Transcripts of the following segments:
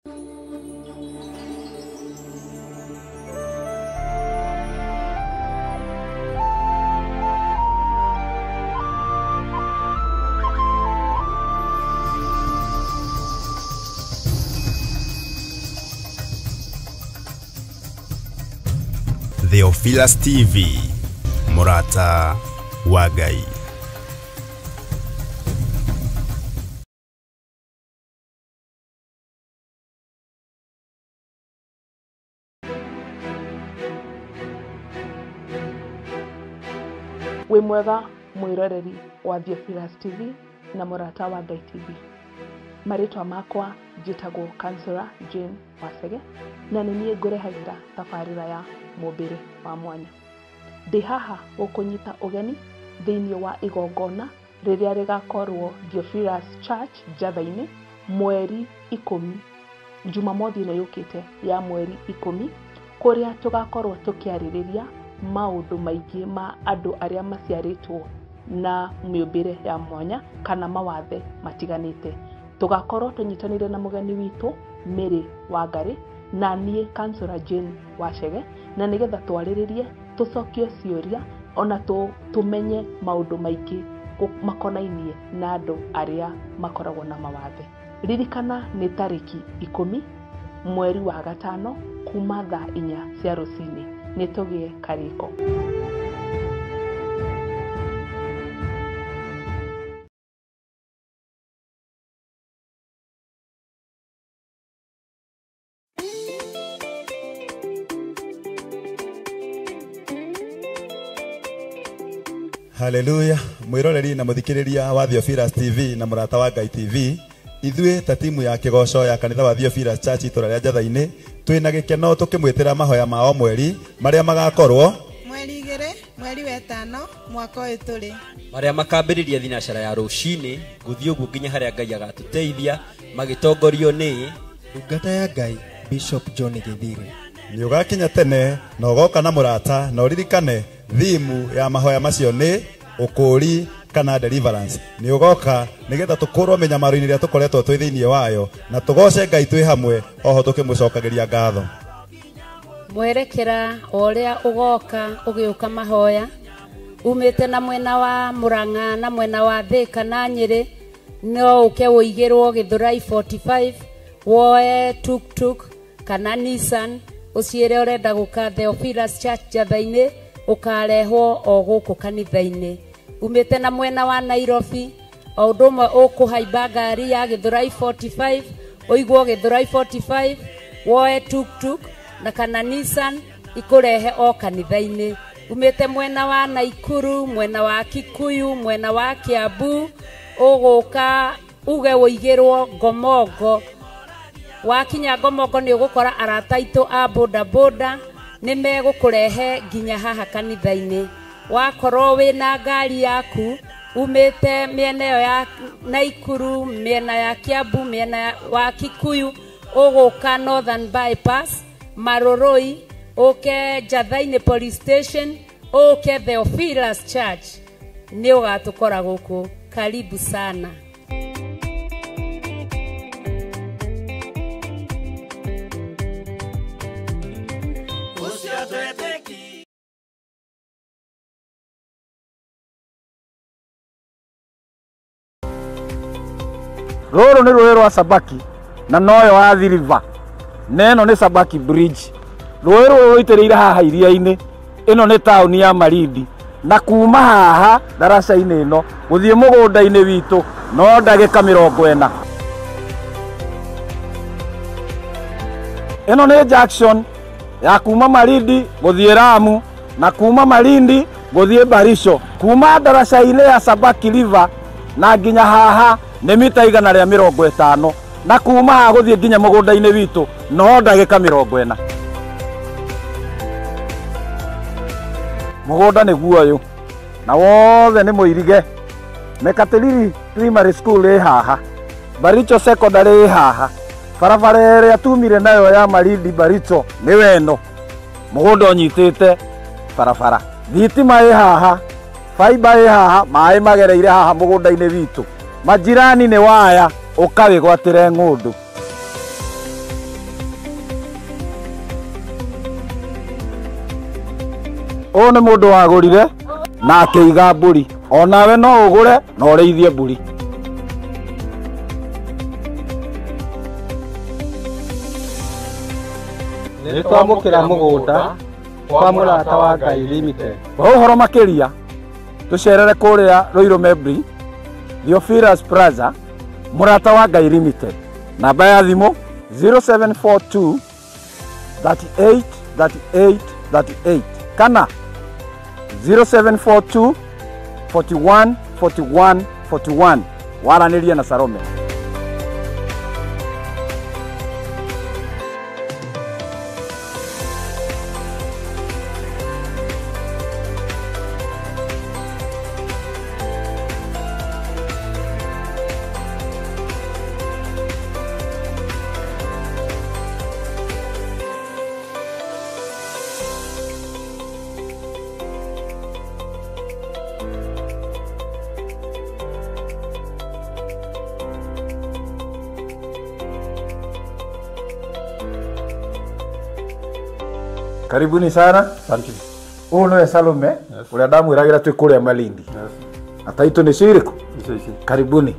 Theophilus TV, Murata wa Ngai. Wĩ mwega mwĩroreri wa Theophilus TV na Mũrata wa Ngai TV. Marĩtwa makwa njĩtagwo Counselor Jane Wacege na nĩ niĩ ngũrehagĩra tabarĩra ya mũmbĩre wa mwanya. Ndĩ haha gũkũnyita ũgeni thĩinĩ wa igongona rĩrĩa rĩgakorwo Theophilus Church Njatha-inĩ mweri 10, Jumamothi ĩno yũkĩte ya mweri 10, kũrĩa tũgakorwo tũkĩarĩrĩria maũndũ maingĩ ma andũ arĩa maciarĩtwo na mĩũmbĩre ya mwanya kana mawathe matiganĩte. Tũgakorwo tũnyitanĩire na mũgeni witũ Mary Wangari na niĩ Counselor Jane Wacege, na nĩgetha twarĩrĩrie, tũcokie ciũria ona tũmenye maũndũ maingĩ makonainie na andũ arĩa makoragwo na mawathe. Ririkana nĩ tarĩki 10 mweri wa 5 kuma thaa 4 cia rũcinĩ. Nĩ tũgĩe karĩko. Haleluya. Mwiroreri na muthikiriria wa Theophilus TV na Mũrata wa Ngai TV, ithuĩ ta timu ya kĩgoco ya kanitha wa Theophilus Church itũra rĩa Njatha-inĩ twĩna gĩkeno tũkĩmwĩtĩra mahoya ma o mweri marĩa magakorwo mweri 2 mweri wa 5 mwaka ũyũ tũrĩ, marĩa makambĩrĩria thinacara ya rũcinĩ gũthiĩ ũguo nginya harĩa Ngai agatũteithia, magĩtongorio nĩ ndungata ya Ngai Bishop John Githiri. Nĩ ũgakinya tene na ũgoka na mũrata, na ũririkane thimu ya mahoya macio nĩ ũkũũri kana deliverance. Nĩ ũgoka nĩgetha tũkũrwo mĩnyamaro-inĩ ĩrĩa tũkoretwo twĩ thĩinĩ wayo na tũgoce Ngai twĩ hamwe oho tũkĩmũcokagĩria ngatho. Mwerekera o ũrĩa ũgoka ũgĩũka mahoya umĩte na mwena wa Murang'a na mwena wa Thika na Nyĩrĩ, no ũke ũigĩrwo Gĩthũrai 45 woe tuk-tuk kana Nissan ũciĩre ũrenda gũka Theophilus Church Njatha-inĩ, ũkarehwo o gũkũ kanitha-inĩ. Umĩte na mwena wa Nairobi o ũndũ ũmwe ũkũhaimba ngari ya Gĩthũrai 45 ũigwo Gĩthũrai 45 woe tuk-tuk na kana Nissan ikũrehe o kanitha-inĩ. Umĩte mwena wa Naikuru, mwena wa Kikuyu, mwena wa Kiambu, ũgũka uge ũigĩrwo Ngomongo. Wakinya Ngomongo nĩ ũgũkora arata aitũ a boda boda nĩ megũkũrehe nginya haha kanitha-inĩ. Wakorwo wĩna ngari yaku umĩte mĩena ĩyo ya Naikuru, mĩena ya Kiambu, mĩena wa Kikuyu, ũgũka Northern Bypass, Maroroi, ũke Njatha-inĩ Police Station, ũke Theophilus Church, nĩ ũgatũkora gũkũ. Karibu sana. Rũrũ nĩ rũĩ rwa Sabaki na noyo Athi River, na ĩno nĩ Sabaki Bridge. Rũĩ rũrũ rũitĩrĩire haha iria-inĩ. Ĩno nĩ taũni ya Malindi, na kuma haha ndaraca-inĩ ĩno gũthiĩ mũgũnda-inĩ witũ no ndagĩka 40. Ĩno nĩ junction ya kuma Malindi gũthiĩ Lamu na kuma Malindi gũthiĩ Barisho. Kuma ndaraca-inĩ ya Sabaki River na nginya haha nĩ mita 150, na kuma haha gũthiĩ nginya mũgũnda-inĩ witũ no ndagĩka 40. Mũgũnda nĩguo ũyũ na wothe nĩ mũirige. Mekatilili Primary School ĩ haha, Baricho Secondary ĩ haha, barabara ĩrĩa tumire nayo ya Malindi Baricho nĩ weno, mũgũnda ũnyitĩte barabara. Thitima ĩ haha, fiber ĩ haha, maĩ magereire haha mũgũnda-inĩ witũ. Majirani nĩ waya, ũkawĩgwatĩre ng'ũndũ. Ũyũ nĩ mũndũ wagũrire na akĩiga mbũri. Onawe no ũgũre na ũrĩithie mbũri. Nĩ twamũkĩra mũgũnda kwa Mũrata wa Ngai Limited. Kwa ũhoro makĩria tũcerere kũrĩa Ruiru Membri, Theophilus Plaza, Mũrata wa Ngai Limited. Namba ya thimũ 0742 38 38 38 kana 0742 41 41 41. Waranĩrie na Salome. Karibuni sana. Asante. Ũyũ nĩwe Salome, ũrĩa ndamwĩragĩra twĩ kũrĩa Malindi. Na taitũ nĩ cirĩkũ? Karibuni.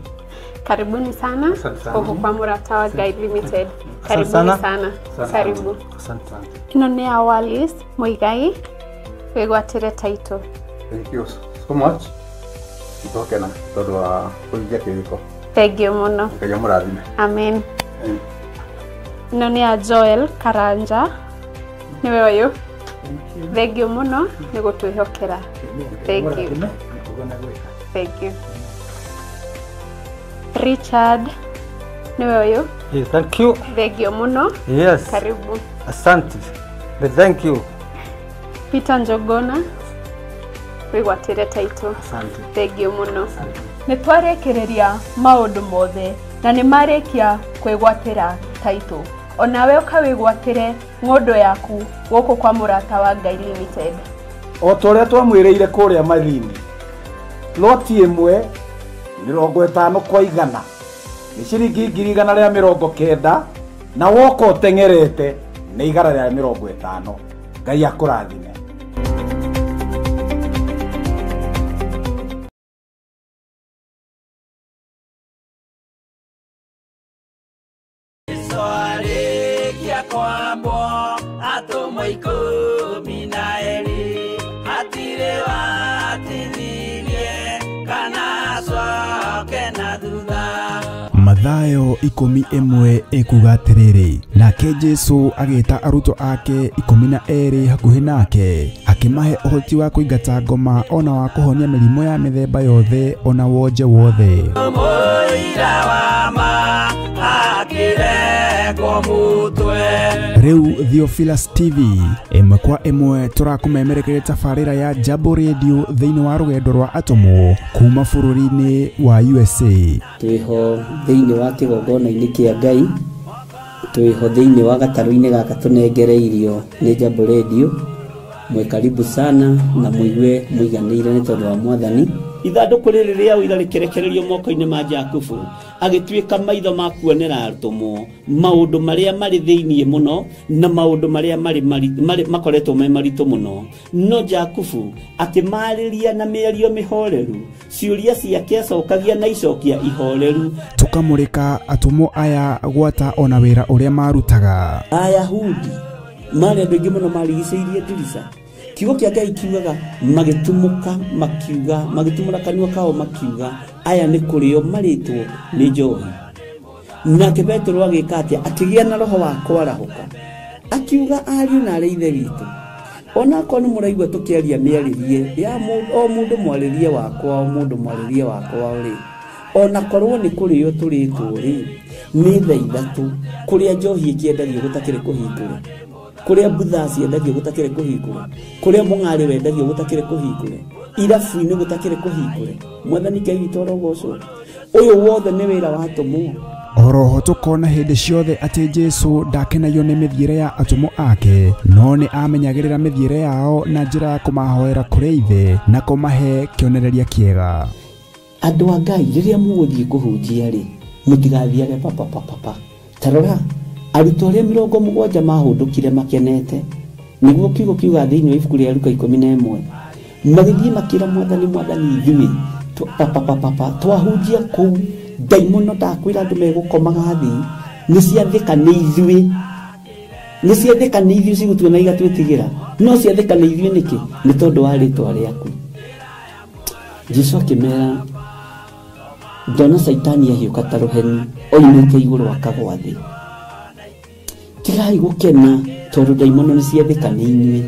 Karibuni sana gũkũ kwa Mũrata wa Ngai Limited. Karibuni sana. Karibu. Asante. Ĩno nĩ ya Wallis Muigai, wĩgwatĩre taitũ. Thank you so much. Nĩtwakena tondũ wa kũhingia kĩrĩko. Thank you mũno. Ngai amũrathime. Amen. Ĩno nĩ ya Joel Karanja. Nĩwe ũyũ. Thank you mũno nĩ gũtwĩhokera. Thank you. Thank you. Richard nĩwe ũyũ. Yes, thank you. Thank you mũno. Yes. Karibu. Asante. Thank you. Peter Njogona wĩgwatĩre taitũ. Asante. Thank you mũno. Nĩ twarĩkĩrĩria maũndũ mothe na nĩ marĩkia kwĩgwatĩra taitũ. Onawe ũkawĩgwatĩre ng'ũndũ yaku gũkũ kwa Mũrata wa Ngai Limited. O ta ũrĩa twamwĩrĩire kũrĩa Malindi, loti ĩmwe 50 kwa 100 nĩ ciringi 190,000 na woka ũteng'erete nĩ 150. Ngai akũrathime. Mathayo 11 ekuga atĩrĩrĩ, nake Jesũ agĩta arutwo ake 12 hakuhĩ nake, akĩmahe ũhoti wa kũingata ngoma ona wa kũhonia mĩrimũ ya mĩthemba yothe ona wonje wothe. Rĩu Theophilus TV ĩmwe kwa ĩmwe tũrakũmemerekeria tabarĩra ya Jambo Radio thĩinĩ wa rũgendo rwa atũmwo kuma bũrũri-inĩ wa USA. Twĩho thĩinĩ wa kĩgongona-inĩ kĩa Ngai, twĩho thĩinĩ wa gatarũ-inĩ gaka tũnengereirio nĩ Jambo Radio. Mwĩ karibu sana na mũigue mũiganĩire nĩ tondũ wa Mwathani. Ithandũkũ rĩrĩ rĩa ũira rĩkĩrekererio moko-inĩ ma Jakubu, agĩtuĩka maitho ma kuonera atũmwo maũndũ marĩa marĩ thĩinĩ mũno na maũndũ marĩa marĩ makoretwo me maritũ mũno. No Jakubu akĩmarĩria na mĩario mĩhoreru, ciũria ciake acokagia na icokia ihoreru. Tũkamũrĩka atũmwo aya gwata ona wĩra ũrĩa marutaga. Ayahudi marĩ andũ aingĩ mũno marigicĩirie ndirica. Kiugo kĩa Ngai kiugaga magĩtumũka makiuga, magĩtumũra kanua kao makiuga, aya nĩ kũrĩo marĩtwo nĩ njohi. Nake Petero agĩka atĩa? Akĩgĩa na roho wa kwarahũka, akiuga ariũ na arĩ ithe witũ, onakorwo nĩ mũraigua tũkĩaria mĩarĩrie ya o mũndũ mwarĩrie wakwa, o mũndũ mwarĩrie wakwa rĩ, onakorwo nĩ kũrĩo tũrĩtwo rĩ, nĩ thaa 3 kũrĩa njohi ĩkĩendagio gũtakĩrĩ kũhingũre, kũrĩa mbutha ciendagio gũtakĩrĩ kũhingũre, kũrĩa mũng'arĩ wendagio gũtakĩrĩ kũhingũre, irabu-inĩ gũtakĩrĩ kũhingũre. Mwathani Ngai witũ arogocwo. Ũyũ wothe nĩ wĩra wa atũmwo. Oroho tũkona hĩndĩ ciothe atĩ Jesũ ndakenagio nĩ mĩthiĩre ya atũmwo ake, no nĩ amenyagĩrĩra mĩthiĩre yao na njĩra ya kũmahoera kũrĩ Ithe na kũmahe kĩonereria kĩega. Andũ a Ngai, rĩrĩa mũgũthiĩ kũhunjia rĩ, mũtigathiage papapapapa. Ta rora, arutwo arĩa 70 mahũndũkire makenete, Nĩguo kiugo kiuga thĩinĩ wa ibuku rĩa Luka 11 magĩthiĩ makĩra Mwathani, Mwathani ithuĩ papa twahunjia kũu ndaimono ndakwĩra andũ megũkomaga thĩ nĩ ciathĩka nĩ ithuĩ, nĩ ciathĩka nĩ ithuĩ cigũtuona igatwĩtigĩra, no ciathĩka nĩ ithuĩ nĩkĩ? Nĩ tondũ wa rĩtwa rĩaku. Jesu akĩmera ndona Caitani ahiũka ta rũheni oimĩte igũrũ akagwa thĩ. Tigai gũkena tondũ ndaimono nĩ ciathĩka nĩ inyuĩ,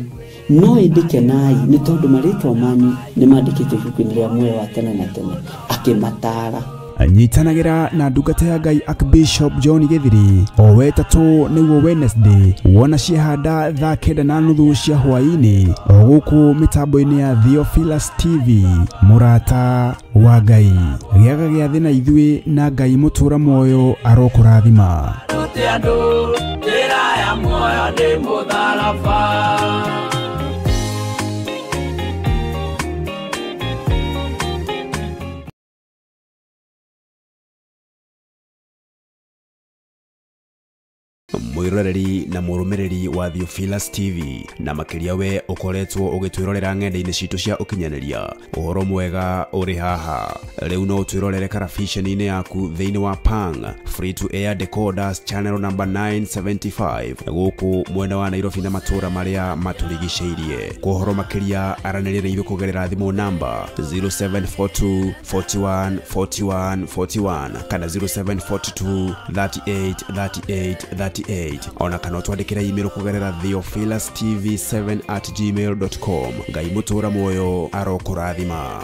no ĩndĩ kenai nĩ tondũ marĩtwa manyu nĩ mandĩkĩtwo ibuku-inĩ rĩa muoyo wa tene na tene. Akĩmataara. Nyitanagĩra na ndungata ya Ngai Archbishop John Githiri o wetatũ nĩguo Wednesday wona ciahanda thaa 9:30 cia hwaĩ-inĩ o gũkũ mĩtambo-inĩ ya Theophilus TV. Mũrata wa Ngai, gĩaga gĩathĩ na ithuĩ na Ngai mũtũra muoyo arokũrathima. Mwiroreri na mũrũmĩrĩri wa Theophilus TV na makĩria we ũkoretwo ũgĩtwĩrorera ng'enda-inĩ citũ cia ũkinyanĩria, ũhoro mwega ũrĩ haha. Rĩu no ũtwĩrorere karabiceni-inĩ yaku thĩinĩ wa Pang Free to Air Decoders channel number 975 gũkũ mwena wa Nairobi na matũũra marĩa matũrigicĩirie. Kwa ũhoro makĩria aranĩria na ithuĩ kũgerera thimũ namba 0742 41 41 41 kana 0742 38 38 38 ona kana twandĩkĩra email kũgerera theophilustv7@gmail.com. Ngai mũtũra muoyo arokũrathima.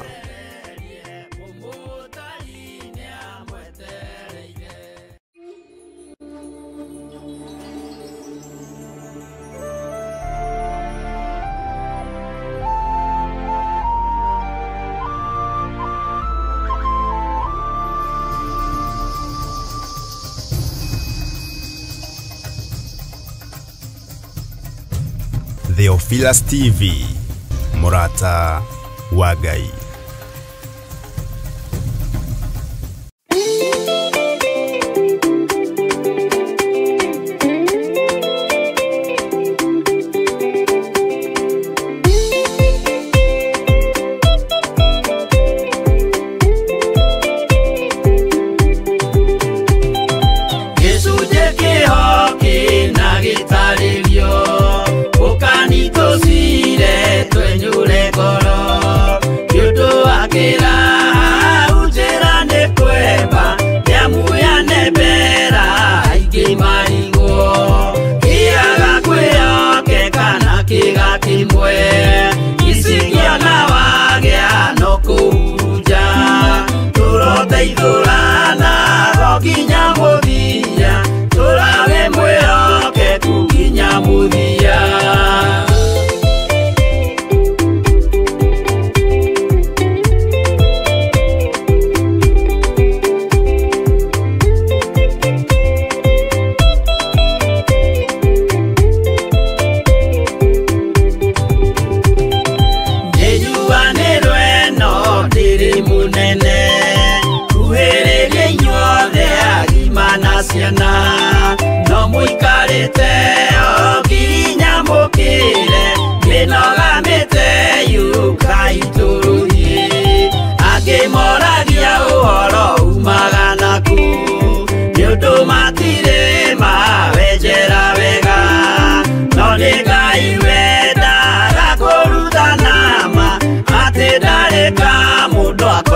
Theophilus TV, mũrata wa Ngai.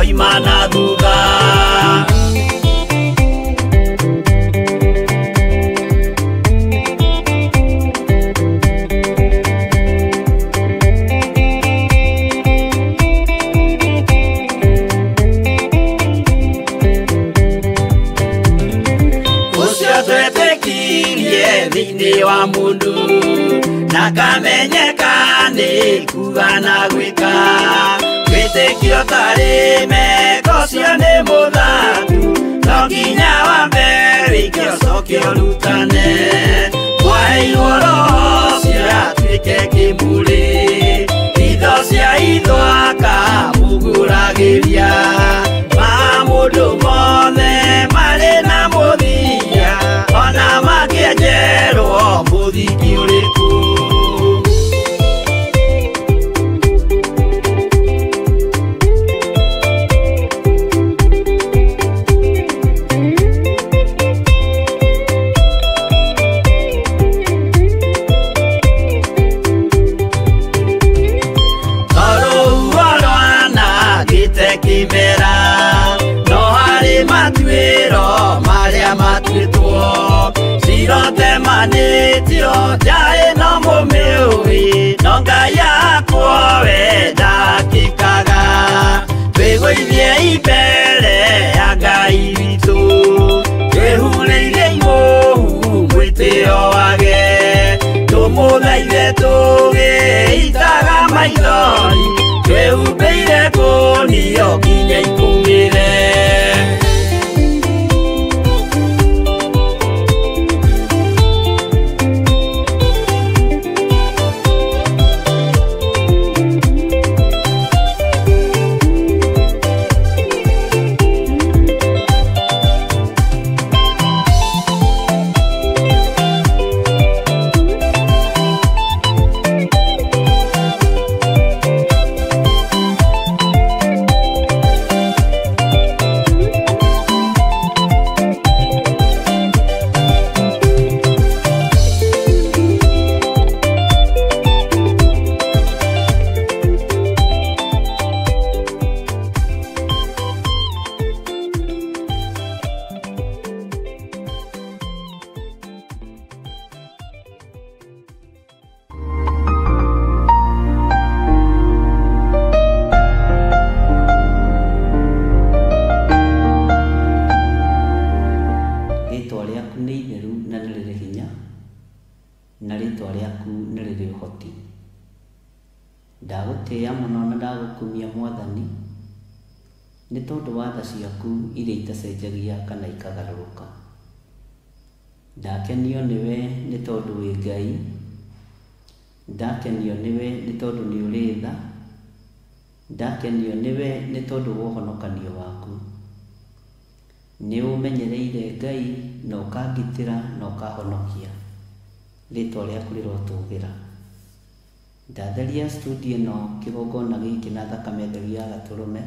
Imana thutha. Ucio twetĩkirie thĩinĩ wa mũndũ na kamenyeka nĩ kuga na gwĩka wĩtĩkio tarĩ meko cio nĩ mũthaku no nginya wambe wĩke ũcoke ũrutane kwaheirwo roho ũcio atuĩke kĩmũrĩ itho cia itho akamũgũragĩria ma mũndũ mothe marĩ na mũthia ona makĩenjerwo mũthingi ũrĩkũ. Mũtiganĩtio njaĩ no mũmĩũĩ no Ngai yakwa we ndakĩkaga twĩgũithie imbere ya Ngai witũ twĩhurĩire imũhu mwĩtĩo wage tũmũthaithe tũgĩitaga maithori twĩhumbĩire kũnio nginya ikũmĩre. Na rĩtwa rĩaku nĩ rĩrĩ ũhoti. Ndagũtĩĩa mũno na ndagũkumia Mwathani nĩ tondũ wa tha ciaku iria itacenjagia kana ikagarũrũka. Ndakenio nĩwe nĩ tondũ wĩ Ngai, ndakenio nĩwe nĩ tondũ nĩ ũrĩ tha, ndakenio nĩwe nĩ tondũ wa ũhonokanio waku. Nĩ ũmenyereire Ngai na ũkangitĩra na ũkahonokia. Rĩtwa rĩaku rĩrotũgĩra. Ndatheria studio ĩno kĩgongona gĩkĩ na thakame theru ya gatũrũme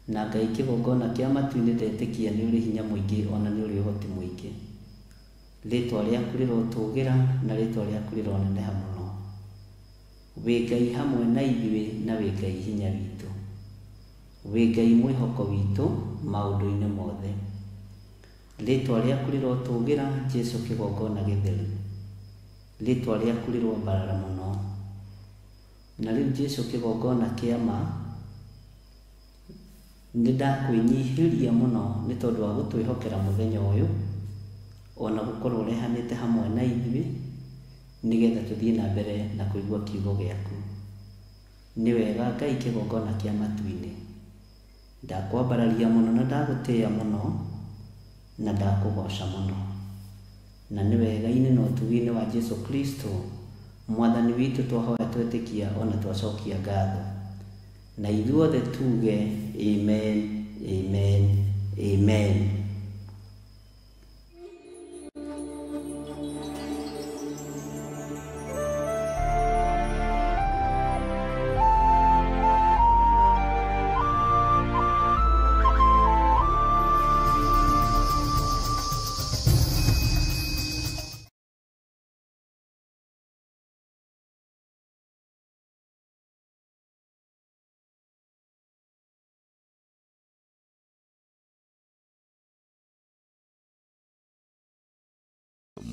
na Ngai kĩgongona kĩa matu-inĩ ndetĩkia nĩ ũrĩ hinya mũingĩ ona nĩ ũrĩ ũhoti mũingĩ. Rĩtwa rĩaku rĩrotũgĩra na rĩtwa rĩaku rĩroneneha mũno. Wĩ Ngai hamwe na ithuĩ na wĩ Ngai hinya witũ. Wĩ Ngai mwĩhoko witũ maũndũ-inĩ mothe. Rĩtwa rĩaku rĩrotũgĩra Jesũ kĩgongona gĩtheru. Rĩtwa rĩaku rĩrombarara mũno. Na rĩu Jesũ kĩgongona kĩa ma nĩ ndakwĩnyihĩria mũno nĩ tondũ wa gũtwĩhokera mũthenya ũyũ ona gũkorwo ũrehanĩte hamwe na ithuĩ nĩgetha tũthiĩ na mbere na kũigua kiugo gĩaku. Nĩ wega Ngai kĩgongona kĩa matu-inĩ. Ndakwambararia mũno na ndagũtĩĩa mũno na ndakũgoca mũno. Na nĩ wega-inĩ na ũtugi-inĩ wa Jesũ Kristo Mwathani witũ twahoya twetĩkia ona twacokia ngatho. Na ithuothe tuge amen, amen, amen.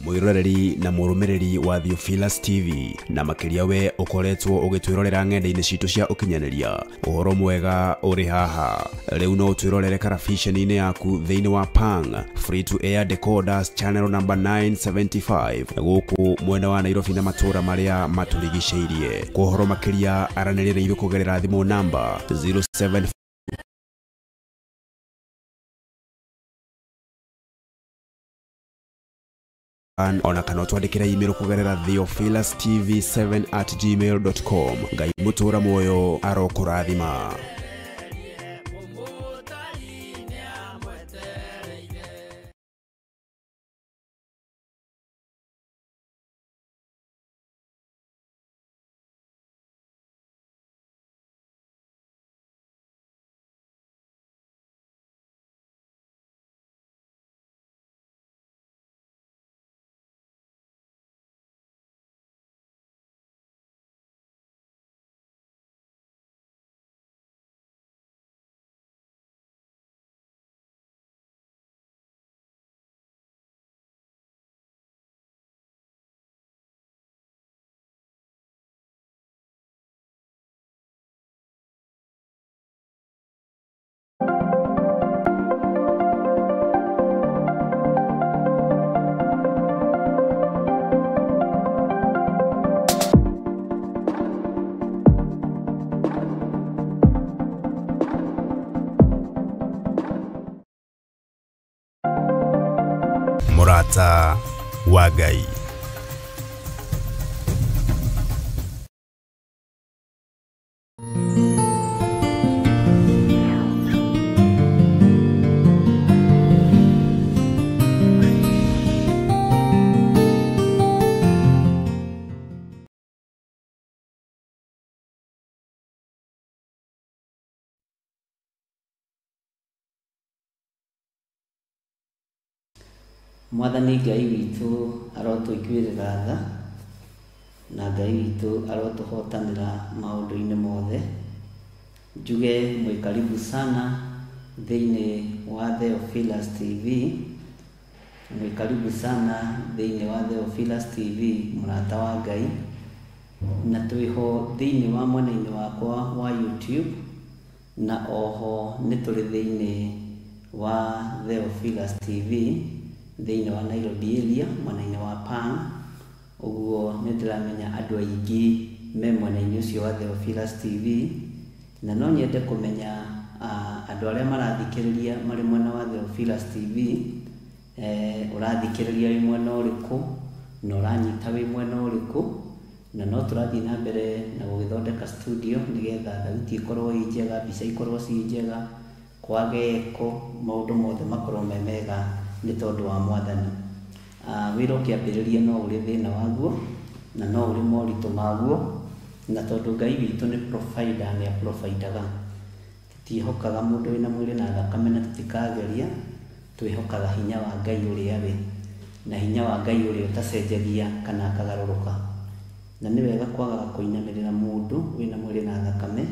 Mwiroreri na mũrũmĩrĩri wa Theophilus TV na makĩria we ũkoretwo ũgĩtwĩrorera ng'enda-inĩ citũ cia ũkinyanĩria ũhoro mwega ũrĩ haha. Rĩu no ũtwĩrorere karabiceni-inĩ yaku thĩinĩ wa Pang Free to Air Decoders channel number 975 gũkũ mwena wa Nairobi na matũũra marĩa matũrigicĩirie. Kwa ũhoro makĩria aranĩria na ithuĩ kũgerera thimũ namba 07 ona kana twandĩkĩra email kũgerera theophilustv7@gmail.com. Ngai mũtũra muoyo arokũrathima. Mũrata wa Ngai. Mwathani Ngai witũ arotũiguĩrĩra tha na Ngai witũ arotũhotanĩra maũndũ-inĩ mothe. Njuge mwĩ karibu sana thĩinĩ wa Theophilus TV, mwĩ karibu sana thĩinĩ wa Theophilus TV, mũrata wa Ngai, na twĩho thĩinĩ wa mwena-inĩ wakwa wa YouTube, na oho nĩ tũrĩ thĩinĩ wa Theophilus TV thĩinĩ wa Nairobi area mwena-inĩ wa Pan. Ũguo nĩ ndĩramenya andũ aingĩ me mwena-inĩ ũcio wa Theophilus TV, na no nyende kũmenya andũ arĩa marathikĩrĩria marĩ mwena wa Theophilus TV, ũrathikĩrĩria wĩ mwena ũrĩkũ na ũranyita wĩ mwena ũrĩkũ, na no tũrathiĩ na mbere na gũgĩthondeka studio nĩgetha thauti ĩkorwo ĩ njega, mbica ikorwo ciĩ njega, kwage eko, maũndũ mothe makorwo me mega nĩ tondũ wa Mwathani. Wĩra ũkĩambĩrĩria no ũrĩ thĩna waguo na no ũrĩ moritũ maguo, na tondũ Ngai witũ nĩ provider, nĩ aprovidaga. Tũtiĩhokaga mũndũ wĩna mwĩrĩ na thakame na tũtikageria, twĩhokaga hinya wa Ngai ũrĩa wĩ, na hinya wa Ngai ũrĩa ũtacenjagia kana akagarũrũka. Na nĩ wega kwagaga kũinamĩrĩra mũndũ wĩna mwĩrĩ na thakame,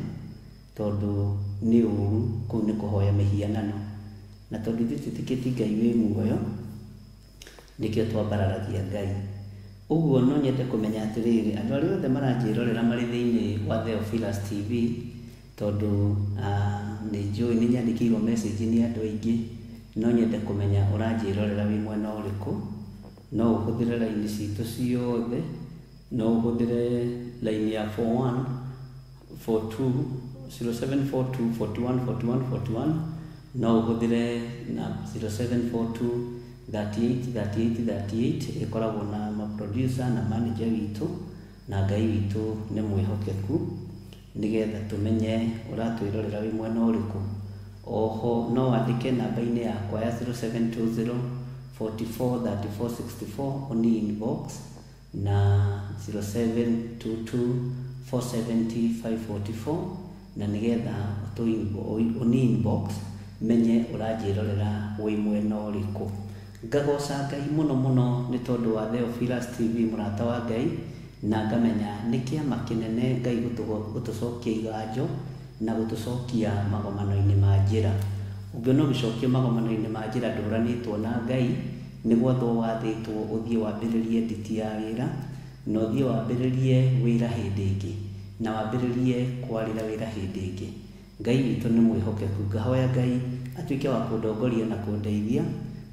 tondũ nĩ ũru, kũu nĩ kũhoya mĩhianano. Na tondũ ithuĩ twĩtĩkĩtie Ngai wĩ muoyo, nĩkĩo twambararagia Ngai. Ũguo no nyende kũmenya atĩrĩrĩ, andũ arĩa othe maranjĩrorera marĩ thĩinĩ wa Theophilus TV, tondũ nĩ njũĩ nĩ nyandĩkĩirwo message nĩ andũ aingĩ, no nyende kũmenya ũranjĩrorera wĩ mwena ũrĩkũ. No ũhũthĩre raini citũ ciothe, no ũhũthĩre raini ya 41 42 0742 41 41 41, no ũhũthĩre na 0742 38 38 38, ĩkoragwo na ma-producer na manager witũ, na Ngai witũ nĩ mwĩhokeku, nĩgetha tũmenye ũratwĩrorera wĩ mwena ũrĩkũ. Oho no wandĩke namba-inĩ yakwa ya 0720 44 34 64 ũni inbox, na 0722 470 544, na nĩgetha ũni inbox menye ũranjĩrorera wĩ mwena ũrĩkũ. Ngagoca Ngai mũno mũno nĩ tondũ wa Theophilus TV, mũrata wa Ngai, na ngamenya nĩ kĩama kĩnene Ngai gũtũcokia iganjo na gũtũcokia magomano-inĩ ma njĩra. Ũngĩona ũgĩcokio magomano-inĩ ma njĩra ndũranĩtwo na Ngai, nĩ gwathwo wathĩtwo ũthiĩ wambĩrĩrie nditi ya wĩra, na ũthiĩ wambĩrĩrie wĩra hĩndĩ ĩngĩ, na wambĩrĩrie kwarĩra wĩra hĩndĩ ĩngĩ. Ngai witũ nĩ mwĩhokeku. Ngahoya Ngai atuĩke wa kũndongoria na kũndeithia,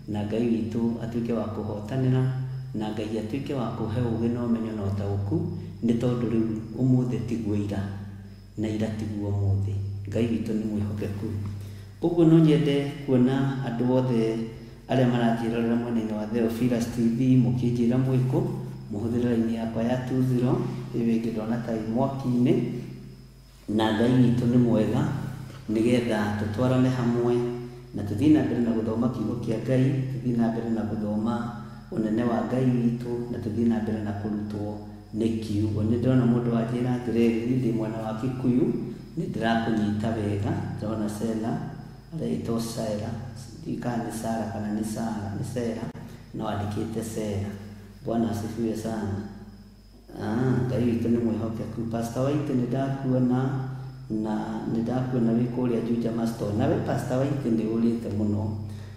na Ngai witũ atuĩke wa kũhotanĩra, na Ngai atuĩke wa kũhe ũũgĩ na ũmenyo na ũtaũku, nĩ tondũ rĩu ũmũthĩ tiguo ira, na ira tiguo ũmũthĩ. Ngai witũ nĩ mwĩhokeku. Ũguo no nyende kuona andũ othe arĩa maranjĩrorera mwena-inĩ wa Theophilus TV mũkĩnjĩra mwĩkũ, mũhũthĩre raini yakwa ya 20, ĩyo ĩngĩ ndona ta ĩ mwaki-inĩ. Na Ngai witũ nĩ mwega, nĩgetha tũtwarane hamwe na tũthiĩ na mbere na gũthoma kiugo kĩa Ngai, tũthiĩ na mbere na gũthoma ũnene wa Ngai witũ, na tũthiĩ na mbere na kũrutwo nĩ kiugo. Nĩ ndĩrona mũndũ wanjĩra atĩrĩrĩ, niĩ ndĩ mwena wa Kikuyu, nĩ ndĩrakũnyita wega. Ndĩrona Sela, aretwo Sera, ndiũĩ kana nĩ Sara kana nĩ Sara, nĩ Sera, no andĩkĩte Sera. Bwana asifiwe sana. Ngai witũ nĩ mwĩhokeku. Pastor White nĩ ndakuona, na nĩ ndakuona wĩ kũrĩa Juja Masto. Nawe Pastor White nĩ ũrĩte mũno.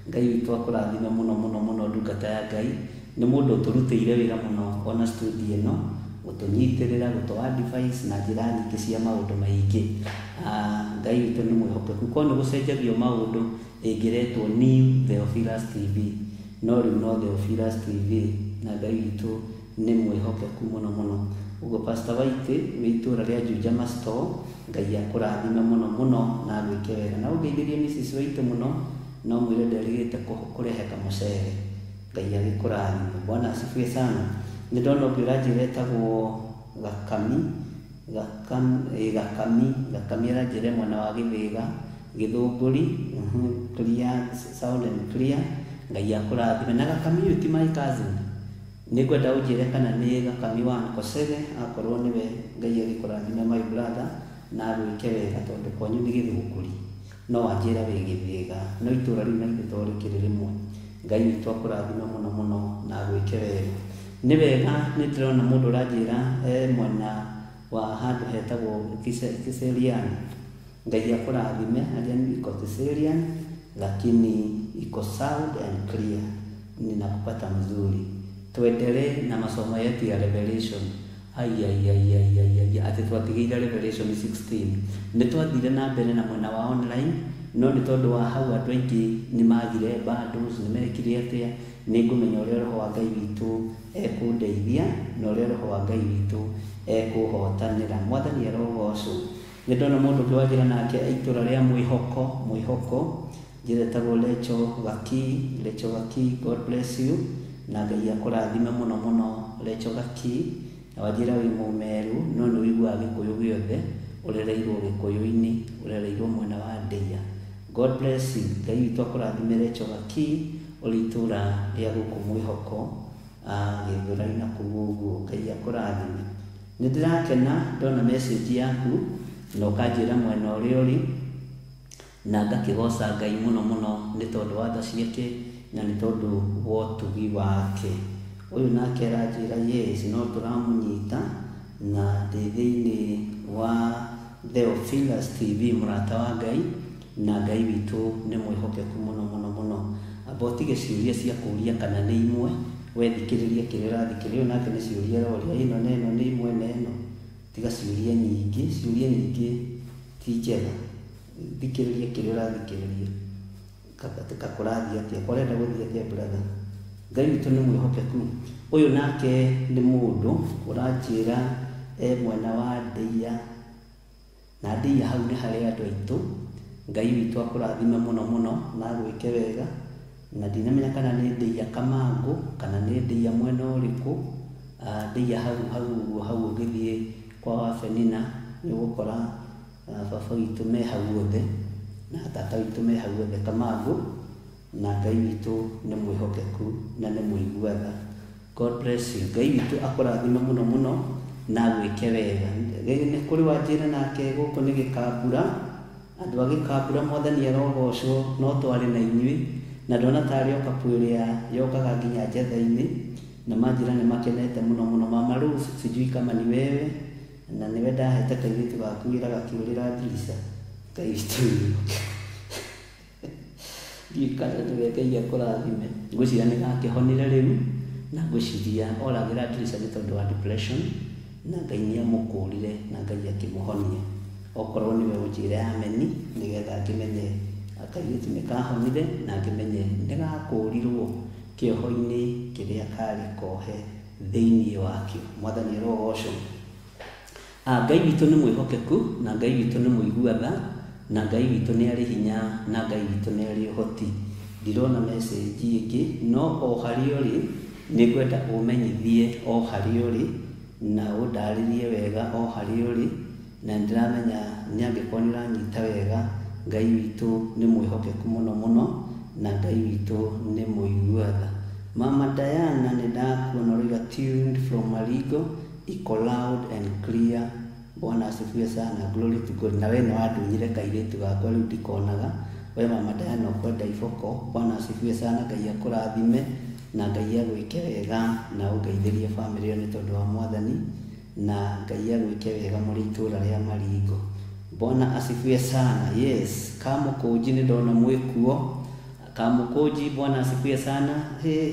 Ngai witũ akũrathime mũno mũno mũno, ndungata ya Ngai. Nĩ mũndũ ũtũrutĩire wĩra mũno ona studio ĩno, gũtũnyitĩrĩra, gũtũ advice na njĩra nyingĩ cia maũndũ maingĩ. Ngai witũ nĩ mwĩhokeku. Korwo nĩ gũcenjagio maũndũ, ĩngĩretwo New Theophilus TV, no rĩu no Theophilus TV, na Ngai witũ nĩ mwĩhokeku mũno mũno. Ũguo Pastor White wĩ itũũra rĩa Juja Masto, Ngai akũrathime mũno mũno na agwĩke wega. Na ũngeithĩrie Mrs White mũno, no mwĩre nderĩgĩte kũrehe kamũcere. Ngai agĩkũrathime. Bwana asifiwe sana. Nĩ ndona ũngĩ ũranjĩra etagwo Gakami, Gakami, Gakami aranjĩra mwena wa Gĩthĩga, Gĩthũngũri, clear, sound and clear. Ngai akũrathime. Na Gakami ũyũ ti my cousin, nĩngwenda ũnjĩre kana nĩ Gakami wa Nkosege, akorwo nĩwe Ngai agĩkũrathime my brother na agwĩke wega, tondũ kwanyu nĩ Gĩthũngũri, no wanjĩra wĩ Gĩthĩga, no itũra rĩu na ithuĩ to rĩkĩrĩ rĩmwe. Ngai witũ akũrathime mũno mũno na agwĩke wega. Nĩ wega, nĩ ndĩrona mũndũ ũranjĩra e mwena wa handũ hetagwo Kiserian. Ngai akũrathime, arĩa iko Kiserian lakini iko sound and clear, ninakupata mzuri. Tuendelee na masomo yetu ya Revelation. Ai ai ai ai ai ai, atĩ twatigĩire Revelation 16. Nĩ twathire na mbere na mwena wa online, no nĩ tondũ wa hau andũ aingĩ nĩ magire bundles, nĩ mekire atĩa, nĩ ngũmenya ũrĩa roho wa Ngai witũ ekũndeithia na ũrĩa roho wa Ngai witũ ekũhotanĩra. Mwathani arogocwo. Nĩ ndona mũndũ ũngĩ wanjĩra nake itũra rĩa Mwĩhoko, Mwĩhoko, njĩra ĩtagwo Lecho Gaki, Lecho Gaki, God bless you, na Ngai akũrathime mũno mũno Lecho Gaki. Na wanjĩra wĩ Mũmeru, no nĩ ũiguaga Gĩkũyũ gĩothe, ũrereirwo Gĩkũyũ-inĩ, ũrereirwo mwena wa Ndeia. God bless you. Ngai witũ akũrathime Lecho Gaki, ũrĩ itũra rĩa gũkũ Mwĩhoko, Gĩthũrai na kũu ũguo. Ngai akũrathime. Nĩ ndĩrakena ndona message yaku na ũkanjĩra mwena ũrĩa ũrĩ, na ngakĩgoca Ngai mũno mũno nĩ tondũ wa tha ciake na nĩ tondũ wa ũtugi wake. Ũyũ nake aranjĩra yes, no tũramũnyita na ndĩ thĩinĩ wa Theophilus TV, mũrata wa Ngai, na Ngai witũ nĩ mwĩhokeku mũno mũno mũno. Amba ũtige ciũria cia kũũria kana nĩ imwe, we thikĩrĩria kĩrĩa ũrathikĩrĩria. Ũyũ nake nĩ ciũria aroria, ĩno na ĩno nĩ imwe na ĩno. Tiga ciũria nyingĩ, ciũria nyingĩ ti njega. Thikĩrĩria kĩrĩa ũrathikĩrĩria. Kakũrathiĩ atĩa? Kũrenda gũthiĩ atĩa brother? Ngai witũ nĩ mwĩhokeku. Ũyũ nake nĩ mũndũ ũranjĩra e mwena wa Ndeia, na Ndeia hau nĩ harĩ andũ aitũ. Ngai witũ akũrathime mũno mũno na agwĩke wega. Na ndinamenya kana nĩ Ndeia Kamangũ kana nĩ Ndeia mwena ũrĩkũ. Ndeia hau hau ũguo, hau ũngĩthiĩ kwa Wafenina nĩ ũgũkora baba witũ me hau othe na tata witũ me hau othe Kamangũ, na Ngai witũ nĩ mwĩhokeku na nĩ mũigua tha. God bless you. Ngai witũ akũrathime mũno mũno na agwĩke wega. Nĩ kũrĩ wanjĩra nake gũkũ nĩ Gĩkambura, andũ a Gĩkambura Mwathani arogocwo, no twarĩ na inyuĩ, na ndona tarĩ o kapu ĩrĩa yokaga nginya njetha-inĩ, na manjĩra nĩ makenete mũno mũno. Mama Rose, sijui kama ni wewe, na nĩwe ndahete kairĩtu gaku wĩra gakĩũrĩra ndirica. Ngai witũ ndiũĩ kana nĩwe. Ngai akũrathime. Ngwĩciria nĩ gakĩhonire rĩu, na ngwĩciria oragĩra ndirica nĩ tondũ wa depression, na Ngai nĩ amũkũrire na Ngai akĩmũhonia. Okorwo nĩwe ũnjĩre ameni, nĩgetha ngĩmenye kairĩtu nĩ kahonire na ngĩmenye nĩ gakũrirwo kĩoho-inĩ kĩrĩa karĩ kohe thĩinĩ wakĩo. Mwathani arogocwo. Ngai witũ nĩ mwĩhokeku, na Ngai witũ nĩ mũigua tha, na Ngai witũ nĩ arĩ hinya, na Ngai witũ nĩ arĩ ũhoti. Ndirona message ĩngĩ, no o harĩa ũrĩ nĩ ngwenda ũmenyithie o harĩa ũrĩ na ũndarĩrie wega o harĩa ũrĩ, na nĩndĩramenya nĩ angĩkorwo nĩ ũranyita wega. Ngai witũ nĩ mwĩhokeku mũno mũno, na Ngai witũ nĩ mũigua tha. Mama Diana, nĩ ndakuona ũrauga tuned from Marigo, iko loud and clear. Bwana asifiwe sana, glory to God. Na we nĩ wandunyire kairĩtu gakwa rĩu ndikonaga. We Mama Diana ũkwenda iboko. Bwana asifiwe sana. Ngai akũrathime na Ngai agwĩke wega na ũngeithĩrie bamĩrĩ ĩyo nĩ tondũ wa Mwathani, na Ngai agwĩke wega mũrĩ itũra rĩa Maringo. Bwana asifiwe sana. Yes, Kamũkũnji nĩ ndona mwĩkuo. Kamũkũnji, Bwana asifiwe sana. Hey,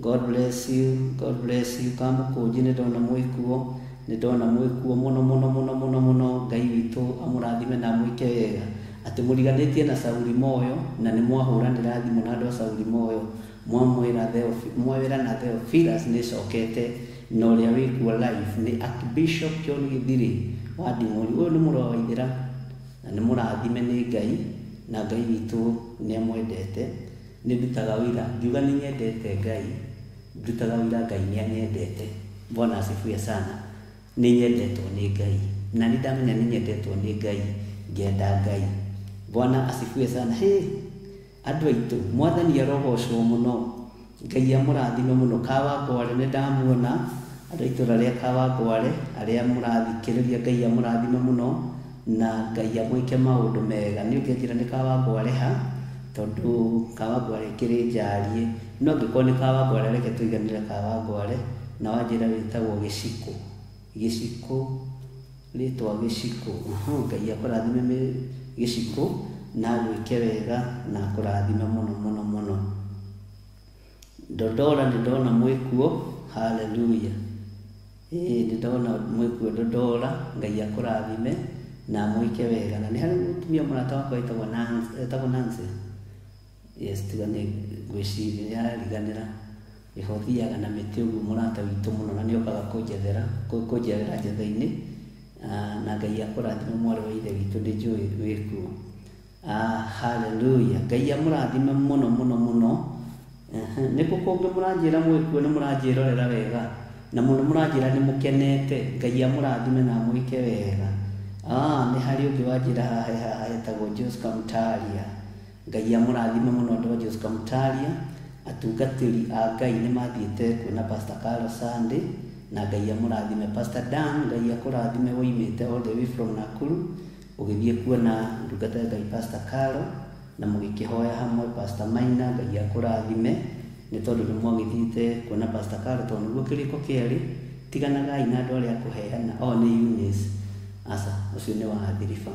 God bless you, God bless you. Kamũkũnji nĩ ndona mwĩkuo, nĩ ndona mwĩkuo mũno mũno mũno mũno mũno. Ngai witũ amũrathime na amwĩke wega. Atĩ mũriganĩtie na Sauli Moyo, na nĩ mwahũranĩra thimũ na andũ a Sauli Moyo, mwamwĩra mwawĩra na Theophilus nĩ cokete, na ũrĩa wĩkuo live nĩ Archbishop John Githiri wa Nding'ũri. Ũyũ nĩ mũrũ wa Waithĩra na nĩ mũrathime nĩ Ngai, na Ngai witũ nĩ amwendete. Nĩ ndutaga wĩra ngiuga nĩ nyendete Ngai, ndutaga wĩra Ngai nĩ anyendete. Bwana asifiwe sana. Nĩ nyendetwo nĩ Ngai na nĩ ndamenya nĩ nyendetwo nĩ Ngai, ngenda Ngai. Bwana asifiwe sana. Hey, andũ aitũ, mwathani arogocwo mũno, Ngai amũrathime mũno. Kawangware nĩ ndamuona, andũ a itũũra rĩa Kawangware arĩa mũrathikĩrĩria, Ngai amũrathime mũno na Ngai amwĩke maũndũ mega. Nĩ ũngĩanjĩra nĩ Kawangware ha, tondũ Kawangware ĩkĩrĩ njarie, no angĩkorwo nĩ Kawangware reke tũiganĩre Kawangware. Na wanjĩra wĩtagwo Gĩcikũ, Gĩcikũ, rĩtwa Gĩcikũ. Ngai akũrathime Gĩcikũ na agwĩke wega na akũrathime mũno mũno mũno. Dodora nĩ ndona mwĩkuo, haleluya. Ĩĩ nĩ ndona mwĩkuo Dodora, Ngai akũrathime na amwĩke wega. Na nĩ harĩ mũtumia mũrata wakwa wĩtagwo Nancy, etagwo Nancy. Yes, tiga nĩ ngwĩciria nĩ arariganĩra. Ĩhothiaga na mĩtĩ ũguo mũrata witũ mũno, na nĩ okaga kũnjethera, kũnjerera njetha-inĩ. Na Ngai akũrathime mwarĩ wa ithe witũ, ndĩnjũĩ wĩkuo. Haleluya. Ngai amũrathime mũno mũno mũno. Nĩ kũ kũngĩ mũranjĩra mwĩkuo, nĩ mũranjĩrorera wega na mũno mũranjĩra nĩ mũkenete. Ngai amũrathime na amwĩke wega. Nĩ harĩ ũngĩ wanjĩra haha haha etagwo Josca Mutaria. Ngai amũrathime mũno andũ a Josca Mutaria. Atungatĩri a Ngai nĩ mathiĩte kuona Pastor Carol Sunday na Ngai amũrathime. Pastor Dan, Ngai akũrathime, woimĩte all the way from Nakuru ũgĩthiĩ kuona ndungata ya Ngai Pastor Carol na mũgĩkĩhoya hamwe. Pastor Maina, Ngai akũrathime nĩ tondũ nĩ mwagĩthiĩte kuona Pastor Carol, tondũ nĩguo kĩrĩko kĩarĩ. Tiganagai na andũ arĩa akũheana. Nĩ Eunice, aca ũcio nĩ wa Athiriba,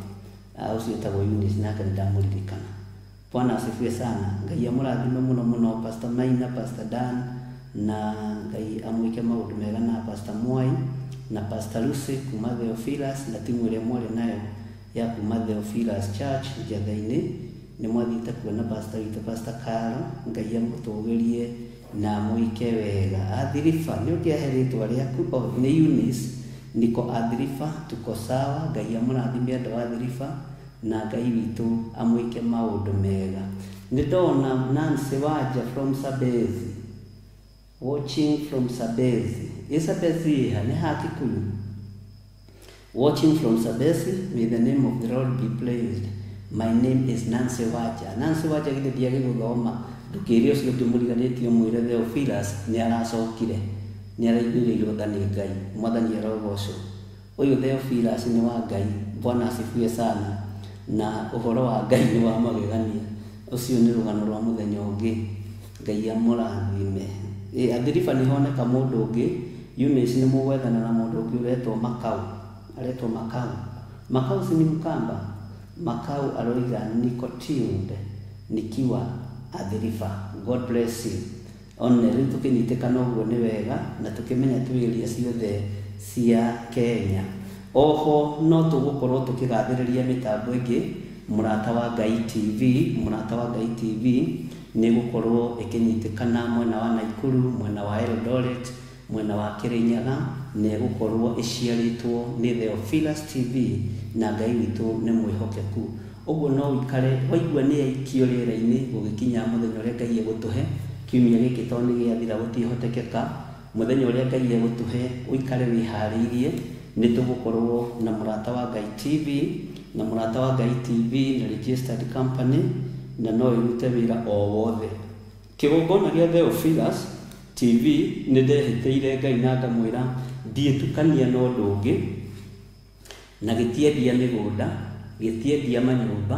ũcio wĩtagwo Eunice, nake nĩ ndamũririkana. Bwana asifiwe sana. Ngai amũrathime mũno mũno Pastor Maina, Pastor Dan, na Ngai amwĩke maũndũ mega, na Pastor Mwai na Pastor Lucy kuma Theophilus na timu ĩrĩa mwarĩ nayo ya kuma Theophilus Church Njetha-inĩ. Nĩ mwathiĩte kuona pastor witũ Pastor Carol. Ngai amũtũgĩrie na amwĩke wega. Athiriba, nĩ ũngĩahe rĩtwa rĩaku? Nĩ Eunice. Niko Athiriba, tuko sawa. Ngai amũrathime andũ a Athiriba na Ngai witũ amwĩke maũndũ mega. Nĩ ndona Nancy Wanja from Sabezi, watching from Sabezi. Ĩ Sabezi ĩha? Nĩ ha Kikuyu. Watching from Sabesi, may the name of the Lord be praised. My name is Nancy Wanja. Nancy Wanja githĩ ndiagĩgũthoma, ndũkĩre ũcio ũngĩ mũriganĩtie ũmwĩre Theophilus nĩ aracokire, nĩ araiguĩrĩirwo tha nĩ Ngai. Mwathani arogocwo. Ũyũ Theophilus nĩ wa Ngai. Bwana asifiwe sana. Na ũhoro wa Ngai nĩ wa magegania. Ũcio nĩ rũgano rwa mũthenya ũngĩ. Ngai amũrathime. Athiriba nĩ honeka mũndũ ũngĩ. Eunice nĩ mũgwethana na mũndũ ũngĩ ũretwo Makau. Aretwo Makau. Makau si ni Mkamba? Makau aroiga niko tuned nikiwa Athiriba. God bless you. One rĩu tũkĩnyitĩkana ũguo nĩ wega na tũkĩmenya twĩ area ciothe cia Kenya. Oho no tũgũkorwo tũkĩgathĩrĩria mĩtambo ĩngĩ, Mũrata wa Ngai TV. Mũrata wa Ngai TV nĩ gũkorwo ĩkĩnyitĩkana mwena wa Nakuru, mwena wa Eldoret, mwena wa Kirinyaga, na ĩgũkorwo ĩciarĩtwo nĩ Theophilus TV, na Ngai witũ nĩ mwĩhokeku. Ũguo no ũikare waigua nĩ yaikio rĩera-inĩ gũgĩkinya mũthenya ũrĩa Ngai egũtũhe. Kiumia gĩkĩ tondũ nĩ gĩathira gũtihotekeka, mũthenya ũrĩa Ngai egũtũhe ũikare wĩharĩirie. Nĩ tũgũkorwo na Mũrata wa Ngai TV, na Mũrata wa Ngai TV nĩ registered company na no ĩrute wĩra o wothe. Kĩgongona gĩa Theophilus TV nĩ ndehĩtĩire Ngai na ngamwĩra ndiĩtukania na ũndũ ũngĩ, na gĩtiendia mĩgũnda, gĩtiendia manyũmba,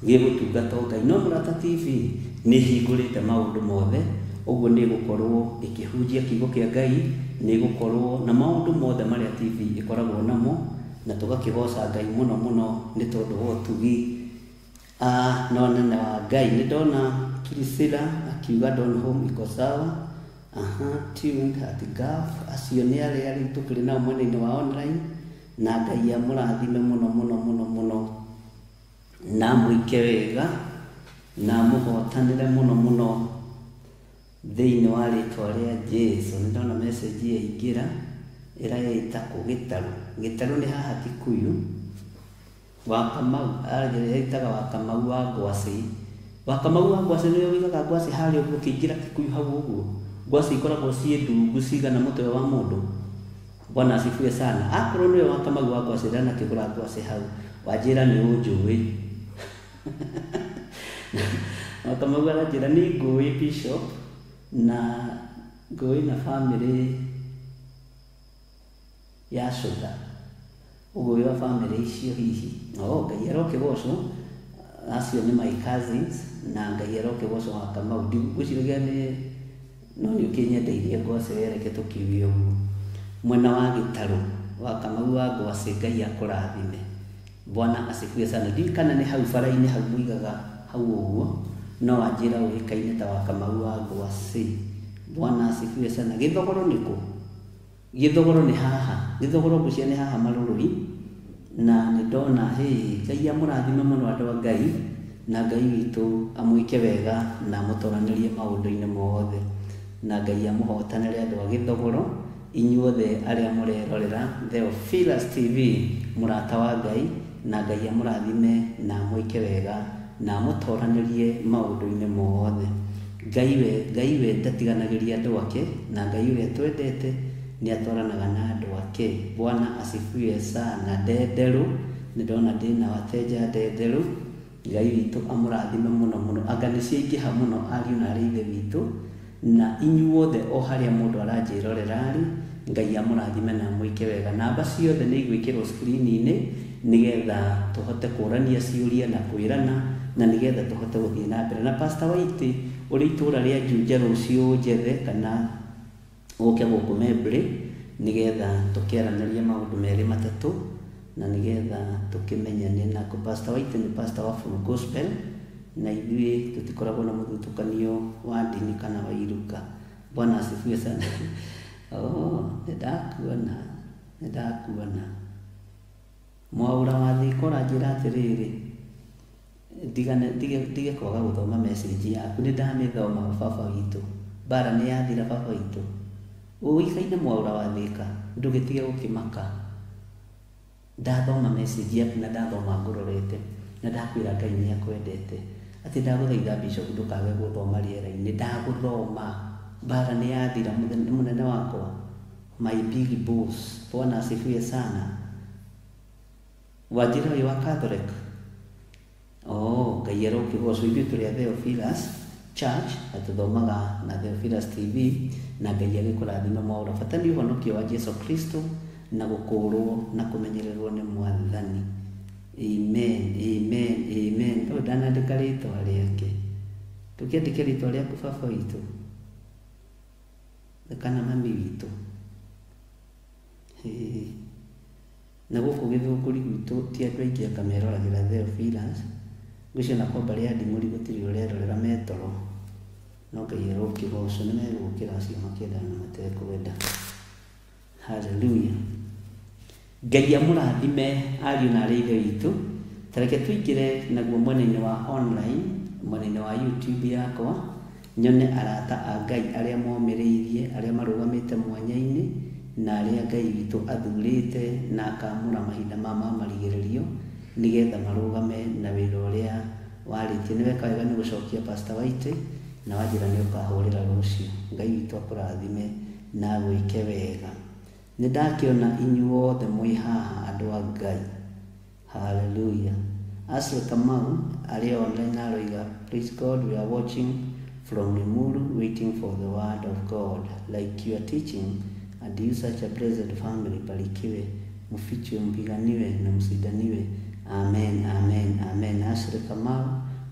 gĩgũtungata o Ngai. No Mũrata TV nĩ ĩhingũrĩte maũndũ mothe, ũguo nĩ ĩgũkorwo ĩkĩhunjia kiugo kĩa Ngai, nĩ ĩgũkorwo na maũndũ mothe marĩa TV ĩkoragwo namo, na tũgakĩgoca Ngai mũno mũno nĩ tondũ wa ũtugi na ũnene wa Ngai. Nĩ ndona Priscilla akiuga Don Home iko sawa. Tuned at Gulf. Acio nĩ arĩa rĩu tũkĩrĩ nao mwena-inĩ wa online, na Ngai amũrathime mũno mũno mũno mũno na amwĩke wega na amũhotanĩre mũno mũno thĩinĩ wa rĩtwa rĩa Jesu. Nĩ ndona message yaingĩra ĩraita kũ Gĩtarũ. Gĩtarũ nĩ haha Kikuyu. Wa Kamau, ĩtaga wa Kamau wa Ngwacĩ. Wa Kamau wa ngwacĩ nĩwe ũigaga ngwacĩ harĩa ũguo ũkĩingĩra Kikuyu hau ũguo. Ngwacĩ ikoragwo ciĩ ndungu cigana mũtwe wa mũndũ. Bwana asifiwe sana. Akorwo nĩwe wa Kamau wa ngwacĩ ndanakĩgũra ngwacĩ hau, wanjĩra nĩ ũnjũĩ. Wa Kamau aranjĩra nĩ ngũĩ Bishop na ngũĩ na family ya Cũtha. Ũguo wa family icio hihi. Oh, Ngai arokĩgocwo. Acio nĩ my cousins na Ngai arokĩgocwo wa Kamau. Ndigwĩciragia nĩ no nĩ ũkĩnyendeirie ngwacĩ we reke tũkiuge ũguo. Mwena wa Gĩtarũ wa Kamau wa ngwacĩ Ngai akũrathime. Bwana asifiwe sana. Ndiũĩ kana nĩ hau bara-inĩ hau mũigaga hau ũguo, no wanjĩra ũĩkaine ta wa Kamau wa ngwacĩ. Bwana asifiwe sana. Gĩthogoro nĩ kũ? Gĩthogoro nĩ haha. Gĩthogoro ngwĩciria nĩ haha Marũrũri. Na nĩ ndona hĩ Ngai amũrathime mũno andũ a Ngai, na Ngai witũ amwĩke wega na amũtoranĩrie maũndũ-inĩ mothe, na Ngai amũhotanĩre andũ a Gĩthogoro. Inyuothe arĩa mũrerorera Theophilus TV, mũrata wa Ngai, na Ngai amũrathime na amwĩke wega na amũtoranĩrie maũndũ-inĩ mothe. Ngai we ndatiganagĩria andũ ake, na Ngai ũrĩa twendete nĩ atwaranaga na andũ ake. Bwana asifiwe sana. Ndenderũ nĩ ndona ndĩna wateja ndenderũ. Ngai witũ amũrathime mũno mũno. Anga nĩ ciaingĩha mũno ariũ na arĩ ithe witũ, na inyuothe o harĩa mũndũ aranjĩrorera rĩ, Ngai amũrathime na amwĩke wega. Namba ciothe nĩ igwĩkĩrwo screen-inĩ nĩgetha tũhote kũrania ciũria na kwĩrana, na nĩgetha tũhote gũthiĩ na mbere. Na Pastor Waiti ũrĩ itũũra rĩa Juja rũciũ njethe kana ũke gũkũ Membley nĩgetha tũkĩaranĩrie maũndũ merĩ matatũ, na nĩgetha tũkĩmenyane. Nako Pastor Waiti nĩ pastor wa Full Gospel, na ithuĩ tũtikoragwo na mũthutũkanio wa ndini kana wa iruka. Bwana asifiwe sana. Oh, nĩ ndakuona. Mwaũra wa Thika ũranjĩra atĩrĩrĩ, ndige kwaga gũthoma message yaku. Nĩ ndamĩthoma baba witũ. Mbara nĩ yathira baba witũ. Ũikaine mwaũra wa Thika, ndũgĩtige gũkĩmaka. Ndathoma message yaku na ndathoma ngũrorete, na ndakwĩra Ngai nĩ akwendete. Atĩ ndagũthaitha Bishop ndũkage gũthoma rĩera-inĩ. Ndagũthoma. Mbara nĩ yathira mũnene wakwa. My big boss. Bwana asifiwe sana. Wanjĩra ũyũ wa Catholic. Oh, Ngai arokĩgocwo. Ithuĩ tũrĩ a Theophilus Church na tũthomaga na Theophilus TV, na Ngai agĩkũrathime mwaũra. Bata nĩ ũhonokio wa Jesu Kristo na gũkũũrwo na kũmenyererwo nĩ Mwathani. Amen, amen, amen. Ũyũ ndanandĩka rĩtwa rĩake. Tũkĩandĩke rĩtwa rĩaku baba witũ kana mami witũ. Na gũkũ Gĩthũngũri gwitũ ti andũ aingĩ anga meroragĩra Theophilus. Ngwĩciria na kwa mbarĩ ya Nding'ũri gũtirĩ ũrerorera metoro, no Ngai arokĩgocwo. Nĩ megũkĩra acio makĩenda na matekwenda. Hallelujah. Ngai amũrathime ariũ na arĩ ithe witũ. Ta reke tũingĩre naguo mwena-inĩ wa online, mwena-inĩ wa YouTube yakwa, nyone arata a Ngai arĩa momĩrĩirie, arĩa marũgamĩte mwanya-inĩ, na arĩa Ngai witũ athurĩte na akamũra mahinda ma marigĩrĩrio nĩgetha marũgame na wĩra ũrĩa warĩtie. Nĩ weka wega nĩ gũcokia Pastor Waiti, na wanjĩra nĩ ũkahũrĩra rũciũ. Ngai witũ akũrathime na agwĩke wega. Nĩ ndakĩona inyuothe mwĩ haha andũ a Ngai. Hallelujah. Ashley Kamau arĩ online aroiga, praise God, we are watching from Limuru, waiting for the word of God. Like you are teaching, and you such a blessed family, barikiwe, mfichwe, mpiganiwe na msidaniwe. Amen, amen, amen. Ashley Kamau,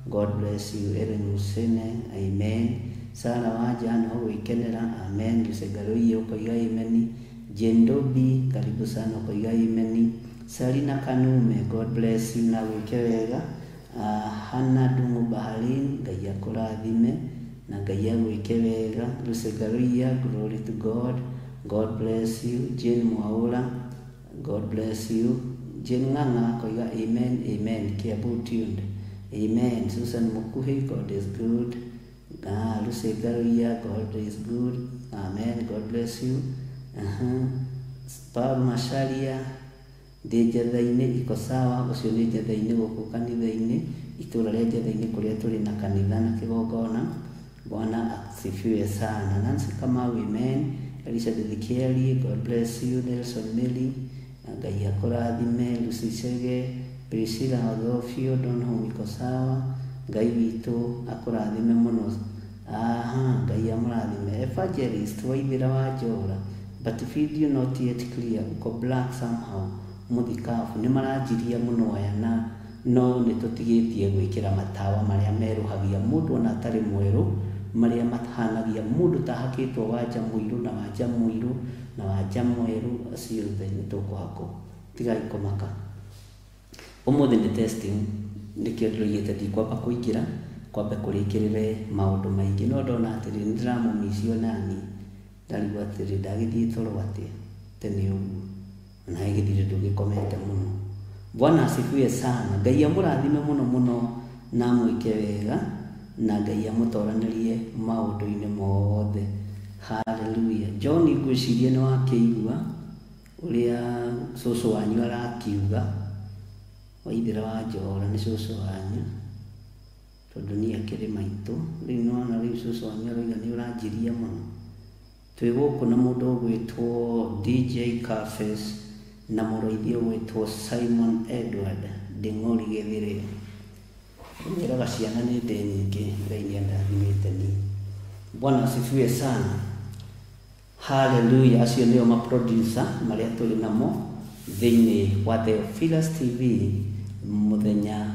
God bless you. Ellen Musene, amen. Sara Waja no gwikenera, amen. Lusegaroiye ukoiga amen. Jendobi, karibu sana ukoiga amen. Salina Kanume, God bless you na wike wega. Hana Dungu Bahalin, Ngai akũrathime na Ngai agwĩke wega. Lusegaroiya, glory to God. God bless you. Jane Mwaura, God bless you. Jane Ng'ang'a koiga amen, amen. Kiambu tuned, amen. Susan Mukuhi, God is good. Lusegaroiya, God is good. Amen. God bless you. Paul Masharia, Ndĩ Njetha-inĩ iko sawa, ũcio nĩ Njetha-inĩ gũkũ kanitha-inĩ, itũra rĩa Njetha-inĩ kũrĩa tũrĩ na kanitha na kĩgongona. Bwana asifiwe sana. Nancy Kamau, amen. Elisha Ezekieli, God bless you. Nelson Meli, Ngai akũrathime. Lucy Chege, Priscilla Odhofio, Donholm iko sawa. Ngai witũ akũrathime mũno. Aha, Ngai amũrathime. Evangelist Waithĩra wa Njora, but video not yet clear, uko black somehow. Mũthikabu nĩ maranjiria mũno aya, na no nĩ tũtigĩtie gwĩkĩra matawa marĩa merũhagia mũndũ ona atarĩ mwerũ, marĩa mahanagia mũndũ ta ahakĩtwo wanja mũirũ na wanja mũirũ na wanja mwerũ, acio othe nĩ tũkũhakwo. Tigai kũmaka. Ũmũthĩ nĩ testing, nĩkĩo ndĩroigĩte ndikwamba kũingĩra, kwambe kũrĩkĩrĩre maũndũ maingĩ, no ndona atĩrĩ nĩ ndĩramũmicio nani, ndarigwo atĩrĩ ndagĩthiĩ toro atĩa tene ũguo, na gĩthirĩ ndũgĩkomete mũno. Bwana asifiwe sana. Ngai amũrathime mũno mũno na amwĩke wega, na Ngai amũtoranĩrie maũndũ-inĩ mothe. Haleluya. John, ngwĩciria nĩ wakĩigua ũrĩa cũcũ wanyu arakiuga. Waithĩra wa Njora nĩ cũcũ wanyu, tondũ niĩ akĩrĩ maitũ. Rĩu nĩwona rĩu cũcũ wanyu aroiga nĩ ũranjiria mũno. Twĩ gũkũ na mũndũ ũgwĩtwo DJ Cafes na mũrũithi ũgwĩtwo Simon Edward Ndĩng'ũri Gĩthĩrĩ. Njĩraga ciana nĩ ndĩ nyingĩ, Ngai nĩ andathimĩte niĩ. Bwana asifiwe sana. Haleluya. Acio nĩo ma-producer marĩa tũrĩ namo thĩinĩ wa Theophilus TV mũthenya,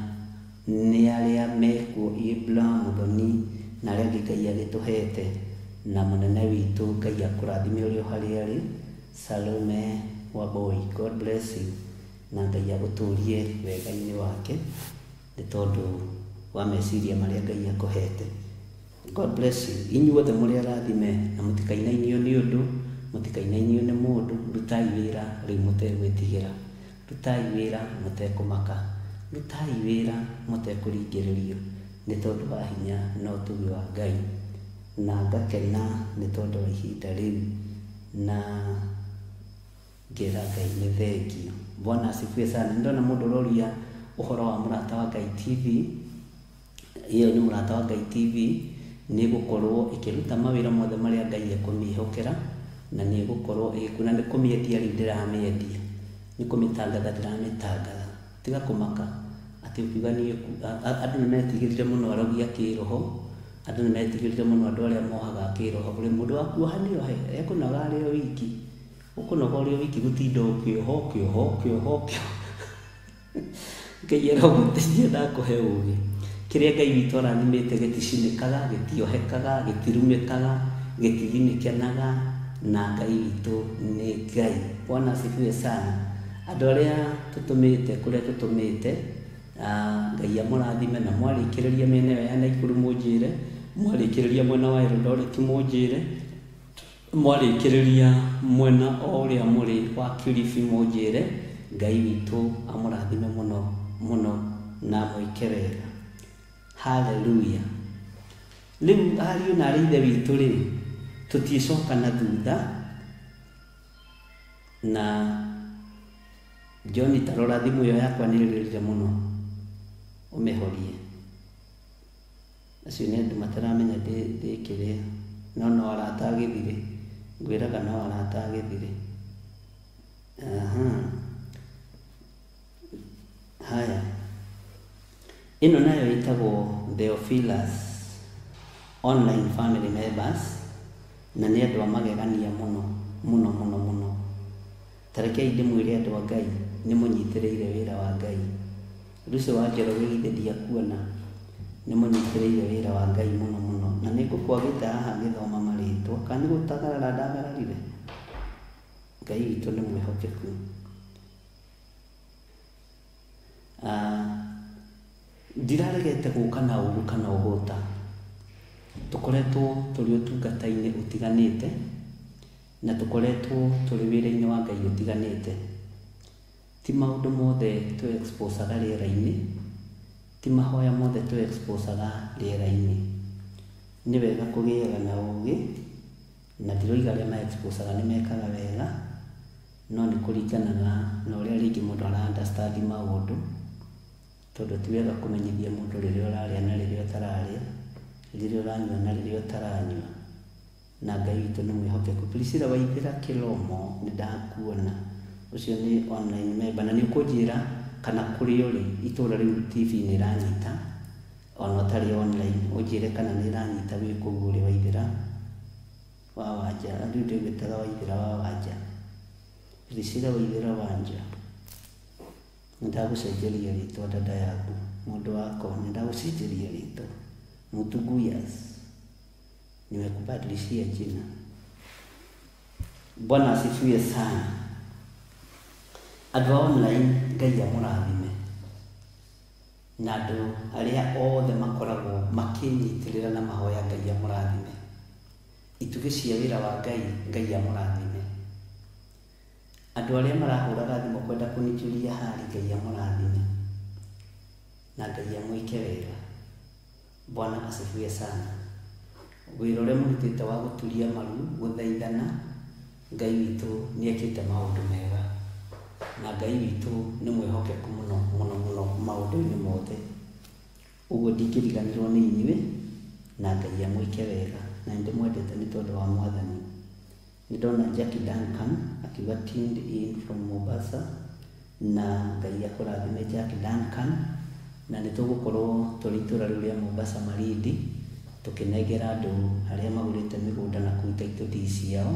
nĩ arĩa mekuo Ibra Muthoni na arĩa angĩ Ngai agĩtũhete, na mũnene witũ Ngai akũrathime ũrĩa o harĩa arĩ, Salome Wambui. God bless you, na Ngai agũtũrie wega-inĩ wake nĩ tondũ wa meciria marĩa Ngai akũhete. God bless you. Inyuothe mũrĩ arathime, na mũtikainainio nĩ ũndũ, mũtikainainio nĩ mũndũ. Rutai wĩra rĩu mũtegwĩtigĩra, rutai wĩra mũtekũmaka, rutai wĩra mũtekũringĩrĩrio, nĩ tondũ wa hinya na ũtugi wa Ngai. Na ngakena nĩ tondũ wa ihinda rĩu, na ngera Ngai nĩ thengio. Bwana asifiwe sana. Nĩ ndona mũndũ ũroria ũhoro wa Mũrata wa Ngai TV. Ĩyo nĩ Mũrata wa Ngai TV nĩ ĩgũkorwo ĩkĩruta mawĩra mothe marĩa Ngai ekũmĩhokera, na nĩ ĩgũkorwo ĩgĩkuna. Nĩ kũmĩendia rĩu ndĩramĩendia, nĩ kũmĩtangatha ndĩramĩtangatha. Tiga kũmaka atĩ ũkiuga niĩ andũ nĩ metigĩrire mũno arogi a kĩroho, andũ nĩ metigĩrire mũno andũ arĩa mohaga kĩroho. Kũrĩ mũndũ wa kuoha nĩ ohe, ekũnoga arĩ o wiki, ũkũnoga ũrĩ o wiki gũtinda ũkĩoha ũkĩoha ũkĩoha ũkĩoha. Ngai arogũteithia na akũhe ũgĩ. Kĩrĩa Ngai witũ arathimĩte gĩticinĩkaga, gĩtiohekaga, gĩtirumĩkaga, gĩtithinĩkenaga, na Ngai witũ nĩ Ngai. Bwana asifiwe sana. Andũ arĩa tũtũmĩte kũrĩa tũtũmĩte, Ngai amũrathime, na mwarĩkĩrĩria mĩena ĩyo ya Naikuru mũnjĩre, mwarĩkĩrĩria mwena wa Eldoret mũnjĩre, mwarĩkĩrĩria mwena o ũrĩa mũrĩ wa Kilifi mũnjĩre. Ngai witũ amũrathime mũno mũno na amwĩke wega. Haleluya. Rĩu ariũ na arĩ ithe witũ rĩ, tũtiĩcoka na thutha. Na John, tarora thimũ ĩyo yakwa nĩ ĩrĩrire mũno, ũmĩhorie. Acio nĩ andũ mataramenya ndĩ kĩrĩa, no no arata a Gĩthirĩ, ngwĩraga no arata a Gĩthirĩ. Aha. Haya, ĩno nayo ĩtagwo Theophilus Online Family Members, na nĩ andũ a magegania mũno mũno mũno mũno. Ta rekei ndĩmwĩre andũ a Ngai, nĩ mũnyitĩrĩire wĩra wa Ngai. Lucy wa Njoroge githĩ ndiakuona, nĩ mũnyitĩrĩire wĩra wa Ngai mũno mũno. Na nĩ ngũkwagĩte haha ngĩthoma marĩtwa, kana nĩ gũtagarara ndagararire? Ngai witũ nĩ mwĩhokeku. Ndiraregete gũka na ũru kana ũgũta. Tũkoretwo tũrĩ ũtungata-inĩ ũtiganĩte, na tũkoretwo tũrĩ wĩra-inĩ wa Ngai ũtiganĩte. Ti maũndũ mothe tũ exposaga rĩera-inĩ, ti mahoya mothe tũ exposaga rĩera-inĩ. Nĩ wega kũgĩaga na ũgĩ, na ndiroiga arĩa ma exposaga nĩ mekaga wega, No nĩ kũringanaga na ũrĩa rĩngĩ mũndũ ara understand maũndũ, tondũ ti wega kũmenyithia mũndũ rĩrĩa ũrarĩa na rĩrĩa ũtararĩa, rĩrĩa ũranyua na rĩrĩa ũtaranyua. Na Ngai witũ nĩ mwĩhokeku. Priscilla Waithĩra Kĩromo, nĩ ndakuona. Ũcio nĩ online member, na nĩ ũkũnjĩra kana kũrĩa ũrĩ itũra rĩu TV nĩ ĩranyita, ona ũtarĩ online ũnjĩre kana nĩ ĩranyita wĩ kũu ũrĩ. Waithĩra wa Wanja, rĩu ndĩgwĩtaga Waithĩra wa Wanja, Priscilla Waithĩra Wanja, nĩ ndagũcenjeria rĩtwa dada yaku, mũndũ wakwa, nĩ ndagũcenjeria rĩtwa. Mutuguyas, nimekubadilishia jina. Bwana asifiwe sana. Andũ a online, Ngai amũrathime, na andũ arĩa othe makoragwo makĩnyitĩrĩra na mahoya, Ngai amũrathime. Itugĩ cia wĩra wa Ngai, Ngai amũrathime. Andũ arĩa marahũraga thimũ kwenda kũnijulia hali, Ngai amũrathime na Ngai amwĩke wega. Bwana asifiwe sana. Wĩra ũrĩa mũrutĩte wa gũturia maru, gũthaithana, Ngai witũ nĩ ekĩte maũndũ mega, na Ngai witũ nĩ mwĩhokeku mũno mũno mũno maũndũ-inĩ mothe. Ũguo ndingĩriganĩrwo nĩ inyuĩ, na Ngai amwĩke wega, na nĩ ndĩmwendete nĩ tondũ wa Mwathani. Nĩ ndona Jackie Duncan akiuga tuned in from Mombasa, na Ngai akũrathime Jackie Duncan. Na nĩ tũgũkorwo tũrĩ itũra rĩu rĩa Mombasa Malindi, tũkĩnengera andũ arĩa magũrĩte mĩgũnda na kũu title deed ciao,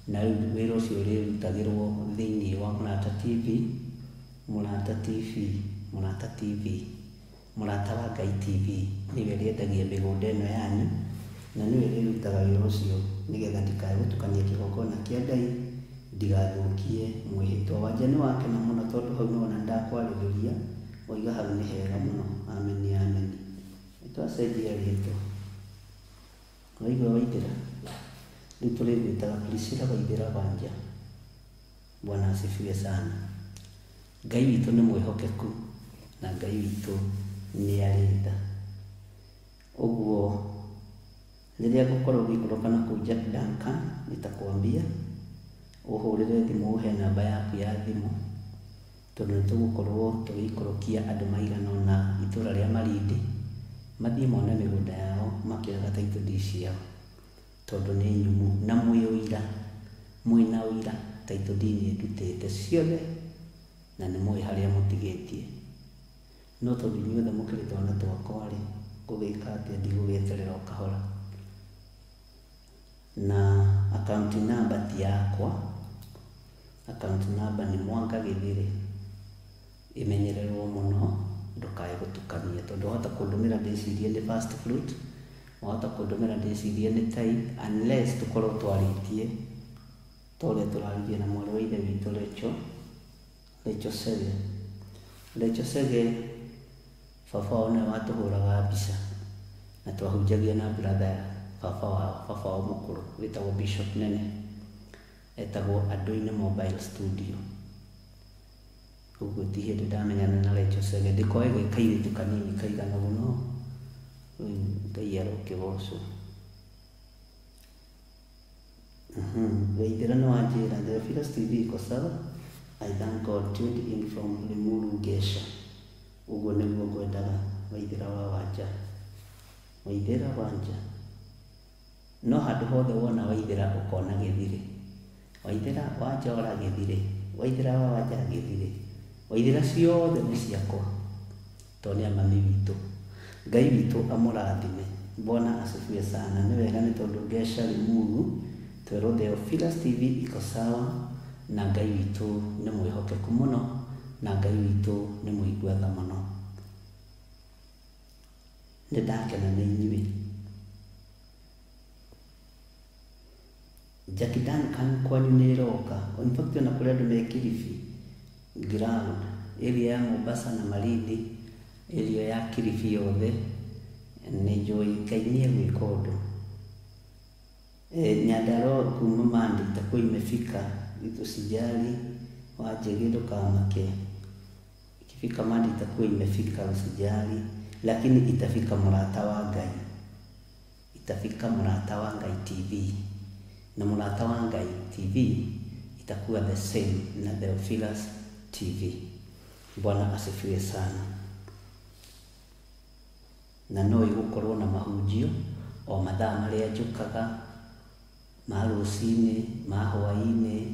na rĩu wĩra ũcio ũrĩrutagĩrwo thĩinĩ wa Mũrata TV, Mũrata TV, Mũrata TV, Mũrata wa Ngai TV, nĩwe ĩrĩendagia mĩgũnda ĩno yanyu, na nĩwe ĩrĩrutaga wĩra ũcio, nĩgetha ndikae gũtukania kĩgongona kĩa Ngai, ndigathũkie mwĩhĩtwa. Wanja nĩ wakena mũno tondũ hau nĩwona nĩndakwarĩrĩria, waiga hau nĩ hega mũno. Ameni, ameni. Nĩtwacenjia rĩtwa. Waigua Waithĩra? Rĩu tũrĩgwĩtaga Priscilla Waithĩra Wanja. Bwana asifiwe sana. Ngai witũ nĩ mwĩhokeku, na Ngai witũ nĩ arĩ tha. Ũguo rĩrĩa ngũkorwo ngĩikũrũka na kũu Jack Duncan, nitakwambia ũhũrĩre thimũ, ũhe namba yaku ya thimũ, tondũ nĩ tũgũkorwo tũgĩikũrũkia andũ maigana ũna itũra rĩa Malindi, mathiĩ mone mĩgũnda yao makĩoyaga title deed ciao, tondũ nĩ nyũmũ na mwĩ ũira, mwĩna ũira title deed nĩ ndutĩte ciothe, na nĩ mũĩ harĩa mũtigĩtie. No tondũ inyuothe mũkĩrĩ twana twakwa rĩ, ngũgĩka atĩa? Ndigũgĩeterera o kahora. Na account number ti yakwa, account number nĩ Mwanga Gĩthĩrĩ, ĩmenyererwo mũno ndũkae gũtukania, tondũ wahota kũndũmĩra ndĩcirie nĩ first fruit, wahota kũndũmĩra ndĩcirie nĩ tithe, unless tũkorwo twarĩtie ta ũrĩa tũraririe na mwarĩ wa ithe witũ Rachel, Rachel Sege. Rachel Sege baba wao nĩwe watũhũraga mbica, na twahunjagia na brother ya baba wao, baba wao mũkũrũ wĩtagwo Bishop Nene, etagwo Andũ-inĩ Mobile Studio. Ũguo ti hĩndĩ ndamenyana na Rachel Sege, ndĩkoe gwĩ kairĩtu kanini kaigana ũguo, no rĩu Ngai arokĩgocwo. Waithĩra nĩ wanjĩra Theophilus TV iko sawa. I thank God, tuned in from Limuru Gesha. Ũguo nĩguo ngwendaga Waithĩra wa Wanja. Waithĩra Wanja. No handũ hothe wona Waithĩra ũkona Gĩthirĩ. Waithĩra Wanja ora Gĩthirĩ. Waithĩra wa Wanja Gĩthirĩ. Waithĩra ciothe nĩ ciakwa, tondũ nĩ a mami witũ. Ngai witũ amũrathime. Bwana asifiwe sana. Nĩ wega nĩ tondũ Gesha Limuru twerwo Theophilus TV iko sawa, na Ngai witũ nĩ mwĩhokeku mũno, na Ngai witũ nĩ mũigua tha mũno. Nĩ ndakena nĩ inyuĩ. Jackie Duncan kwanyu nĩ ĩroka. In fact ona kũrĩ andũ me Kilifi ground, area ya Mombasa na Malindi, area ya Kilifi yothe nĩ njũĩ Ngai nĩ egwĩka ũndũ. Nyandarua kuma Mandi itakuwa imefika, usijali, Wanjĩgĩ ndũkamake. Ikifika Mandi itakuwa imefika, usijali, lakini itafika Mũrata wa Ngai, itafika Mũrata wa Ngai TV, na Mũrata wa Ngai TV itakuwa the same na Theophilus TV. Bwana asifiwe sana. Na no igukorwo na mahunjio o mathaa maria njukaga ma rũcinĩ, ma hwaĩ-inĩ,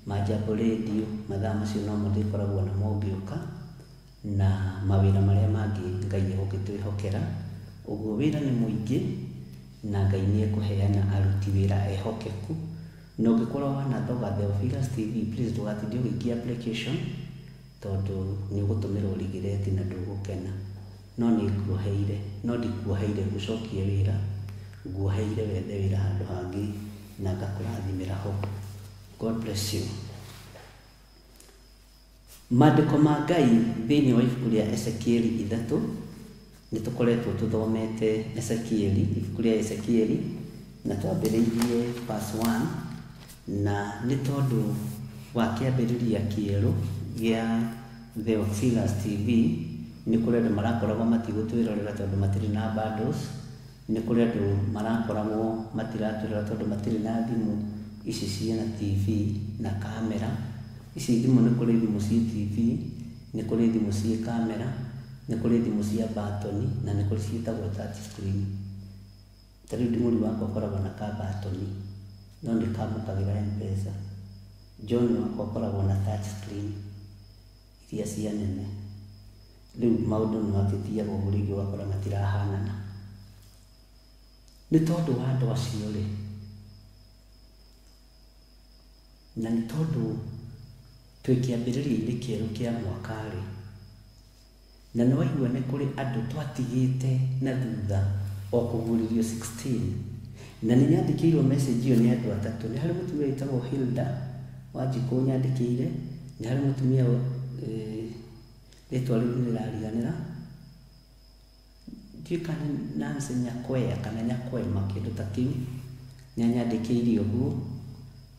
ma Jambo Radio, mathaa macio no mo ndĩkoragwo namo ngĩũka, na mawĩra marĩa mangĩ Ngai egũgĩtwĩhokera. Ũguo wĩra nĩ mũingĩ na Ngai nĩ ekũheana aruti wĩra ehokeku. Na ũngĩkorwo wanathoga Theophilus TV, please ndũgatinde ũgĩikia application tondũ nĩ ũgũtũmĩrwo regret na ndũgũkena. No nĩ nguoheire, no ndikuoheire ngũcokie wĩra, nguoheire wethe wĩra handũ hangĩ na ngakũrathimĩra ho. God bless you. Maandĩko ma Ngai thĩinĩ wa ibuku rĩa Ezekieli 3, nĩ tũkoretwo tũthomete Ezekieli, ibuku rĩa Ezekieli, na twambĩrĩirie verse 1, na nĩ tondũ wa kĩambĩrĩria kĩerũ gĩa Theophilus TV, nĩ kũrĩ andũ marakoragwo matigũtwĩrorera tondũ matirĩ na bundles, nĩ kũrĩ andũ marakoragwo matiratwĩrorera tondũ matirĩ na thimũ ici ciĩna TV na kamera. Ici thimũ nĩ kũrĩ thimũ ciĩ TV, nĩ kũrĩ thimũ ciĩ kamera, nĩ kũrĩ thimũ cia batoni, na nĩ kũrĩ ciĩtagwo touch screen. Ta rĩu ndimũri wakwa akoragwo na ka batoni, no nĩ kamũkagĩra M-Pesa. John wakwa akoragwo na touch screen iria cia nene. Rĩu maũndũ nĩ makĩthiaga ũguo, rĩngĩ ũgakora matirahanana. Nĩ tondũ wa andũ acio rĩ, na nĩ tondũ twĩ kĩambĩrĩria-inĩ kĩerũ kĩa mwaka rĩ, na nĩ waigua nĩ kũrĩ andũ twatigĩte na thutha o kũgurĩrio 16, na nĩ nyandĩkĩirwo message ĩyo nĩ andũ atatũ. Nĩ harĩ mũtumia wĩtagwo Hilda Wanjikũ nyandĩkĩire, nĩ harĩ mũtumia rĩtwa rĩu nĩ rĩrariganĩra, ndiũĩ kana Nancy Nyakwea kana Nyakwema kĩndũ ta kĩu, nĩ anyandĩkĩire ũguo.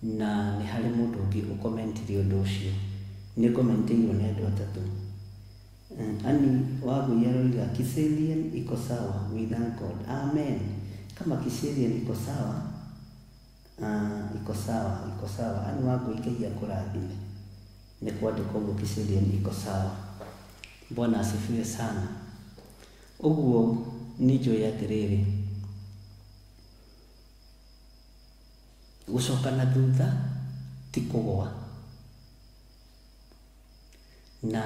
Na nĩ harĩ mũndũ ũngĩ ũkomentire ũndũ ũcio, nĩ komentĩirwo nĩ andũ atatũ. Ani Wangui aroiga Kiserian iko sawa, we thank God. Amen. Kama Kiserian iko sawa, iko sawa, iko sawa. Ani Wangui Ngai akũrathime. Nĩ kwandĩkwo ũguo Kiserian iko sawa. Bwana asifiwe sana. Ũguo nĩ njũĩ atĩrĩrĩ, gũcoka na thutha ti kũgũa, na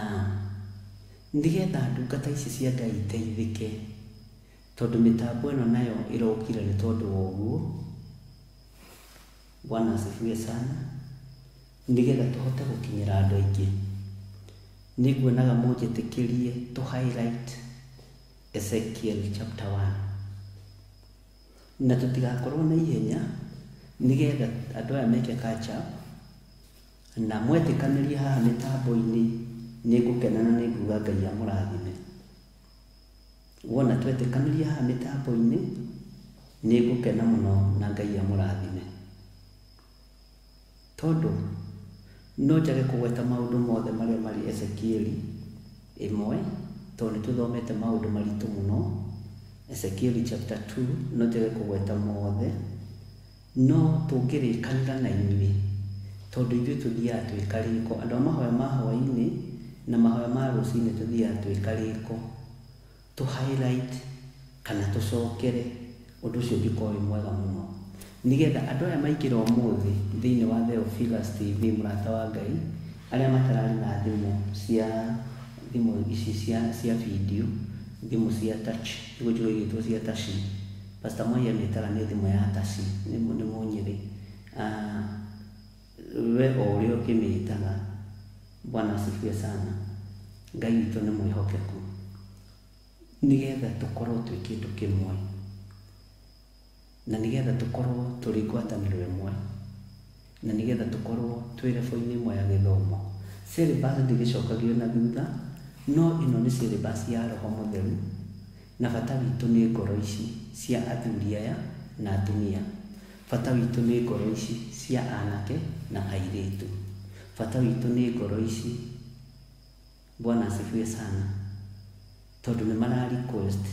nĩgetha ndungata ici cia Ngai iteithĩke, tondũ mĩtambo ĩno nayo ĩrokire nĩ tondũ wa ũguo. Bwana asifiwe sana. Nĩgetha tũhote gũkinyĩra andũ aingĩ, nĩ nguonaga mũnjĩtĩkĩrie tũ highlight Ezekiel chapter 1, na tũtigakorwo na ihenya, nĩgetha andũ aya meke catch up, na mwetĩkanĩria haha mĩtambo-inĩ nĩ ngũkena na nĩ nguga Ngai amũrathime. Wona twetĩkanĩria haha mĩtambo-inĩ nĩ ngũkena mũno na Ngai amũrathime, tondũ no njage kũgweta maũndũ mothe marĩa marĩ Ezekieli 1, tondũ nĩ tũthomete maũndũ maritũ mũno. Ezekieli chapter 2 no njage kũgweta mothe, no tũngĩrĩkanĩra na inyuĩ, tondũ ithuĩ tũthiaga twĩ karĩko. Andũ a mahoya ma hwaĩ-inĩ na mahoya ma rũcinĩ tũthiaga twĩ karĩko, tũ highlight kana tũcokere ũndũ ũcio ũngĩkorwo wĩ mwega mũno, nĩgetha andũ aya maingĩra ũmũthĩ thĩinĩ wa Theophilus TV, mũrata wa Ngai, arĩa matararĩ na thimũ cia thimũ ici cia video, thimũ cia touch, nĩguo njũĩ igĩtwo cia touch. Pastor Moi amĩtaga nĩ thimũ ya touch, nĩ Mũnyĩrĩ. We o ũrĩa ũkĩmĩtaga. Bwana asifiwe sana. Ngai witũ nĩ mwĩhokeku, nĩgetha tũkorwo twĩ kĩndũ kĩmwe, na nĩgetha tũkorwo tũrĩ ngwatanĩro ĩmwe, na nĩgetha tũkorwo twĩ level-inĩ ĩmwe ya gĩthomo. Syllabus ndĩgĩcokagio na thutha, no ĩno nĩ syllabus ya Roho Mũtheru, na bata witũ nĩ ngoro ici cia athuri aya na atumia. Bata witũ nĩ ngoro ici cia anake na airĩtu. Bata witũ nĩ ngoro ici. Bwana asifiwe sana. Tondũ nĩ mara request,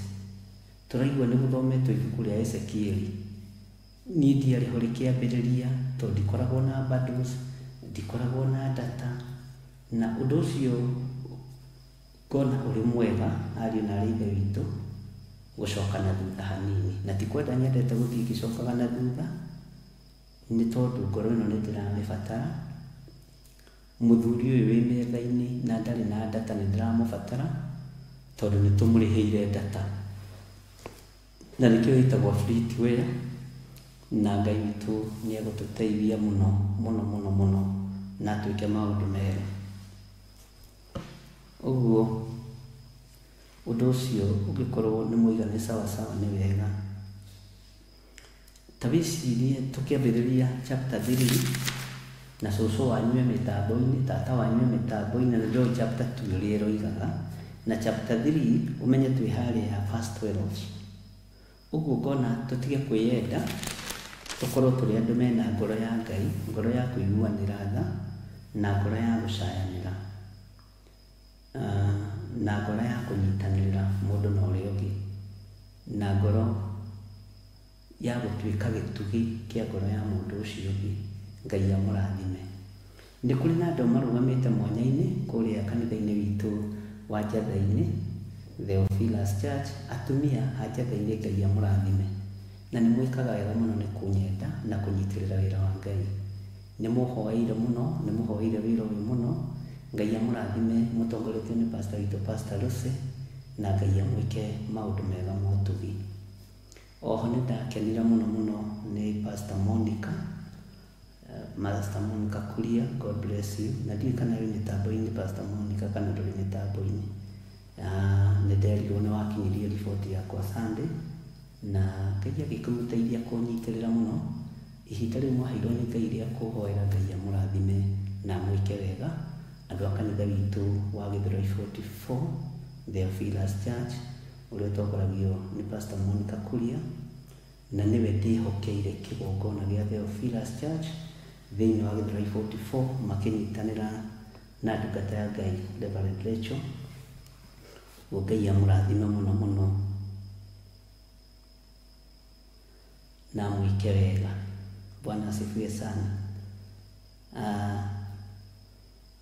tũraigua nĩ gũthometwo ibuku rĩa Ezekieli. Niĩ ndiarĩ ho rĩkĩambĩrĩria, tondũ ndikoragwo na bundles, Ndikoragwo na data na ũndũ ũcio ngona ũrĩ mwega ariũ na arĩ ithe witũ gũcoka na thutha hanini na ti kwenda nyendete gũthiĩ ngĩcokaga na thutha nĩ tondũ ngoro ĩno nĩ ndĩramĩbatara. Mũthuri ũyũ wĩ metha-inĩ na ndarĩ na data nĩ ndĩramũbatara tondũ nĩ tũmũrĩhĩire data na nĩkĩo ĩtagwo free-to-air na Ngai witũ nĩ egũtũteithia mũno mũno mũno mũno na atwĩke maũndũ mega. Ũguo ũndũ ũcio ũngĩkorwo nĩ mũiga nĩ sawasawa nĩ wega. Ta wĩcirie tũkĩambĩrĩria chapter 3 na cũcũ wanyu e mĩtambo-inĩ, tata wanyu e mĩtambo-inĩ, na nĩndoĩ chapter 2 ũrĩa ĩroigaga na chapter 3 ũmenye twĩ harĩa verse 12. Ũguo ngona tũtige kwĩyenda, tũkorwo tũrĩ andũ mena ngoro ya Ngai, ngoro ya kũiguanĩra tha na ngoro ya gũcayanĩra na ngoro ya kũnyitanĩra mũndũ na ũrĩa ũngĩ na ngoro ya gũtuĩka gĩtugĩ kĩa ngoro ya mũndũ ũcio ũngĩ. Ngai amũrathime. Nĩ kũrĩ na andũ marũgamĩte mwanya-inĩ kũrĩa kanitha-inĩ witũ wa Njatha-inĩ, Theophilus Church, atumia a Njatha-inĩ Ngai amũrathime. Na nĩ mwĩkaga wega mũno nĩ kũnyenda na kũnyitĩrĩra wĩra wa Ngai. Nĩ mũhoeire mũno, nĩ mũhoeire wĩra ũyũ mũno. Ngai amũrathime mũtongoretio nĩ pastor witũ Pastor Lucy na Ngai amwĩke maũndũ mega ma ũtugi. Oho nĩ ndakenire mũno mũno nĩ Pastor Monica, Pastor Monica Kuria, God bless you. Na ndiũĩ kana wĩ mĩtambo-inĩ Pastor Monica kana ndũrĩ mĩtambo-inĩ. Nĩ nderirwo nĩ wakinyirie riboti yakwa Sunday na Ngai agĩkĩmũteithia kũnyitĩrĩra mũno. Ihinda rĩu mwaheirwo nĩ Ngai rĩa kũhoera Ngai amũrathime na amwĩke wega. Andũ a kanitha witũ wa Gĩthũrai 44 Theophilus Church ũrĩa ũtongoragio nĩ Pastor Monica Kuria na nĩwe ndĩhokeire kĩgongona gĩa Theophilus Church thĩinĩ wa Gĩthũrai 44 makĩnyitanĩra na ndungata ya Ngai Reverend Rachel. Ũguo Ngai amũrathime mũno mũno na amwĩke wega. Bwana asifiwe sana.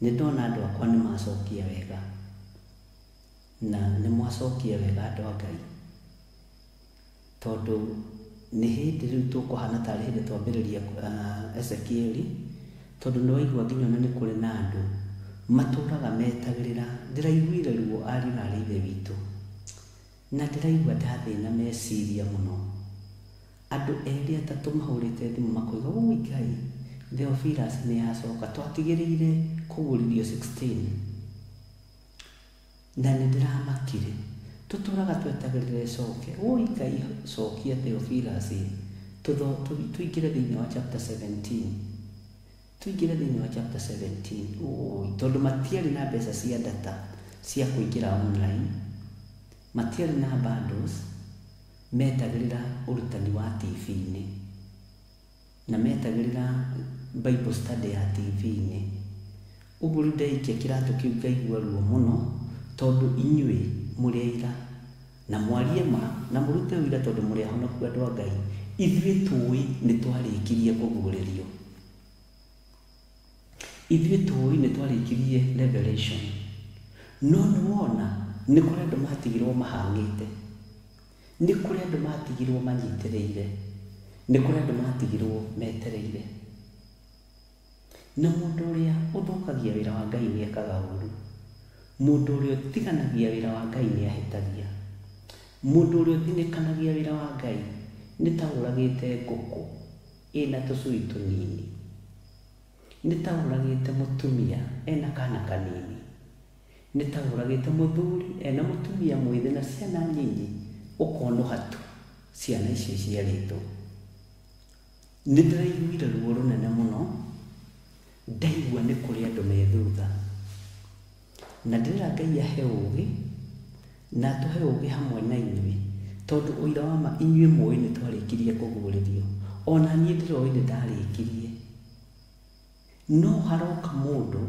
Nĩ ndona andũ akwa nĩ macokia wega na nĩ mwacokia wega andũ a Ngai tondũ nĩ hĩndĩ rĩu tũkũhana tarĩ hĩndĩ twambĩrĩria Ezekieli tondũ nĩ waigua nginya ona nĩ kũrĩ na andũ matũraga metagĩrĩra. Ndĩraiguire ruo ariũ na arĩ ithe witũ na ndĩraigua ndathĩna meciria mũno. Andũ erĩ atatũ mahũrĩte thimũ makoiga ũi Ngai Theophilus nĩ yacoka twatigĩrĩire kũgũrithio 16 na nĩ ndĩramakire tũtũraga twetagĩrĩra ĩcoke. Ũi Ngai cokia Theophilus tũingĩre thĩinĩ wa chapter 17, tũingĩre thĩinĩ wa chapter 17. Ũi tondũ matiarĩ na mbeca cia data cia kũingĩra online, matiarĩ na bundles, metagĩrĩra ũrutani wa TV-inĩ na metagĩrĩra Bible study ya TV-inĩ. Ũguo rĩu ndaikia kĩratũ kĩu ngaigua ruo mũno tondũ inyuĩ mũrĩ aira na mwarie ma na mũrute ũira tondũ mũrĩ ahonoku andũ a Ngai. Ithuĩ tũĩ nĩ twarĩkirie kũguũrĩrio, ithuĩ tũĩ nĩ twarĩkirie revelation, no nĩ wona nĩ kũrĩ andũ matigirwo mahang'ĩte, nĩ kũrĩ andũ matigirwo manyitĩrĩire, nĩ kũrĩ andũ matigirwo metereire. Na mũndũ ũrĩa ũthũkagia wĩra wa Ngai nĩ ekaga ũru, mũndũ ũrĩa ũtiganagia wĩra wa Ngai nĩ ahĩtagia, mũndũ ũrĩa ũthinĩkanagia wĩra wa Ngai nĩ ta ũragĩte ngũkũ ĩna tũcui tũnini, nĩ ta ũragĩte mũtumia ena kana kanini, nĩ ta ũragĩte mũthuri ena mũtumia mwĩthĩ na ciana nyinyi, ũkonũha tu ciana icio iciarĩtwo. Nĩ ndĩraiguire ruo rũnene mũno ndaigua nĩ kũrĩ andũ me thutha na ndĩrera Ngai ahe ũgĩ na atũhe ũgĩ hamwe na inyuĩ tondũ ũira wa ma inyuĩ mũĩ nĩ twarĩkirie kũguũrĩrio, ona niĩ ndĩroĩ nĩ ndarĩkirie. No haroka mũndũ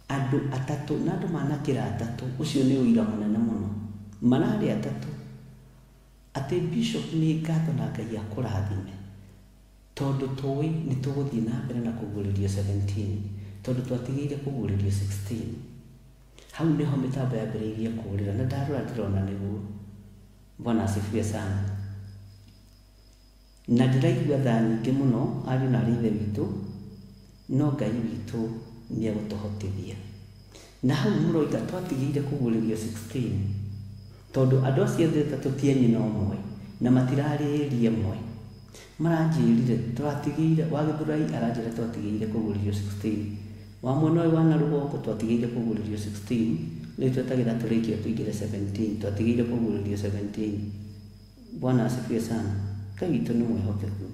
andũ atatũ na andũ manakĩra atatũ, ũcio nĩ ũira mũnene mũno, mararĩ atatũ atĩ Bishop nĩ ngatho na Ngai akũrathime Tondũ tũĩ nĩ tũgũthiĩ na mbere na kũguũrĩrio 17, tondũ twatigĩire kũguũrĩrio 16. Hau nĩho mĩtambo yambĩrĩirie kũũrĩra na ndarora ndĩrona nĩguo. Bwana asifiwe sana. Na ndĩraigua tha nyingĩ mũno ariũ na aarĩ a Ithe witũ, no Ngai witũ nĩ egũtũhotithia. Na hau mũroiga twatigĩire kũguũrĩrio 16, tondũ andũ acio othe atatũ ti a nyina ũmwe na matirarĩ ĩria ĩmwe. Maranjĩrire twatigĩire, wa Gĩthũrai aranjĩra twatigĩire kũguũrĩrio 16, wa mwena ũyũ wa na rũgongo twatigĩire kũguũrĩrio 16, rĩu twetagĩra tũrĩkie tũingĩre 17, twatigĩire kũguũrĩrio 17. Bwana asifiwe sana. Ngai witũ nĩ mwĩhokeku.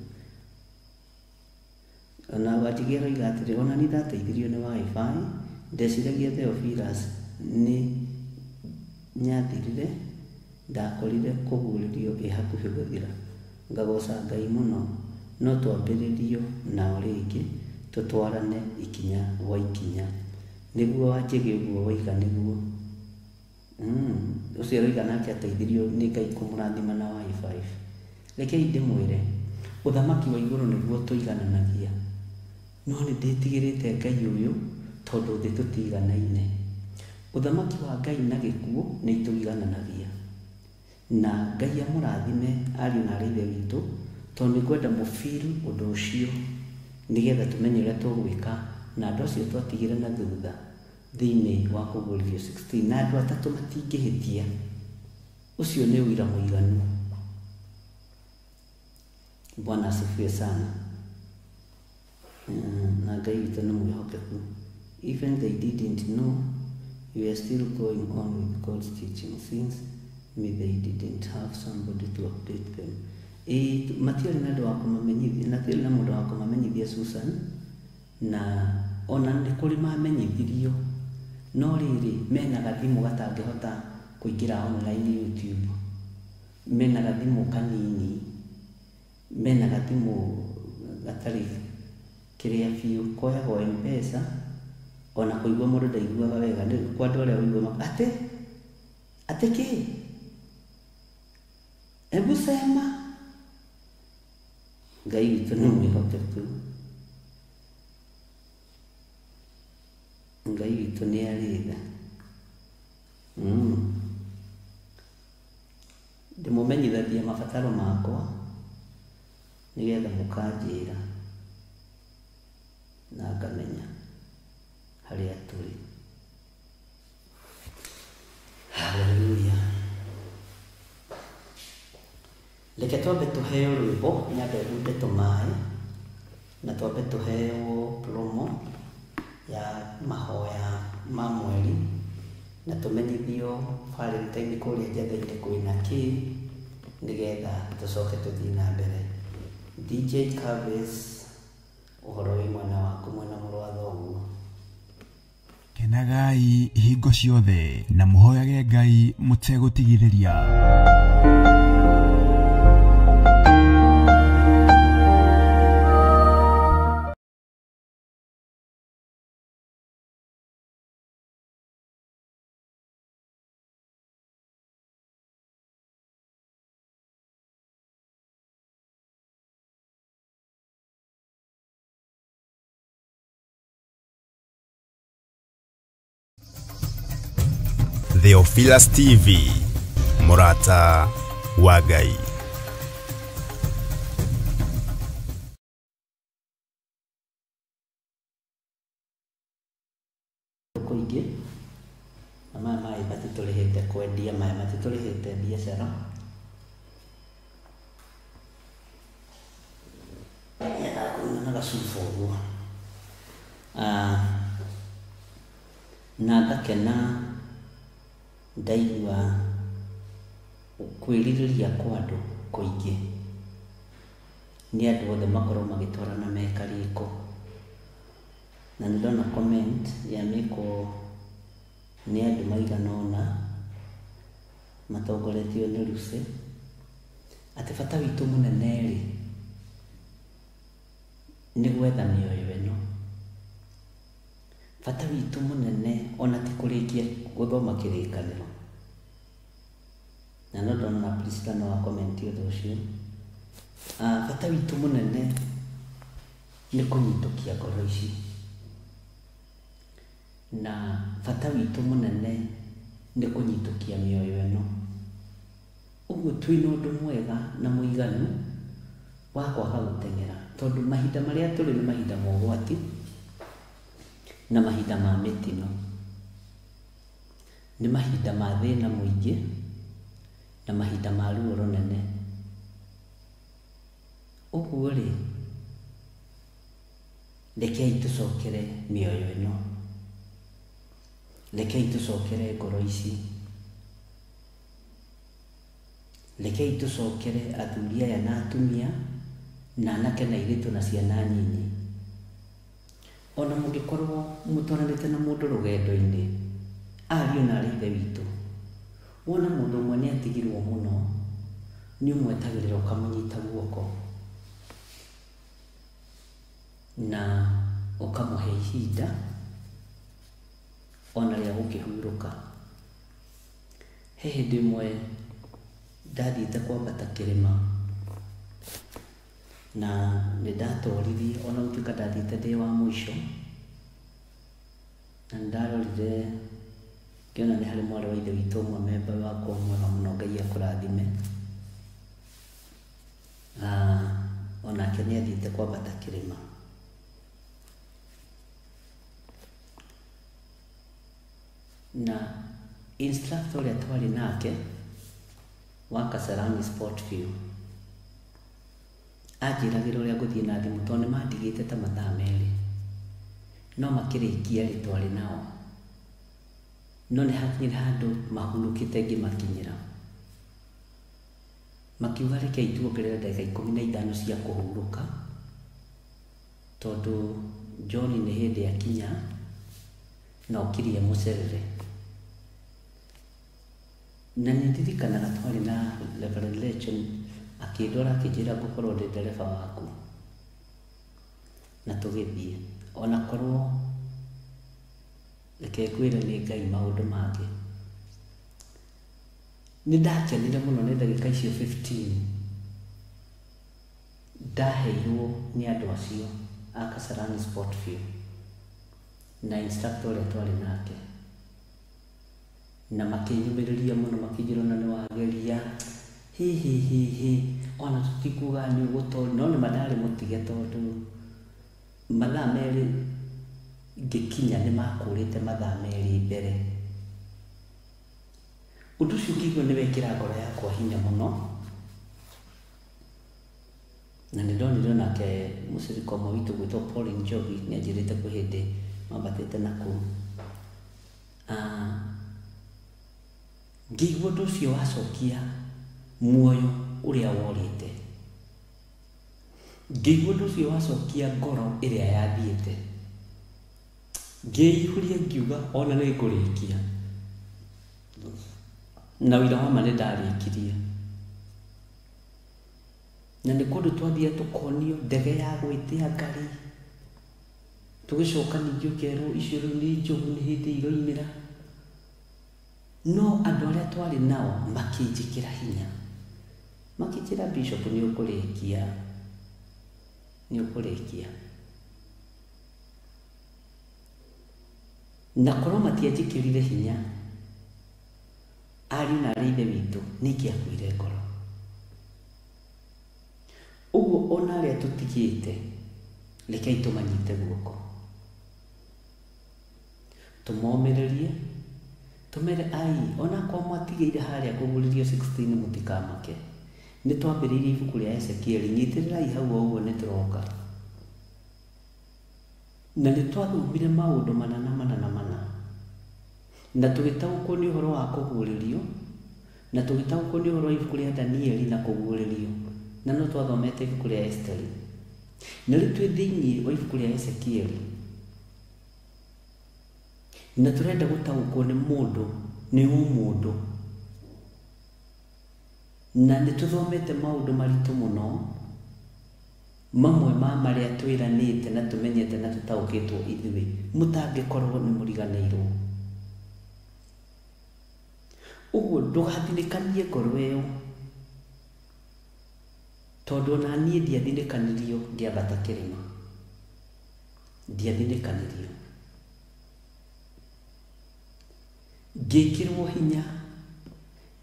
Ona Wanjigi aroiga atĩrĩ, ona niĩ ndateithirio nĩ wifi, ndeciragia Theophilus nĩ nyathirire, ndakorire kũguũrĩrio ĩ hakuhĩ gũthira. Ngagoca Ngai mũno, no twambĩrĩrio nao rĩngĩ, tũtwarane ikinya gwa ikinya. Nĩguo Wanjigi ũguo waiga nĩguo. Ũcio aroiga nake ateithirio nĩ Ngai kũmũrathima na wifi. Rekei ndĩmwĩre, ũthamaki wa igũrũ nĩguo tũigananagia. No nĩ ndĩtigĩrĩte Ngai ũyũ tondũ thĩ tũtiganaine. Ũthamaki wa Ngai na gĩkuũ nĩ itũigananagia. Na Ngai amũrathime ariũ na aarĩ a Ithe witũ, tondũ nĩ ngwenda mũbiru ũndũ ũcio nĩgetha tũmenye ũrĩa tũgwĩka na andũ acio twatigire na thutha thĩinĩ wa kũguũrĩrio 16, na andũ atatũ matingĩhĩtia. Ũcio nĩ ũira mũiganu. Bwana asifiwe sana. Na Ngai witũ nĩ mwĩhokeku. Even they didn't know you are still going on with God's teaching, since me they didn't have somebody to update them. Matiarĩ na andũ wa kũmamenyithia, matiarĩ na mũndũ wa kũmamenyithia Susan, na ona nĩ kũrĩ mamenyithirio, no rĩrĩ mena gathimũ gatangĩhota kũingĩra online YouTube, mena gathimũ kanini, mena gathimũ gatarĩ kĩrĩa biũ, koyagwo M-Pesa, ona kũigua mũndũ ndaiguaga wega, nĩ kwa andũ arĩa ũiguaga atĩ atĩ kĩ, hebu sema. Ngai witũ nĩ mwĩhokeku. Ngai witũ nĩ arĩ tha. Ndĩmũmenyithagia mabataro makwa nĩgetha mũkanjĩra na ngamenya harĩa tũrĩ. Hallelujah. Reke twambe tũheo rwĩmbo, nyambe ngunde tũmaĩ, na twambe tũheo promo ya mahoya ma mweri, na tũmenyithio Valentine kũrĩa Njatheinĩ kwĩna kĩ, nĩgetha tũcoke tũthiĩ na mbere. DJ Caves, ũhoro wĩ mwena waku, mwena mũrũ wa thoguo. Kenagai hingo ciothe na mũhoyage Ngai mũtegũtigithĩria. Theophilus TV, Murata wa Ngai. Kũingĩ na maya maĩ matitũrĩhĩte kwendia, maya matitũrĩhĩte biacara. Nyendaga kũnyua na gacuba ũguo. Na ngakena ndaigua kwĩrirĩria kwa andũ kũingĩ nĩ andũ othe makorwo magĩtwarana me karĩko. Na nĩ ndona comment yamĩkwo nĩ andũ maigana ũna matongoretio nĩ Lucy atĩ bata witũ mũnene rĩ nĩ gwetha mĩoyo ĩno. Bata witũ mũnene ona ti kũrĩkia gũthoma kĩrĩkanĩro. Na no ndona Priscilla no a comment ũndũ ũcio. Bata witũ mũnene Nĩ kũnyitũkia ngoro ici. Na bata witũ mũnene nĩ kũnyitũkia mĩoyo ĩno. Ũguo twĩna ũndũ mwega na mũiganu wa kwaga gũteng'era, tondũ mahinda marĩa tũrĩ nĩ mahinda ma ũgwati na mahinda ma mĩtino. Nĩ mahinda ma thĩna mũingĩ na mahinda ma ruo rũnene. Ũguo rĩ, rekei tũcokere mĩoyo ĩno, rekei tũcokere ngoro ici, rekei tũcokere athuri aya na atumia na anake na airĩtu na ciana nyinyi. Ona mũngĩkorwo mũtwaranĩte na mũndũ rũgendo-inĩ, ariũ na arĩ ithe witũ, wona mũndũ ũmwe nĩ atigirwo mũno, nĩ ũmwetagĩrĩra ũkamũnyita guoko na ũkamũhe ihinda ona rĩa gũkĩhurũka. He hĩndĩ ĩmwe ndathiĩte kwambata kĩrĩma na nĩ ndatoririe, ona gũtuĩka ndathiĩte ndĩ wa mũico, na nĩ ndarorire ngĩona nĩ harĩ mwarĩ wa ithe witũ ũmwe memba wakwa mwega mũno, Ngai akũrathime. Onake nĩ athiĩte kwambata kĩrĩma. Na instructor ũrĩa twarĩ nake wa Kasarani Sport View anjĩragĩra ũrĩa ngũthiĩ na thimũ, tondũ nĩ mandigĩte ta mathaa 2, no makĩrĩkia rĩ twarĩ nao, no nĩ hakinyire handũ mahurũkĩte ngĩmakinyĩra, makiuga rekei tuongerere ndagĩka 15 cia kũhurũka, tondũ John nĩ hĩndĩ akinya na okirie mũcerere. Na nĩ ndirikanaga twarĩ na Reverend Rachel akĩndwara akĩnjĩra ngũkorwo ndĩ ndereba waku, na tũgĩthiĩ. Ona korwo reke ngwĩre nĩ Ngai maũndũ mangĩ, nĩ ndakenire mũno nĩ ndagĩka icio 15 ndaheirwo nĩ andũ acio a Kasarani Sport View na instructor ũrĩa twarĩ nake, na makĩnyumĩrĩria mũno, makĩnjĩra ona nĩ wageria, hi hi hi hi, ona tũtikuga nĩ ũgũtoria, no nĩ ma ndarĩ mũtige, tondũ mathaa 2 ngĩkinya nĩ makũrĩte mathaa 2 mbere. Ũndũ ũcio ngĩigua nĩ wekĩra ngoro yakwa hinya mũno, na nĩ ndonire onake mũcirika ũmwe witũ gwĩtwo Pauline Njohi nĩ anjĩrĩte kwĩ hĩndĩ mambatĩte na kũu. Ngĩigua ũndũ ũcio wacokia muoyo ũrĩa worĩte, ngĩigua ũndũ ũcio wacokia ngoro ĩrĩa yathiĩte, ngĩihũria ngiuga ona nĩ ngũrĩkia, na wĩra wa ma nĩ ndarĩkirie. Na nĩ kũndũ twathire tũkonio ndege ya gwĩtia ngari, tũgĩcoka ningĩ ũkerwo icio rĩu nĩ njogu, nĩ hĩndĩ iroimĩra. No andũ arĩa twarĩ nao makĩnjĩkĩra hinya, makĩnjĩra Bishop nĩ ũkũrĩkia, nĩ ũkũrĩkia. Na korwo matianjĩkĩrire hinya, ariũ na arĩ ithe witũ nĩ ingĩakuire ngoro. Ũguo ona arĩa tũtigĩte, rekei tũmanyite guoko, tũmomĩrĩrie, tũmere ai ona kwa mwatigĩire harĩa kũgũrĩrio 16 mũtikamake, nĩ twambĩrĩirie ibuku rĩa Ezekieli, nyitĩrĩrai hau o ũguo nĩ tũroka. Na nĩ twathomire maũndũ mana na mana na mana, na tũgĩtaũkwo nĩ ũhoro wa kũguũrĩrio, na tũgĩtaũkwo nĩ ũhoro wa ibuku rĩa Danieli na kũguũrĩrio, na no twathomete ibuku rĩa Esteri. Na rĩu twĩ thĩinĩ wa ibuku rĩa Ezekieli, na tũrenda gũtaũkwo nĩ mũndũ, nĩ ũmũndũ, na nĩ tũthomete maũndũ maritũ mũno, mamwe ma marĩa twĩranĩte na tũmenyete na tũtaũkĩtwo ithuĩ, mũtangĩkorwo nĩ mũriganĩirwo. Ũguo ndũgathinĩkanie ngoro ĩyo, tondũ ona niĩ ndiathinĩkanirio ngĩambata kĩrĩma. Ndiathinĩkanirio. Ngĩkĩrwo hinya,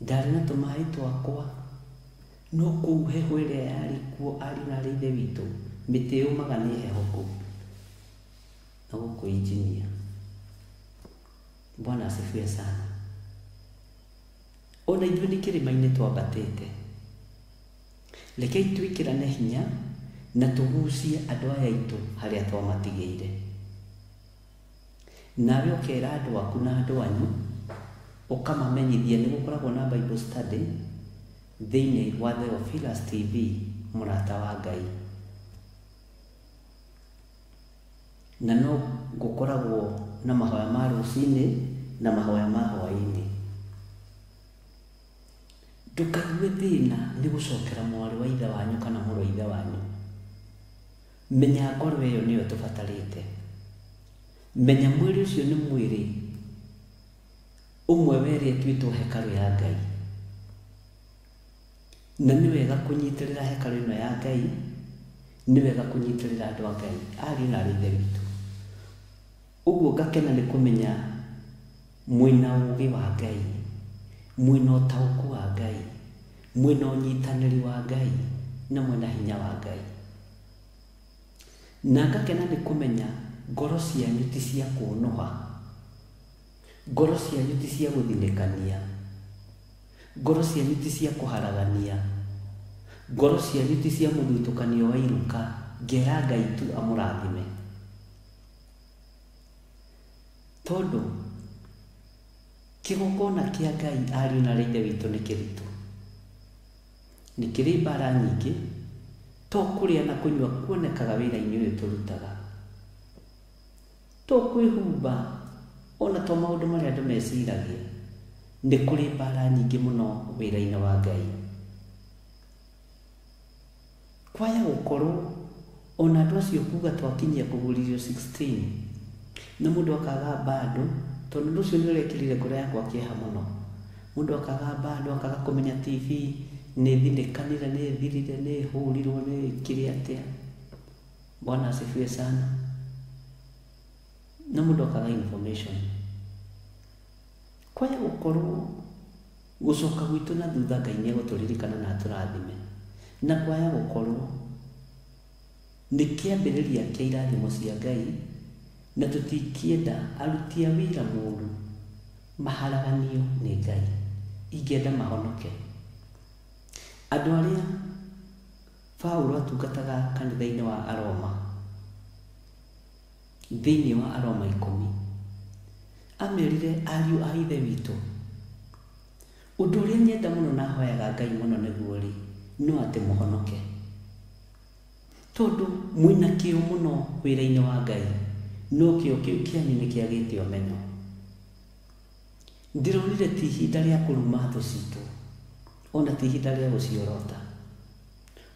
ndarĩ na tũmaĩ twakwa, no kũu heho ĩrĩa yarĩ kuo ariũ na aarĩ a Ithe witũ, mĩtĩ yũmaga nĩ heho kũu. Na gũkũ injinia. Bwana asifiwe sana. Ona ithuĩ nĩ kĩrĩma-inĩ twambatĩte. Rekei twĩkĩrane hinya na tũgucie andũ aya aitũ harĩa twamatigĩire. Nawe ũkera andũ aku na andũ anyu, ũkamamenyithia nĩ gũkoragwo na Bible study thĩinĩ wa Theophilus TV, mũrata wa Ngai. Na no gũkoragwo na mahoya ma rũcinĩ na mahoya ma hwaĩ-inĩ. Ndũkaigue thĩna nĩ gũcokera mwarĩ wa ithe wanyu kana mũrũ wa ithe wanyu. Menya ngoro ĩyo nĩyo tũbatarĩte. Menya mwĩrĩ ũcio nĩ mwĩrĩ ũmwe werĩ twĩtwo hekarũ ya Ngai. Na nĩ wega kũnyitĩrĩra hekarũ ĩno ya Ngai, nĩ wega kũnyitĩrĩra andũ a Ngai, ariũ na aarĩ a Ithe witũ. Ũguo ngakena nĩ kũmenya mwĩna ũũgĩ wa Ngai, mwĩna ũtaũku wa Ngai, mwĩna ũnyitanĩri wa Ngai, na mwĩna hinya wa Ngai. Na ngakena nĩ kũmenya ngoro cianyu ti cia kũũnũha, ngoro cianyu ti cia gũthinĩkania, ngoro cianyu ti cia kũharagania, ngoro cianyu ti cia mũthutũkanio wa iruka. Ngera Ngai tu amũrathime. Tondũ kĩgongona kĩa Ngai ariũ na aarĩ a Ithe witũ nĩ kĩritũ. Nĩ kĩrĩ mbara nyingĩ, to kũrĩa na kũnyua kuonekaga wĩra-inĩ ũyũ tũrutaga. To kwĩhumba ona to maũndũ marĩa andũ meciragia. Nĩ kũrĩ mbara nyingĩ mũno wĩra-inĩ wa Ngai. Kwaya gũkorwo ona andũ acio kuga twakinyia kũgũrithio 16 na mũndũ akaga bado, tondũ ũndũ ũcio nĩ ũrekĩrire ngoro yakwa kĩeha mũno. Mũndũ akaga bado, akaga kũmenya TV nĩ thinĩkanire, nĩ thirire, nĩ hũrirwo, nĩ ĩkire atĩa. Bwana asifiwe sana. Na mũndũ akaga information. Kwaya gũkorwo gũcoka gwitũ na thutha Ngai nĩ egũtũririkana na atũrathime. Na kwaya gũkorwo nĩ kĩambĩrĩria kĩa irathimo cia Ngai, na tũtingĩenda aruti a wĩra mũru maharaganio nĩ Ngai. Ingĩenda mahonoke. Andũ arĩa Paulo atungataga kanitha-inĩ wa Aroma, thĩinĩ wa Aroma 10, amerire ariũ a Ithe witũ, ũndũ ũrĩa nyenda mũno na hoyaga Ngai mũno nĩguo rĩ, no atĩ mũhonoke. Tondũ mwĩna kĩo mũno wĩra-inĩ wa Ngai, no kĩo kĩu kĩanyu nĩ kĩagĩte ũmenyo. Ndĩronire ti ihinda rĩa kũruma thũ citũ, ona ti ihinda rĩa gũciorota,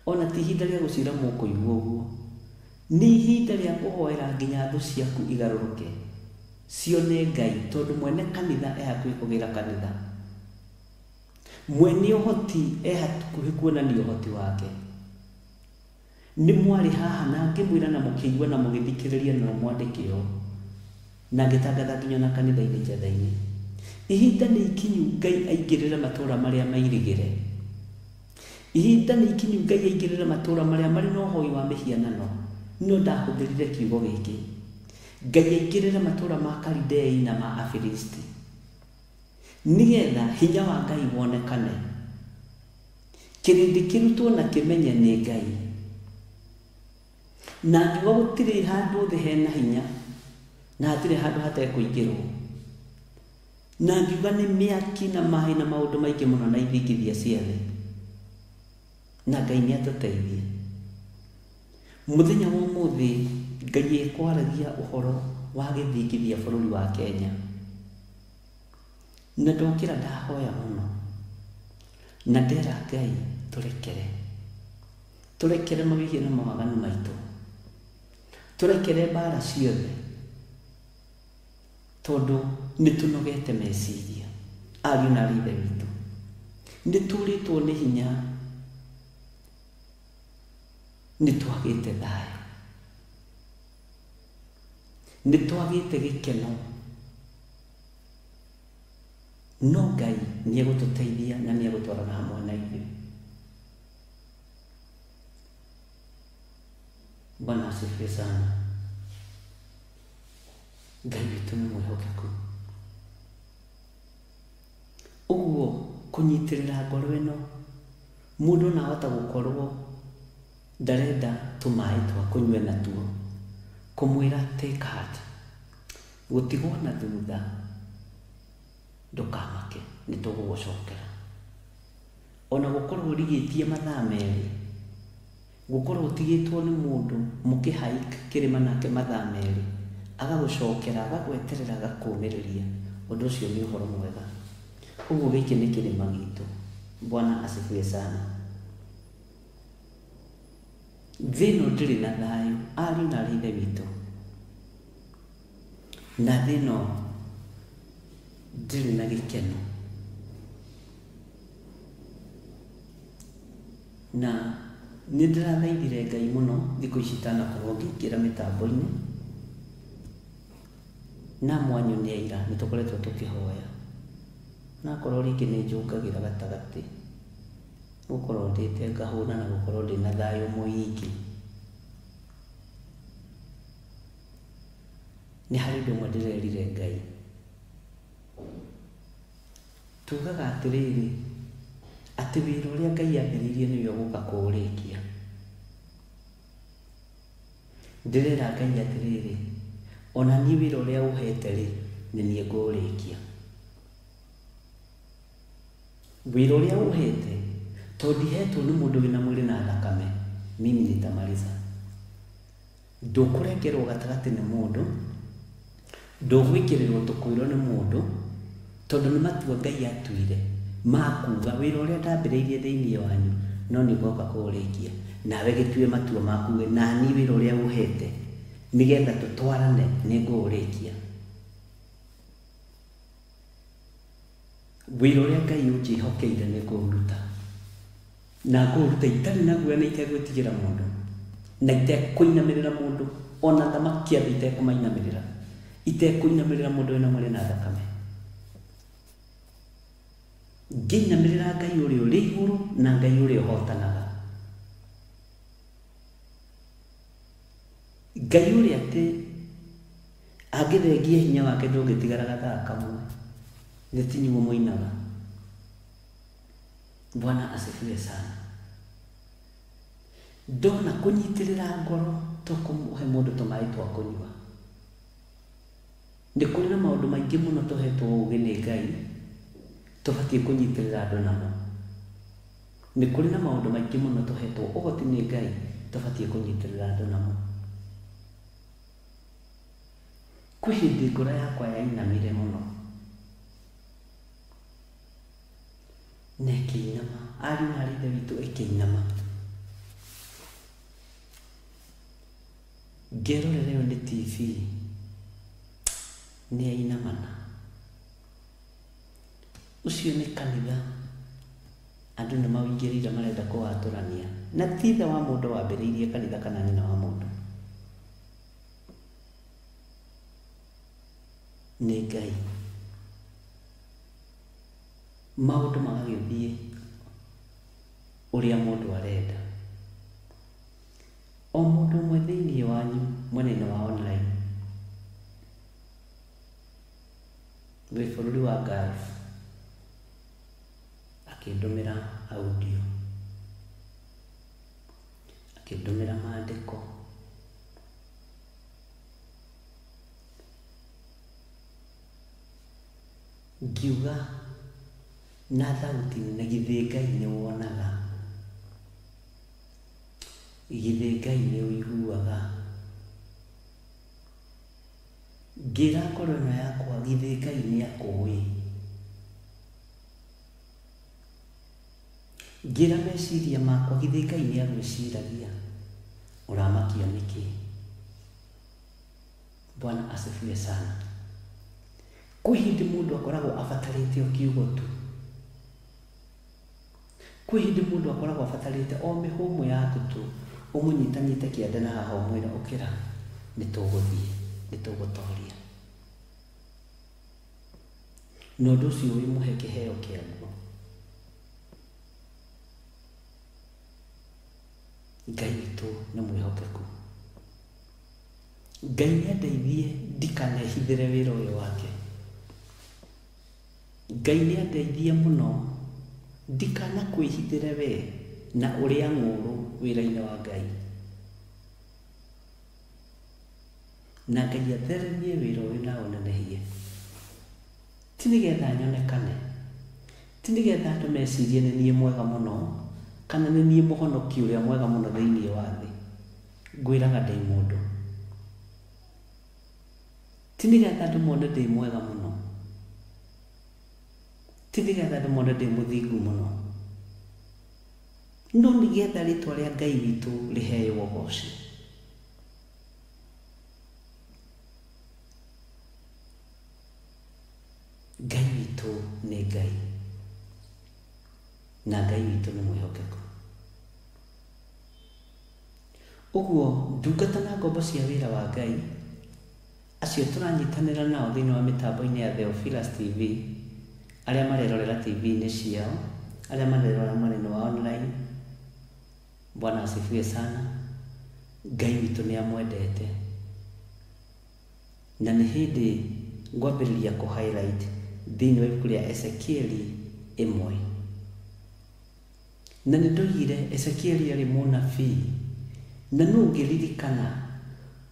ona ti ihinda rĩa gũcira mũkũigua ũguo. Nĩ ihinda rĩa kũhoera nginya thũ ciaku igarũrũke, cione Ngai, tondũ mwene kanitha e hakuhĩ kũgĩra kanitha. Mwene ũhoti e hakuhĩ kuonania ũhoti wake. Nĩ mwarĩ haha na ngĩmwĩra na mũkĩigua na mũgĩthikĩrĩria na mwandĩke ũũ, na ngĩtangatha nginya na kanitha-inĩ njetha-inĩ. Ihinda nĩ ikinyu Ngai aingĩrĩre matũũra marĩa mairigĩre. Ihinda nĩ ikinyu Ngai aingĩrĩre matũũra marĩa marĩ na ũhoi wa mĩhianano. No ndahũthĩrire kiugo gĩkĩ. Ngai aingĩrĩre matũũra ma Kalidei na ma Afilisti, nĩgetha hinya wa Ngai wonekane. Kĩrĩndĩ kĩrutwo na kĩmenye nĩ Ngai. Na ngiuga gũtirĩ handũ thĩ hena hinya, na hatirĩ handũ hatekũingĩrwo. Na ngiuga nĩ mĩaki na maĩ na maũndũ maingĩ mũno na ithingithia cia thĩ. Na Ngai nĩ atũteithie. Mũthenya wa ũmũthĩ Ngai ekwaragia ũhoro wa gĩthingithia bũrũri wa Kenya. Na ndokĩra ndahoya mũno, na ndera Ngai tũrekere. Tũrekere mawĩhia na mawaganu maitũ. Tũrekere mbara ciothe, tondũ nĩ tũnogete meciria. Ariũ na aarĩ a Ithe witũ, nĩ tũrĩtwo nĩ hinya, nĩ twagĩte thayũ. Nĩ twagĩte gĩkeno. No Ngai nĩ egũtũteithia na nĩ egũtwarana hamwe na ithuĩ. Bwana asifiwe sana. Ngai witũ nĩ mwĩhokeku. Ũguo kũnyitĩrĩra ngoro ĩno, mũndũ no ahota gũkorwo ndarenda tũmaĩ twa kũnyua natuo, kũmwĩra take heart, gũtigwo na thutha, ndũkamake, nĩ tũgũgũcokera. Ona gũkorwo ũrigĩtie mathaa merĩ, gũkorwo ũtigĩtwo nĩ mũndũ mũkĩ-hike kĩrĩma nake mathaa merĩ, agagũcokera, agagweterera, agakũũmĩrĩria, ũndũ ũcio nĩ ũhoro mwega. Ũguo gĩkĩ nĩ kĩrĩma gitũ. Bwana asifiwe sana. Thĩ ĩno ndĩrĩ na thayũ, ariũ na aarĩ a Ithe witũ. Na thĩ ĩno ndĩrĩ na gĩkeno. Na nĩ ndĩrathaithire Ngai mũno thikũ ici itanakorwo ngĩingĩra mĩtambo-inĩ. Na mwanyonia ira nĩ tũkoretwo tũkĩhoya. Nakorwo rĩngĩ nĩ njũngagĩra gatagatĩ, gũkorwo ndĩte ngahũna na gũkorwo ndĩna thayũ mũingĩ. Nĩ harĩ ũndũ ũmwe ndĩrerire Ngai. Tugaga atĩrĩrĩ, atĩ wĩra ũrĩa Ngai ambĩrĩirie nĩwe ũgũka kũũrĩkia. Ndĩrera Ngai atĩrĩrĩ, ona niĩ wĩra ũrĩa ũhete rĩ, nĩ niĩ ngũũrĩkia. Wĩra ũrĩa ũhete, tondũ ndihetwo nĩ mũndũ wĩna mwĩrĩ na thakame, mimi nitamaliza. Ndũkũrengerwo gatagatĩ nĩ mũndũ, ndũgwĩkĩrĩrwo tũkũirwo nĩ mũndũ, tondũ nĩ matua Ngai atuire makuga wĩra ũrĩa ndambĩrĩirie thĩinĩ wanyu no nĩ ngoka kũũrĩkia. Nawe gĩtue matua makuge nani wĩra ũrĩa ũhete nĩgetha tũtwarane nĩ ngũũrĩkia. Wĩra ũrĩa Ngai ũnjĩhokeire nĩ ngũũruta. Na ngũũruta itarĩ na guoya na itegwĩtigĩra mũndũ, na itekũinamĩrĩra mũndũ, ona thamaki a thĩ itekũmainamĩrĩra, itekũinamĩrĩra mũndũ wĩna mwĩrĩ na thakame. Ngĩinamĩrĩra Ngai ũrĩa ũrĩ igũrũ na Ngai ũrĩa ũhotanaga. Ngai ũrĩa atĩ angĩthengia hinya wake ndũngĩtigara gathaa kamwe, nĩ tinyuo mũinaga. Bwana asifiwe sana. Ndona kũnyitĩrĩra ngoro to kũhe mũndũ tũmaĩ twa kũnyua. Nĩ kũrĩ na maũndũ maingĩ mũno tũhetwo ũũgĩ nĩ Ngai tũbatiĩ kũnyitĩrĩra andũ namo. Nĩ kũrĩ na maũndũ maingĩ mũno tũhetwo ũhoti nĩ Ngai tũbatiĩ kũnyitĩrĩra andũ namo. Kwĩ hĩndĩ ngoro yakwa yainamire mũno na ĩkĩinama, ariũ na aarĩ a Ithe witũ ĩkĩinama. Ngĩrorera ĩyo nĩ TV nĩ yainamana. Ũcio nĩ kanitha andũ nĩ mawĩingĩrĩire marenda kũwatũrania. Na ti ithe wa mũndũ wambĩrĩirie kanitha kana nyina wa mũndũ. Nĩ Ngai. Maũndũ magagĩthiĩ ũrĩa mũndũ arenda. O mũndũ ũmwe thĩinĩ wanyu mwena-inĩ wa online wĩ bũrũri wa Gulf akĩndũmĩra audio, akĩndũmĩra maandĩko. Ngiuga na thauti nene, githĩ Ngai nĩ wonaga, githĩ Ngai nĩ ũiguaga. Ngĩra ngoro ĩno yakwa, githĩ Ngai nĩ akũĩ. Ngĩra meciria makwa, githĩ Ngai nĩ agwĩciragia, ũramakio nĩkĩ? Bwana asifiwe sana. Kwĩ hĩndĩ mũndũ akoragwo abatarĩte o kiugo tu. Kwĩ hĩndĩ mũndũ akoragwo abatarĩte o mĩhũmũ yaku tu, ũmũnyitanyite kĩande na haha ũmwĩre ũkĩra, nĩ tũgũthiĩ, nĩ Nĩ tũgũtoria. Na ũndũ ũcio wĩmũhe kĩheo kĩaguo. Ngai witũ nĩ mwĩhokeku. Ngai nĩandeithie ndikanehithĩre wĩra ũyũ wake. Ngai nĩandeithie mũno ndikanakwĩhithĩre we na ũrĩa ng'ũrũ wĩra-inĩ wa Ngai. Na Ngai atheremie wĩra ũyũ na ũnenehie. Ti nĩgetha nyonekane, ti nĩgetha andũ mecirie nĩ niĩ mwega mũno kana nĩ niĩ mũhonoki ũrĩa mwega mũno thĩinĩ wa thĩ. Ngwĩraga ndĩ mũndũ. Ti nĩgetha andũ mone ndĩ mwega mũno, ti nĩgetha andũ mone ndĩ mũthingu mũno, no nĩgetha rĩtwa rĩa Ngai witũ rĩheo ũgoci. Ngai witũ nĩ Ngai, na Ngai witũ nĩ mwĩhokeku. Ũguo ndungata na ngombo cia wĩra wa Ngai acio tũranyitanĩra nao thĩinĩ wa mĩtambo-inĩ ya Theophilus TV, arĩa marerorera TV-inĩ ciao, arĩa marerorera mwena wa online, Bwana asifiwe sana. Ngai witũ nĩ amwendete, na nĩ hĩndĩ ngwambĩrĩria kũ highlight thĩinĩ wa ibuku rĩa Ezekieli 1. Na nĩ ndoigire Ezekieli arĩ mũnabii, na nũ ũngĩririkana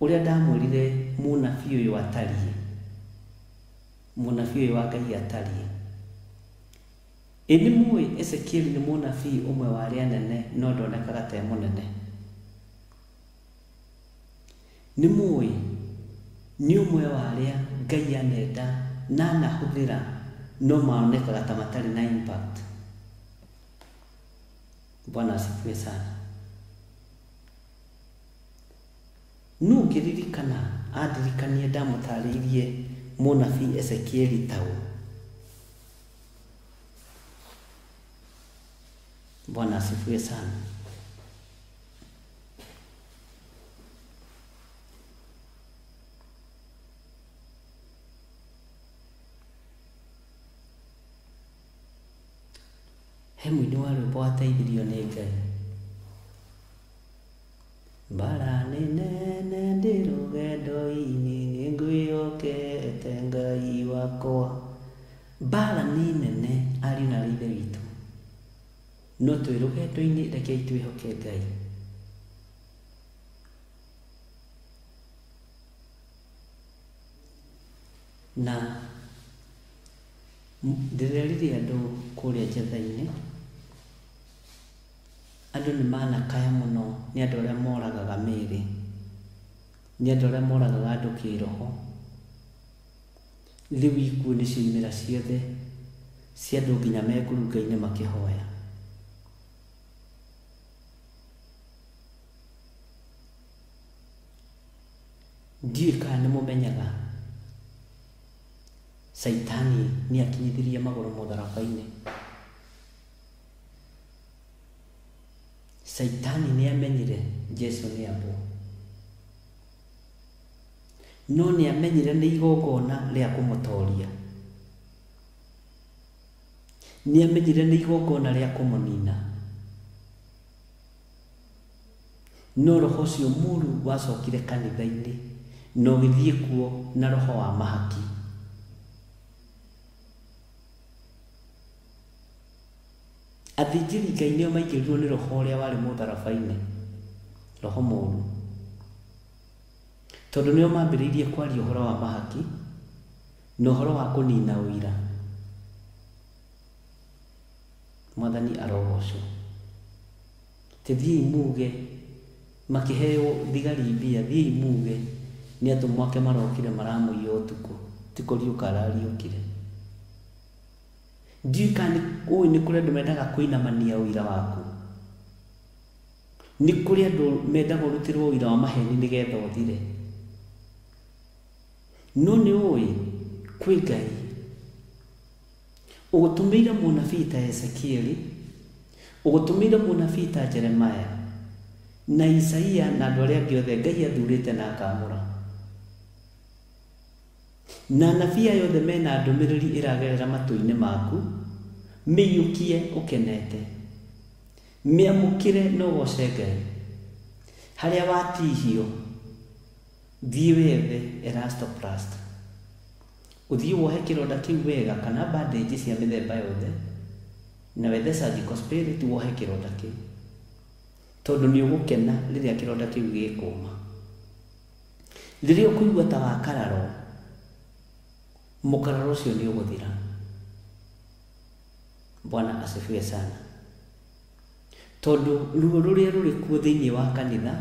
ũrĩa ndamwĩrire mũnabii ũyũ atariĩ, mũnabii ũyũ wa Ngai atariĩ. Ĩ nĩ mũĩ Ezekieli nĩ mũnabii ũmwe wa arĩa anene no ndonekaga ta e mũnene. Nĩ mũĩ nĩ ũmwe wa arĩa Ngai anenda na anahũthĩra no maonekaga ta matarĩ na impact. Bwana asifiwe sana. Nũ ũngĩririkana andirikanie ndamũtarĩirie mũnabii Ezekieli taũ? Bwana asifiwe sana. He mũini wa rwĩmbo wateithirio nĩ Ngai. Mbara nĩ nene ndĩ rũgendo-inĩ, nĩngwĩhokete Ngai wakwa. Mbara nĩ nene ariũ na aarĩ a Ithe witũ, no twĩ rũgendo-inĩ rekei twĩhoke Ngai. Na ndĩrerire andũ kũrĩa njetha-inĩ, andũ nĩ manakaya mũno nĩ andũ arĩa moragaga mĩĩrĩ, nĩ andũ arĩa moragaga andũ kĩroho. Rĩu ikuũ nĩcio imera ciothe cia andũ nginya me ngurunga-inĩ makĩhoya. Ndiũĩ kana nĩ mũmenyaga Caitani nĩ akinyithirie magũrũ mũtharaba-inĩ. Caitani nĩ amenyire Jesu nĩ ambwo, no nĩ amenyire nĩ igongona rĩa kũmũtoria, nĩ amenyire nĩ igongona rĩa kũmũnina. No roho ũcio mũru wacokire kanitha-inĩ na ũgĩthiĩ kuo na roho wa mahaki. Athĩnjĩri Ngai nĩo maingĩrirwo nĩ roho ũrĩa warĩ mũtharaba-inĩ, roho mũru, tondũ nĩo mambĩrĩirie kwaria ũhoro wa mahaki na ũhoro wa kũnina ũira. Mwathani arogocwo. Tĩthiĩi muge, makĩheo thigari mbia, thiĩi muge nĩ atũmwo ake marokire maramũiya ũtukũ, ti kũriũka arariũkire. Ndiũĩ kana ũĩ nĩ kũrĩ andũ mendaga kũinamania ũira waku. Nĩ kũrĩ andũ mendaga ũrutĩrwo ũira wa maheni nĩgetha ũthire. No nĩ ũĩ kwĩ Ngai ũgũtũmĩire mũnabii ta Ezekieli, ũgũtũmĩire mũnabii ta Jeremiah na Isaia na andũ arĩa angĩ othe Ngai athurĩte na akamũra. Na anabii aya othe mena ndũmĩrĩri ĩragerera matũ-inĩ maku, mĩiyũkie ũkenete, mĩamũkĩre na ũgoce Ngai. Harĩa watihio, thiĩ wethe elastoplast, ũthiĩ wohe kĩronda kĩu wega kana bandage cia mĩthemba yothe, na wethe surgical spirit wohe kĩronda kĩu, tondũ nĩ ũgũkena rĩrĩa kĩronda kĩu gĩkũma. Rĩrĩa ũkũigua ta wakararwo, mũkararo ũcio nĩ ũgũthira. Bwana asifiwe sana. Tondũ ruo rũrĩa rũrĩ kuo thĩinĩ wa kanitha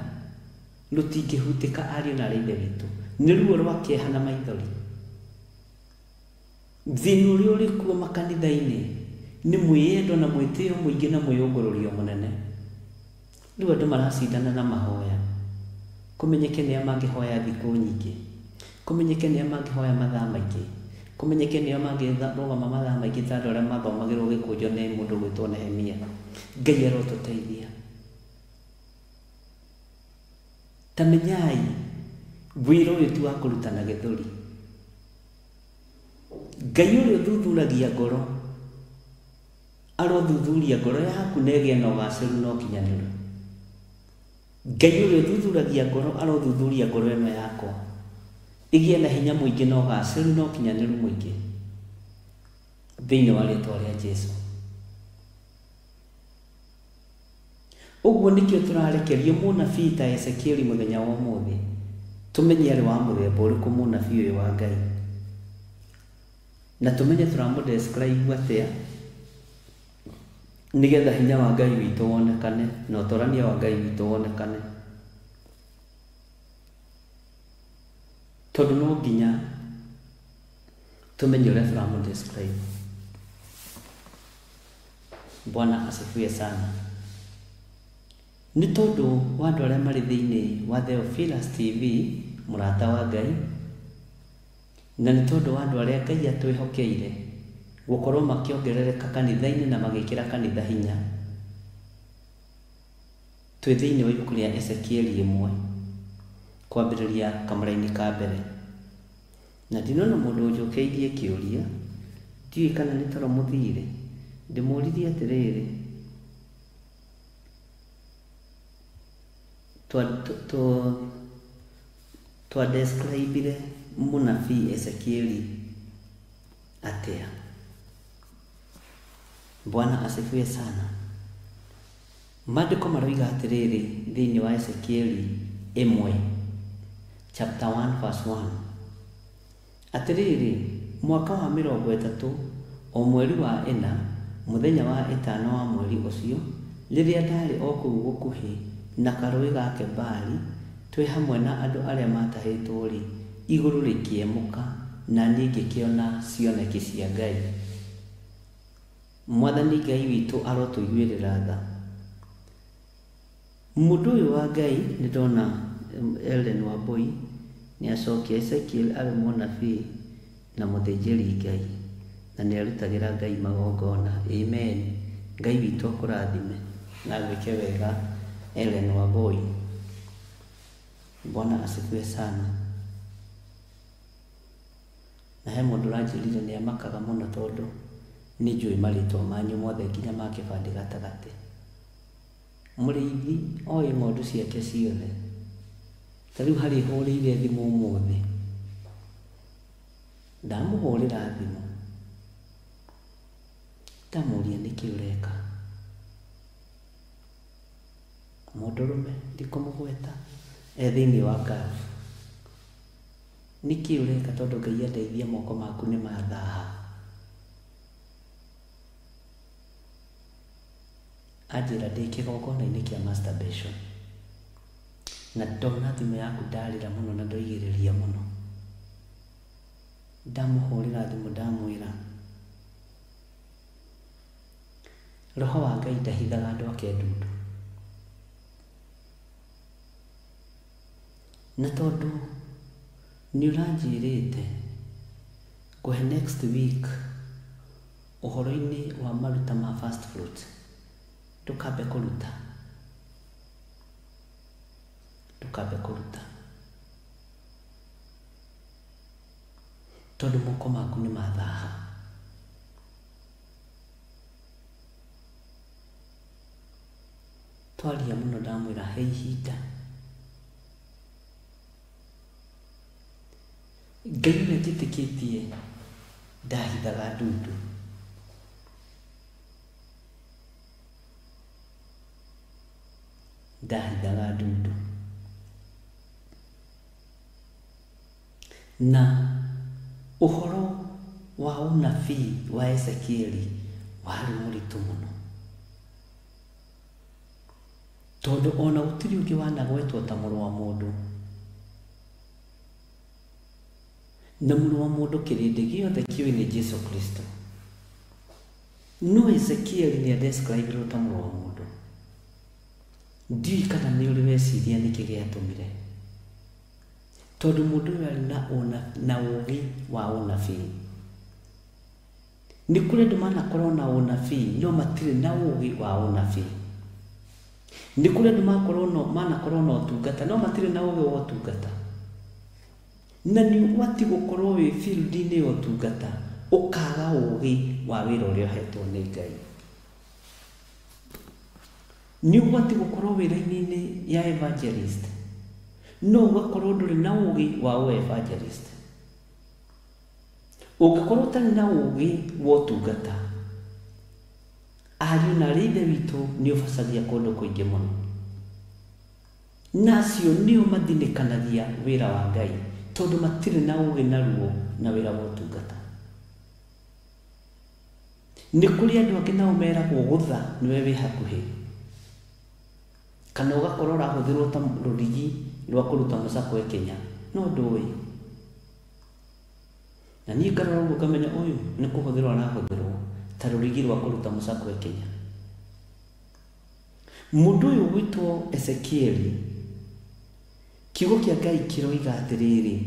rũtingĩhutĩka ariũ na aarĩ a Ithe witũ, nĩ ruo rwa kĩeha na maithori. Thĩna ũrĩa ũrĩ kuo makanitha-inĩ nĩ mwĩyendo na mwĩtĩo mũingĩ na mwĩyũngũrũrio mũnene. Rĩu andũ maracindana na mahoya, kũmenyeke nĩa mangĩhoya thikũ nyingĩ, kũmenyeke nĩa mangĩhoya mathaa maingĩ, kũmenyeke nĩa mangĩrũgama mathaa maingĩ ta andũ arĩa mathomagĩrwo gĩkũnjo nĩ mũndũ gwĩtwo Nehemia. Ngai arotũteithia. Ta menyai wĩra ũyũ ti wa kũrutana gĩthũri. Ngai ũrĩa ũthuthuragia ngoro arothuthuria ngoro yaku na ĩgĩe na ũgacĩru na ũkinyanĩru. Ngai ũrĩa ũthuthuragia ngoro arothuthuria ngoro ĩno yakwa ĩgĩe na hinya mũingĩ na ũgacĩru na ũkinyanĩru mũingĩ thĩinĩ wa rĩtwa rĩa Jesu. Ũguo nĩkĩo tũrarekerio mũnabii ta Ezekieli mũthenya wa ũmũthĩ, tũmenye arĩ wa mũthemba ũrĩkũ mũnabii ũyũ wa Ngai, na tũmenye tũramũ-describe atĩa nĩgetha hinya wa Ngai witũ wonekane na ũtorania wa Ngai witũ wonekane, tondũ no nginya tũmenye ũrĩa tũramũ-describe. Bwana asifiwe sana. Nĩ tondũ wa andũ arĩa marĩ thĩinĩ wa Theophilus TV, mũrata wa Ngai, na nĩ tondũ wa andũ arĩa Ngai atwĩhokeire gũkorwo makĩongerereka kanitha-inĩ na magĩkĩra kanitha hinya, twĩ thĩinĩ wa ibuku rĩa Ezekieli 1 kwambĩrĩria kamũra-inĩ ka mbere. Na ndinona mũndũ ũnjũkĩirie kĩũria, ndiũĩ kana nĩ toro mũthire, ndĩmũririe atĩrĩrĩ, twa describe mũnabii Ezekieli atĩa? Bwana asifiwe sana. Maandĩko maroiga atĩrĩrĩ thĩinĩ wa Ezekieli 1 chapter 1 verse 1, atĩrĩrĩ, mwaka wa 30 o mweri wa 4 mũthenya wa 5 wa mweri ũcio, rĩrĩa ndarĩ o kũu gũkuhĩ na karũĩ ga Kebari twĩ hamwe na andũ arĩa matahĩtwo-rĩ, igũrũ rĩkĩemũka na niĩ ngĩkĩona cioneki cia Ngai. Mwathani Ngai witũ arotũiguĩrĩra tha. Mũndũ ũyũ wa Ngai nĩ ndona Ellen Wambui nĩ acokia Ezekiel arĩ mũnabii na mũthĩnjĩri Ngai na nĩ arutagĩra Ngai magongona. Amen. Ngai witũ akũrathime na agwĩke wega Ellen Wambui. Bwana asifiwe sana. Na he mũndũ ũranjĩrire nĩ amakaga mũno tondũ nĩ njũĩ marĩtwa manyu mothe nginya ma kĩbandĩ gatagatĩ. Mũrĩithi oĩ ng'ondu ciake ciothe. Ta rĩu harĩ hũrĩire thimũ ũmũthĩ, ndamũhũrĩra thimũ ndamũria nĩkĩ ũreka. Mũndũrũme ndikũmũgweta e thĩinĩ wa Gulf, nĩkĩ ũreka tondũ Ngai andeithia moko maku nĩ mathaha. Anjĩra ndĩ kĩgongona-inĩ kĩa masturbation, na ndona thimũ yaku ndarĩra mũno na ndoigĩrĩria mũno. Ndamũhũrĩra thimũ ndamwĩra roho wa Ngai ndahithaga andũ ake ndundu, na tondũ nĩ ũranjĩrĩte ngũhe next week ũhoro-inĩ wa maruta ma first fruit, ndũkambe kũruta, ndũkambe kũruta, Tondũ moko maku nĩ mathaha. Twaria mũno ndamwĩra he ihinda. Ngai ũrĩa njĩtĩkĩtie ndahithaga ndundu. Ndahithaga ndundu. Na ũhoro wa ũnabii wa Ezekieli warĩ mũritũ mũno. Tondũ ona gũtirĩ ũngĩ wanagwetwo ta mũrũ wa mũndũ. Na mũrũ wa mũndũ kĩrĩndĩ gĩothe kĩũĩ nĩ Jesu Kristo. No Ezekieli nĩ adescribirwo ta mũrũ wa mũndũ. Ndiũĩ kana nĩ ũrĩ weciria nĩkĩ gĩatũmire. Tondũ mũndũ ũyũ arĩ na ũũgĩ wa ũnabii. Nĩ kũrĩ andũ manakorwo na ũnabii no matirĩ na ũũgĩ wa ũnabii. Nĩ kũrĩ andũ manakorwo na ũtungata no matirĩ na ũũgĩ wa ũtungata. Na nĩ ũgwati gũkorwo wĩ field-inĩ ya ũtungata ũkaga ũũgĩ wa wĩra ũrĩa ũhetwo nĩ Ngai. Nĩ ũgwati gũkorwo wĩra-inĩ ya evangelist no ũgakorwo ndũrĩ na ũũgĩ wa evangelist. Ũngĩkorwo ũtarĩ na ũũgĩ wa ũtungata, ariũ na aarĩ a Ithe witũ nĩ ũbacagia kũndũ kũingĩ mũno. Na acio nĩo mathinĩkanagia wĩra wa Ngai tondũ matirĩ na ũũgĩ na ruo na wĩra wa ũtungata. Nĩ kũrĩ andũ angĩ nao meragwo gũtha nĩwe wĩ hakuhĩ, kana ũgakorwo ũrahũthĩrwo ta rũrigi rwa kũruta mũcakwe Kenya no ndũĩ. Na niĩ ngarora ũguo ngamenya ũyũ nĩ kũhũthĩrwo arahũthĩrwo ta rũrigi rwa kũruta mũcakwe Kenya. Mũndũ ũyũ gwĩtwo Ezekieli, kiugo kĩa Ngai kĩroiga atĩrĩrĩ,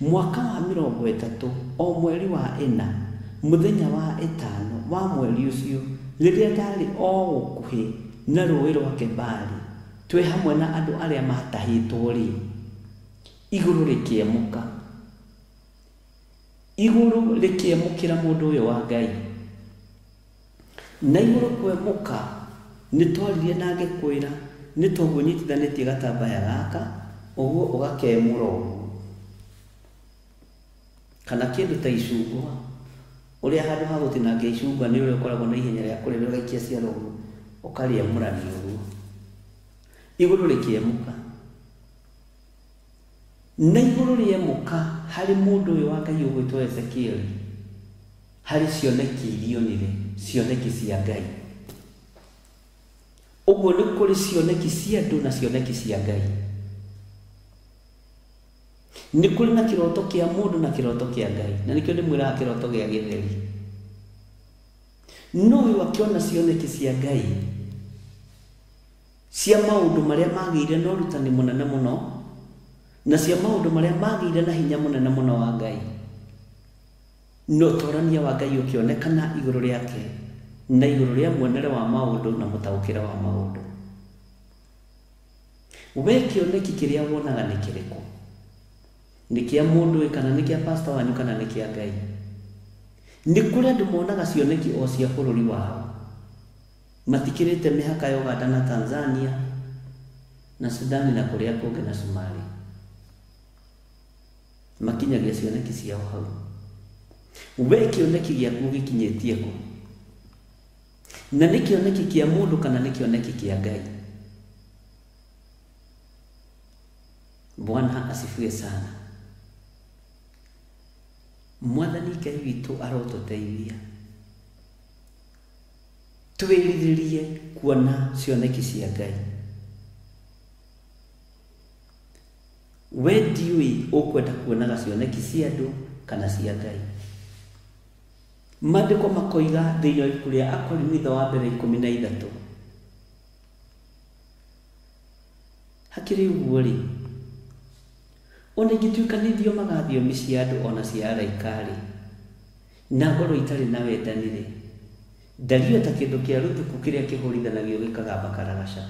mwaka wa 30 o mweri wa 4 mũthenya wa 5 wa mweri ũcio, rĩrĩa ndarĩ o gũkuhĩ na rũĩ rwa Kebari twĩ hamwe na andũ arĩa matahĩtwo rĩ, igũrũ rĩkĩemũka. Igũrũ rĩkĩemũkĩra mũndũ ũyũ wa Ngai. Na igũrũ kwemũka nĩ twaririe na ngĩkwĩra nĩ toguo nyitithanĩtie gatambaya gaka ũguo ũgakemũra ũguo, kana kĩndũ ta icungwa, ũrĩa handũ ha gũtinangia icungwa nĩ ũrĩa ũkoragwo na ihenya rĩa kũrĩa ũgaikia ciara ũguo ũkarĩemũrania ũguo. Igũrũ rĩkĩemũka. Na igũrũ rĩemũka harĩ mũndũ ũyũ wa Ngai ũgwĩtwo Ezekieli, harĩ cioneki iria onire, cioneki cia Ngai. Ũguo nĩ kũrĩ cioneki cia andũ na cioneki cia Ngai. Nĩ kũrĩ na kĩroto kĩa mũndũ na kĩroto kĩa Ngai, na nĩkĩo ndĩmwĩraga kĩroto gĩa gĩtheri. No ũyũ akĩona cioneki cia Ngai cia maũndũ marĩa magĩire na ũrutani mũnene mũno, na cia maũndũ marĩa magĩire na hinya mũnene mũno wa Ngai. No ũtorania wa Ngai ũkĩonekana igũrũ rĩake na igũrũ rĩa muonere wa maũndũ na mũtaũkĩre wa maũndũ. We kĩoneki kĩrĩa wonaga nĩ kĩrĩkũ? Nĩ kĩa mũndũ kana nĩ kĩa pastor wanyu kana nĩ kĩa Ngai? Nĩ kũrĩ andũ monaga cioneki o cia bũrũri wao, matikĩrĩte mĩhaka ya Uganda na Tanzania na Sudani na kũrĩa kũngĩ na Somalia, makinyagia cioneki ciao hau. We kĩoneki gĩaku gĩkinyĩtie kũ? Na nĩ kĩoneki kĩa mũndũ kana nĩ kĩoneki kĩa Ngai? Bwana asifiwe sana. Mwathani Ngai witũ arotũteithia twĩrirĩrie kuona cioneki cia Ngai. We ndiũĩ ũkwenda kuonaga cioneki cia andũ kana cia Ngai. Maandĩko makoiga thĩinĩ wa ibuku rĩa Akorinitho wa mbere 13. Hakĩrĩ ũguo rĩ, ona ingĩtuĩka nĩ thiomaga thiomi cia andũ ona cia araika rĩ, na ngorwo itarĩ na wendani rĩ, ndario ta kĩndũ kĩa rũthuku kĩrĩa kĩhũrithanagio gĩkagamba karagaca.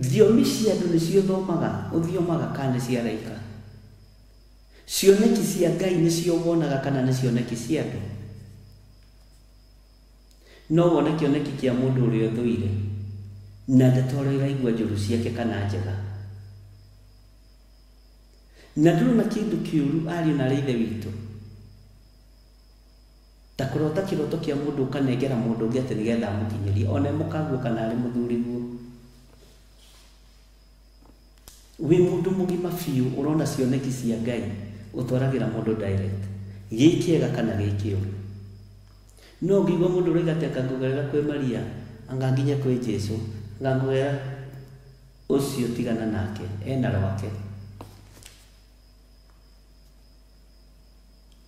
Thiomi cia andũ nĩcio ũthomaga, ũthiomaga kana nĩ cia araika? Cioneki cia Ngai nĩcio wonaga kana nĩ cioneki cia andũ? No wone kĩoneki kĩa mũndũ ũrĩa ũthũire na ndeto ũrĩa ũraigua njũru ciake kana njega. Na ndũrona kĩndũ kĩũru ariũ na arĩ ithe witũ ta kũrota kĩroto kĩa mũndũ ũkanengera mũndũ ũngĩ atĩ nĩgetha amũkinyĩrie ona mũkaguo kana arĩ mũthuriguo. Wĩ mũndũ mũgima biũ ũrona cioneki cia Ngai ũtwaragĩra mũndũ direct gĩ kĩega kana gĩ kĩũru. No ũngĩigua mũndũ ũroiga atĩ akangũgerera kwĩ Maria anga nginya kwĩ Jesu anga ũcio tigana nake ena rwake.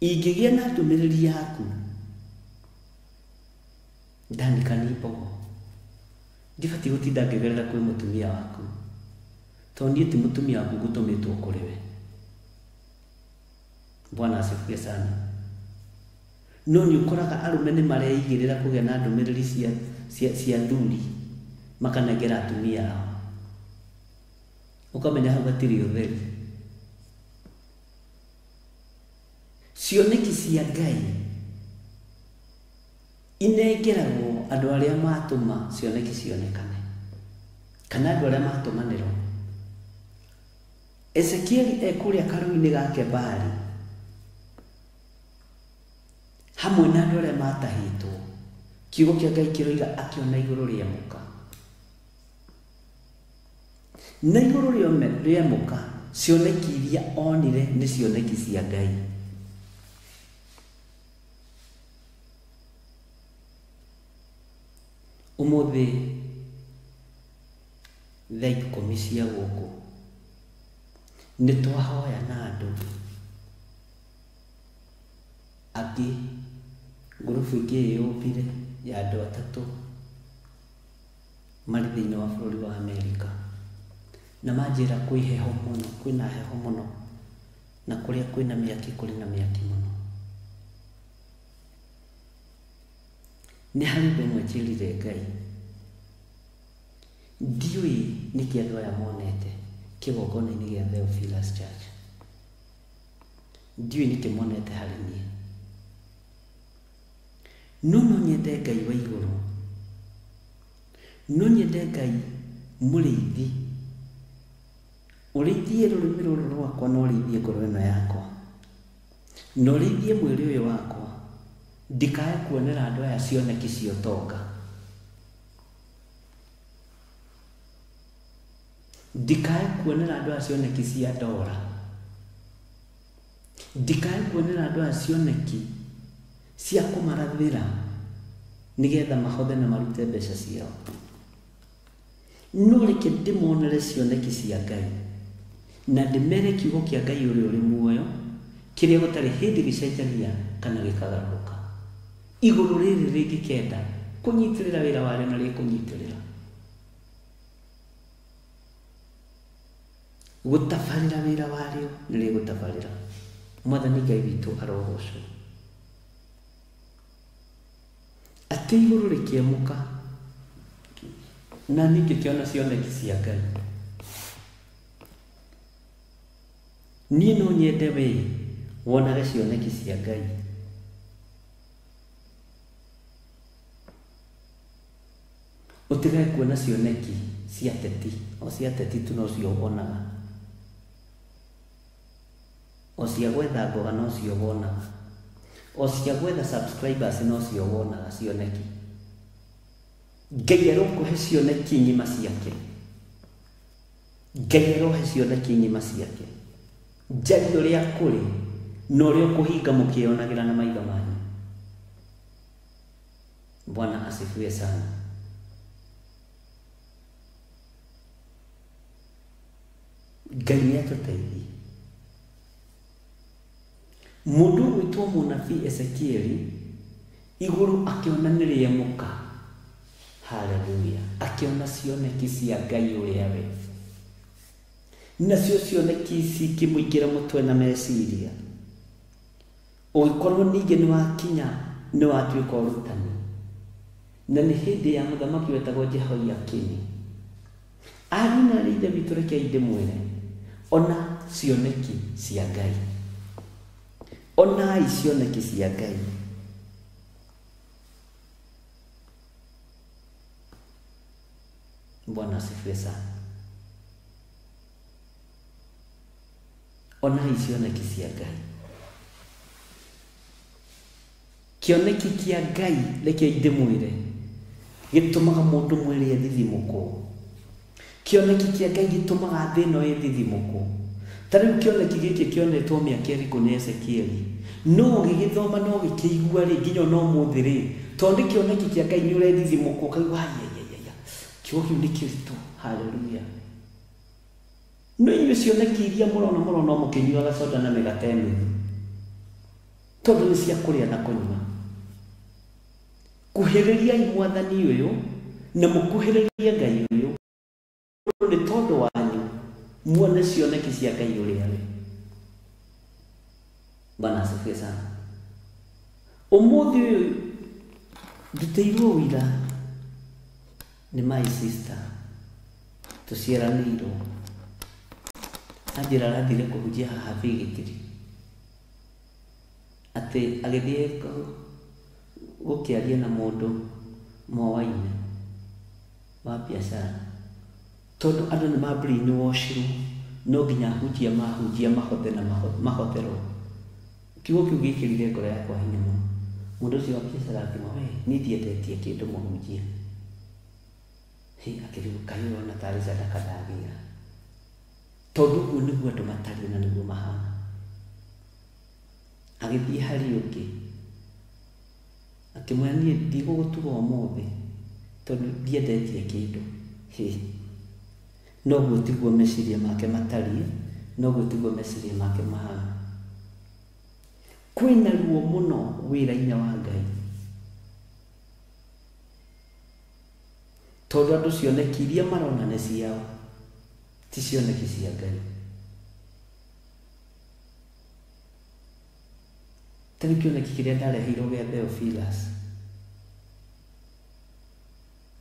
Ingĩgĩa na ndũmĩrĩri yaku Dani Kanimbogo ndibatiĩ gũtinda ngĩgerera kwĩ mũtumia waku tondũ niĩ ti mũtumia waku ngũtũmĩtwo kũrĩ we. Bwana asifiwe sana. No nĩ ũkoraga arũme nĩ mareigĩrĩra kũgĩa na ndũmĩrĩri cia thuri makanengera atumia ao. Ũkamenya hau hatirĩ ũtheri. Cioneki cia Ngai inengeragwo andũ arĩa matũma cioneki cionekane kana andũ arĩa matũmanĩrwo. Ezekieli e kũrĩa karũĩ-inĩ gake Bali hamwe na andũ arĩa matahĩtwo, kiugo kĩa Ngai kĩroiga akĩona igũrũ rĩa mũka. Na igũrũ rĩa mũka cioneki iria onire nĩ cioneki cia Ngai. Ũmũthĩ thaa 10 cia gũkũ nĩ twahoya na andũ angĩ ngurubu ĩngĩ ĩyũmbire ya andũ atatũ marĩ thĩinĩ wa bũrũri wa Amerika na manjĩra kwĩ heho mũno, kwĩna heho mũno na kũrĩa kwĩna mĩaki kũrĩ na mĩaki mũno. Nĩ harĩ ũndũ ũmwe njĩrire Ngai ndiũĩ nĩkĩ andũ aya monete kĩgongona-inĩ gĩa Theophilus Church, ndiũĩ nĩkĩ monete harĩ niĩ, no no nyende Ngai wa igũrũ, no nyende Ngai mũrĩithi ũrĩithie rũrĩmĩ rũrũ rwakwa na ũrĩithie ngoro ĩno yakwa na ũrĩithie mwĩrĩ ũyũ wakwa ndikae kuonera andũ aya cioneki cia ũtonga, ndikae kuonera andũ aya cioneki cia ndora, ndikae kuonera andũ aya cioneki cia kũmarathĩra nĩgetha mahothe na marute mbeca ciao. No reke ndĩmonere cioneki cia Ngai na ndĩmere kiugo kĩa Ngai ũrĩa ũrĩ muoyo kĩrĩa gũtarĩ hĩndĩ gĩcenjagia kana gĩkagarũrũka. Igũrũ rĩrĩ rĩngĩkenda kũnyitĩrĩra wĩra warĩo na rĩkũnyitĩrĩra gũtabarĩra wĩra warĩo nĩ rĩgũtabarĩra. Mwathani Ngai witũ arogocwo. Atĩ igũrũ rĩkĩamũka na niĩ ngĩkĩona cioneki cia Ngai. Niĩ no nyende we wonage cioneki cia Ngai. Ũtigage kuona cioneki cia teti, o cia teti tu nocio wonaga, o cia gwetha ngoga nocio wonaga, o cia gwetha subscribers nocio wonaga cioneki. Ngai arokũhe cioneki ng'ima ciake, Ngai arohe cioneki ng'ima ciake, njarie ũrĩa kũrĩ na ũrĩa ũkũhinga mũkĩyonagĩra na maitho manyu. Bwana asifiwe sana. Ngai nĩ atũteithie. Mũndũ ũgwĩtwo mũnabii Ezekieli igũrũ akĩona nĩ rĩemũka, haleluya, akĩona cioneki cia Ngai ũrĩa we, nacio cioneki ici ikĩmũingĩra mũtwe na meciria. Ũgĩkorwo ningĩ nĩ wakinya nĩ watuĩka ũrutani, na nĩ hĩndĩ ya mũthamaki wetagwo Jehoiakini. Ariũ na arĩ ithe witũ rekei ndĩmwĩre, ona cioneki cia Ngai. Onai cioneki cia Ngai. Bwana asifiwe sana. Onai cioneki cia Ngai. Kĩoneki kĩa Ngai reke ndĩmwĩre gĩtũmaga mũndũ mwĩrĩ ethithimũkwo. Kĩoneki kĩa Ngai gĩtũmaga thĩ ĩno ĩthithimũkwo. Ta rĩu kĩoneki gĩkĩ kĩonetwo mĩaka ĩrĩkũ nĩ Ezekieli, no gĩgĩthoma no gĩkĩigua rĩ nginya ona ũmũthĩ rĩ, tondũ nĩ kĩoneki kĩa Ngai nĩ ũrethithimũkwo ũkaigua aiaiaia, kiugo kĩu nĩ kĩritũ. Haleluya. No inyuĩ cioneki iria mũrona mũrona mũkĩnyuaga soda na mĩgate mĩthĩ, tondũ nĩ cia kũrĩa na kũnyua. Kuhĩrĩriai mwathani ũyũ na mũkuhĩrĩrie Ngai ũyũ nĩ tondũ wanyu muone cioneki cia Ngai ũrĩa we. Bwana asifiwe sana. Ũmũthĩ ũyũ ndutĩirwo ũira nĩ my sister tũciaranĩirwo, anjĩra arathire kũhunjia haha Bigitiri, atĩ agĩthiĩ gũkĩaria na mũndũ moaine wa biacara, tondũ andũ nĩ ma brainwashirwo, no nginya ahunjia mahunjia mahothe na mahotherwo. Kiugo kĩu gĩkĩrire ngoro yakwa hinya mũno. Mũndũ ũcio wa biacara akiuga, we niĩ ndiendetie kĩndũ mũhunjia. Hĩ, akĩrigwo kaĩ ũrona tarĩ sadaka ndagĩra, tondũ ũguo nĩguo andũ matariĩ na nĩguo mahana. Agĩthiĩ harĩ ũngĩ akĩmwĩra, niĩ ndigũgũtuga ũmũthĩ tondũ ndiendetie kĩndũ. Hĩ, noguo tiguo meciria make matariĩ, noguo tiguo meciria make mahana. Kwĩna ruo mũno wĩra-inĩ wa Ngai, tondũ andũ cioneki iria marona nĩ ciao, ti cioneki cia Ngai. Ta rĩu kĩoneki kĩrĩa ndareheirwo gĩa Theophilus,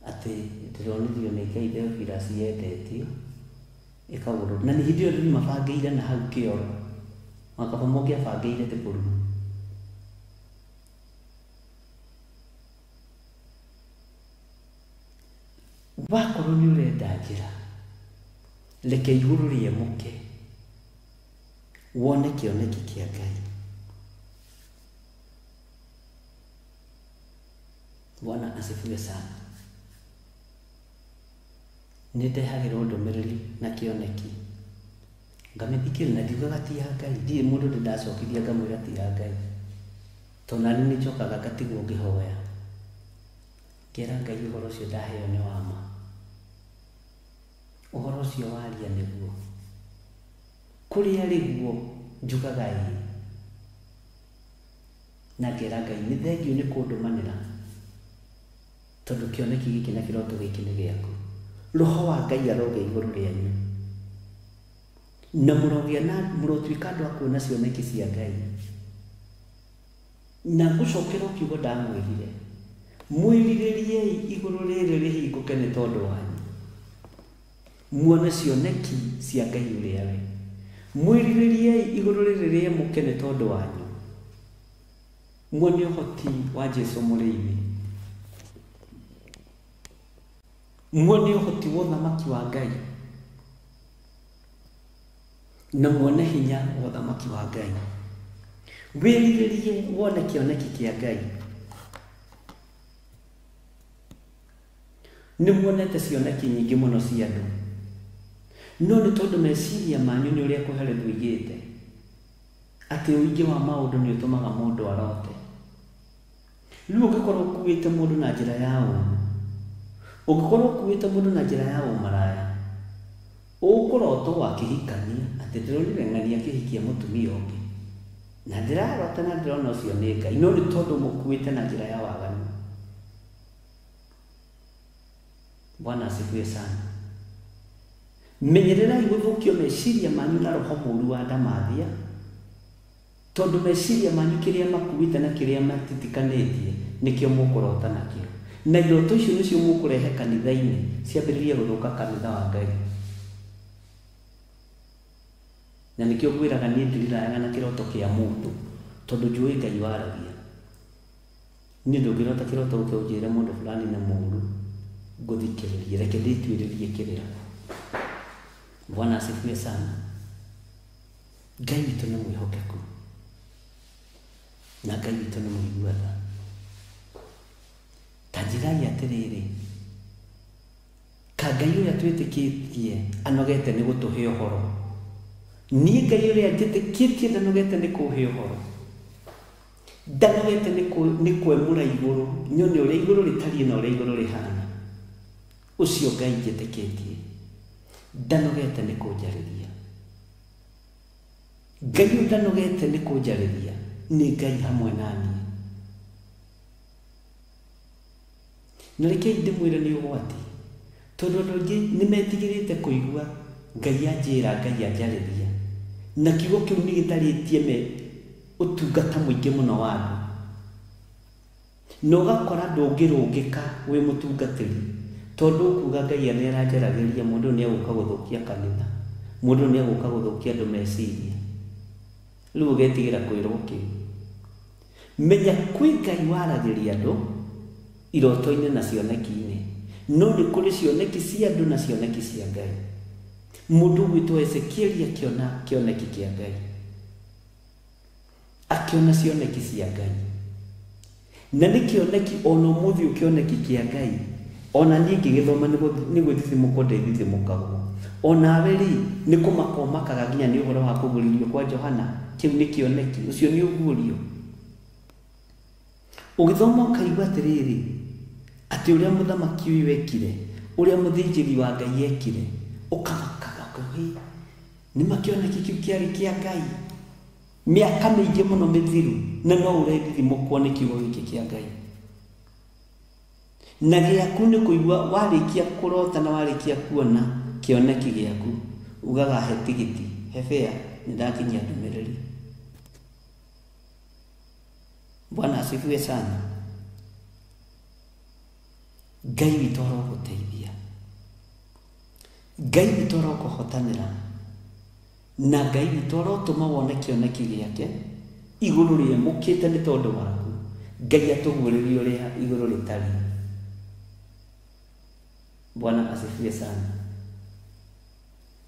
atĩ ndĩronirio nĩ Ngai Theophilus yendetio ĩkagũrwo, na nĩ hĩndĩ ĩyo andũ mabangĩire na hau kĩoro, makaba mũngĩabangĩire tĩ kũruma. Wakorwo nĩ ũrenda njĩra, reke igũrũ rĩemũke wone kĩoneki kĩa Ngai. Bwana asifiwe sana. Nĩ ndehagĩrwo ndũmĩrĩri na kĩoneki ngamĩthikĩrĩria na ndiugaga ti ya Ngai. Ndirĩ mũndũ ndĩ ndacokithia ngamwĩra ti ya Ngai, tondũ nani nĩ njokaga ngatigwo ngĩhoya, ngera Ngai ũhoro ũcio ndaheo nĩ wa ma, ũhoro ũcio waria nĩguo, kũrĩa rĩguo njugaga ĩĩ, na ngera Ngai nĩ thengiũ nĩ kũndũmanĩra, tondũ kĩoneki gĩkĩ na kĩroto gĩkĩ nĩ gĩaku. Roho wa Ngai arogĩa igũrũ rĩanyu, na mũrogĩa na mũrotuĩka andũ a kuona cioneki cia Ngai. Na ngũcokera kiugo ndamwĩrire, mwĩrirĩriei igũrũ rĩrĩ rĩhingũke nĩ tondũ wanyu, muone cioneki cia Ngai ũrĩa we. Mwĩrirĩriei igũrũ rĩrĩ rĩemũke nĩ tondũ wanyu, muone ũhoti wa Jesũ mũrĩithi, muone ũhoti wa ũthamaki wa Ngai, na muone hinya wa ũthamaki wa Ngai. Wĩrirĩrie wone kĩoneki kĩa Ngai. Nĩ muonete cioneki nyingĩ mũno cia andũ, no nĩ tondũ meciria manyu nĩ ũrĩa Kohelethu oigĩte atĩ ũingĩ wa maũndũ nĩ ũtũmaga mũndũ arote. Rĩu ũngĩkorwo ũkuĩte mũndũ na njĩra ya ũũru, ũngĩkorwo ũkuĩte mũndũ na njĩra ya ũmaraya, ũkũrotwo wakĩhikania atĩ ndĩronire ng'ania akĩhikia mũtumia ũngĩ, na ndĩrarota na ndĩrona ũcio nĩ Ngai, no nĩ tondũ mũkuĩte na njĩra ya waganu. Bwana asifiwe sana. Menyererai gũthũkio meciria manyu na roho mũũru wa ndamathia, tondũ meciria manyu kĩrĩa makuĩte na kĩrĩa matitikanĩtie nĩkĩo mũkũrota nakĩo, na iroto icio nĩcio mũkũrehe kanitha-inĩ ciambĩrĩrie gũthũka kanitha wa Ngai. Na nĩkĩo ngwĩraga niĩ ndirirayaga na kĩroto kĩa mũndũ, Tondũ njũĩ Ngai waragia. Niĩ ndũngĩrota kĩroto ũke ũnjĩre mũndũ fulani nĩ mũũru, ngũthikĩrĩrie, reke ndĩtuĩrĩrie kĩrĩra. Bwana asifiwe sana. Ngai witũ nĩ mwĩhokeku na Ngai witũ nĩ mũigua tha. Ta njĩrai atĩrĩrĩ, ka Ngai ũrĩa twĩtĩkĩtie anogete nĩ gũtũhe ũhoro. Niĩ Ngai ũrĩa njĩtĩkĩtie ndanogete nĩ kũhe ũhoro. Ndanogete nĩ kwemũra igũrũ, nyone ũrĩa igũrũ rĩtariĩ na ũrĩa igũrũ rĩhana. Ũcio Ngai njĩtĩkĩtie ndanogete nĩ kũnjarĩria. Ngai ũyũ ndanogete nĩ kũnjarĩria nĩ Ngai hamwe na niĩ. Na rekei ndĩmwĩre nĩ ũgwati, tondũ andũ aingĩ nĩ metigĩrĩte kũigua Ngai anjĩra, Ngai anjarĩria. Na kiugo kĩu nĩ gĩtarĩtie me ũtungata mũingĩ mũno wa andũ. Na ũgakora ndũngĩrũngĩka wĩ mũtungatĩri, tondũ ũkuga Ngai nĩ aranjaragĩria, mũndũ nĩ egũka gũthũkia kanitha, mũndũ nĩ egũka gũthũkia andũ meciria. Rĩu ũgetigĩra kwĩrwo kĩu. Menya kwĩ Ngai waragĩria andũ iroto-inĩ na cioneki-inĩ, no nĩ kũrĩ cioneki cia andũ na cioneki cia Ngai. Mũndũ ũgwĩtwo Ezekieli akĩona kĩoneki kĩa Ngai, akĩona cioneki cia Ngai. Na nĩ kĩoneki ona ũmũthĩ ũyũ kĩoneki kĩa Ngai, ona niĩ ngĩgĩthoma nĩ gwĩthithimũkwo ndĩthithimũkagwo. Onawe rĩ, nĩ kũmaka ũmakaga nginya nĩ ũhoro wa kũgũrĩrio kwa Johana, kĩu nĩ kĩoneki, ũcio nĩ ũguũrio. Ũgĩthoma ũkaigua atĩrĩrĩ, atĩ ũrĩa mũthamaki ũyũ ekire, ũrĩa mũthĩnjĩri wa Ngai ekire, ũkamakaga ũkauga, nĩ ma kĩoneki kĩu kĩarĩ kĩa Ngai. Mĩaka mĩingĩ mũno mĩthiru, na no ũrethithimũkwo nĩ kiugo gĩkĩ kĩa Ngai. Na gĩaku nĩ kũigua warĩkia kũrota na warĩkia kuona kĩoneki gĩaku, ugaga he tigiti, he fare, nĩ ndakinyia ndũmĩrĩri. Bwana asifiwe sana. Ngai witũ arogũteithia, Ngai witũ arokũhotanĩra, na Ngai witũ arotũma wone kĩoneki gĩake igũrũ rĩemũkĩte nĩ tondũ waku. Ngai atũguũrĩrie ũrĩa igũrũ rĩtariĩ. Bwana asifiwe sana.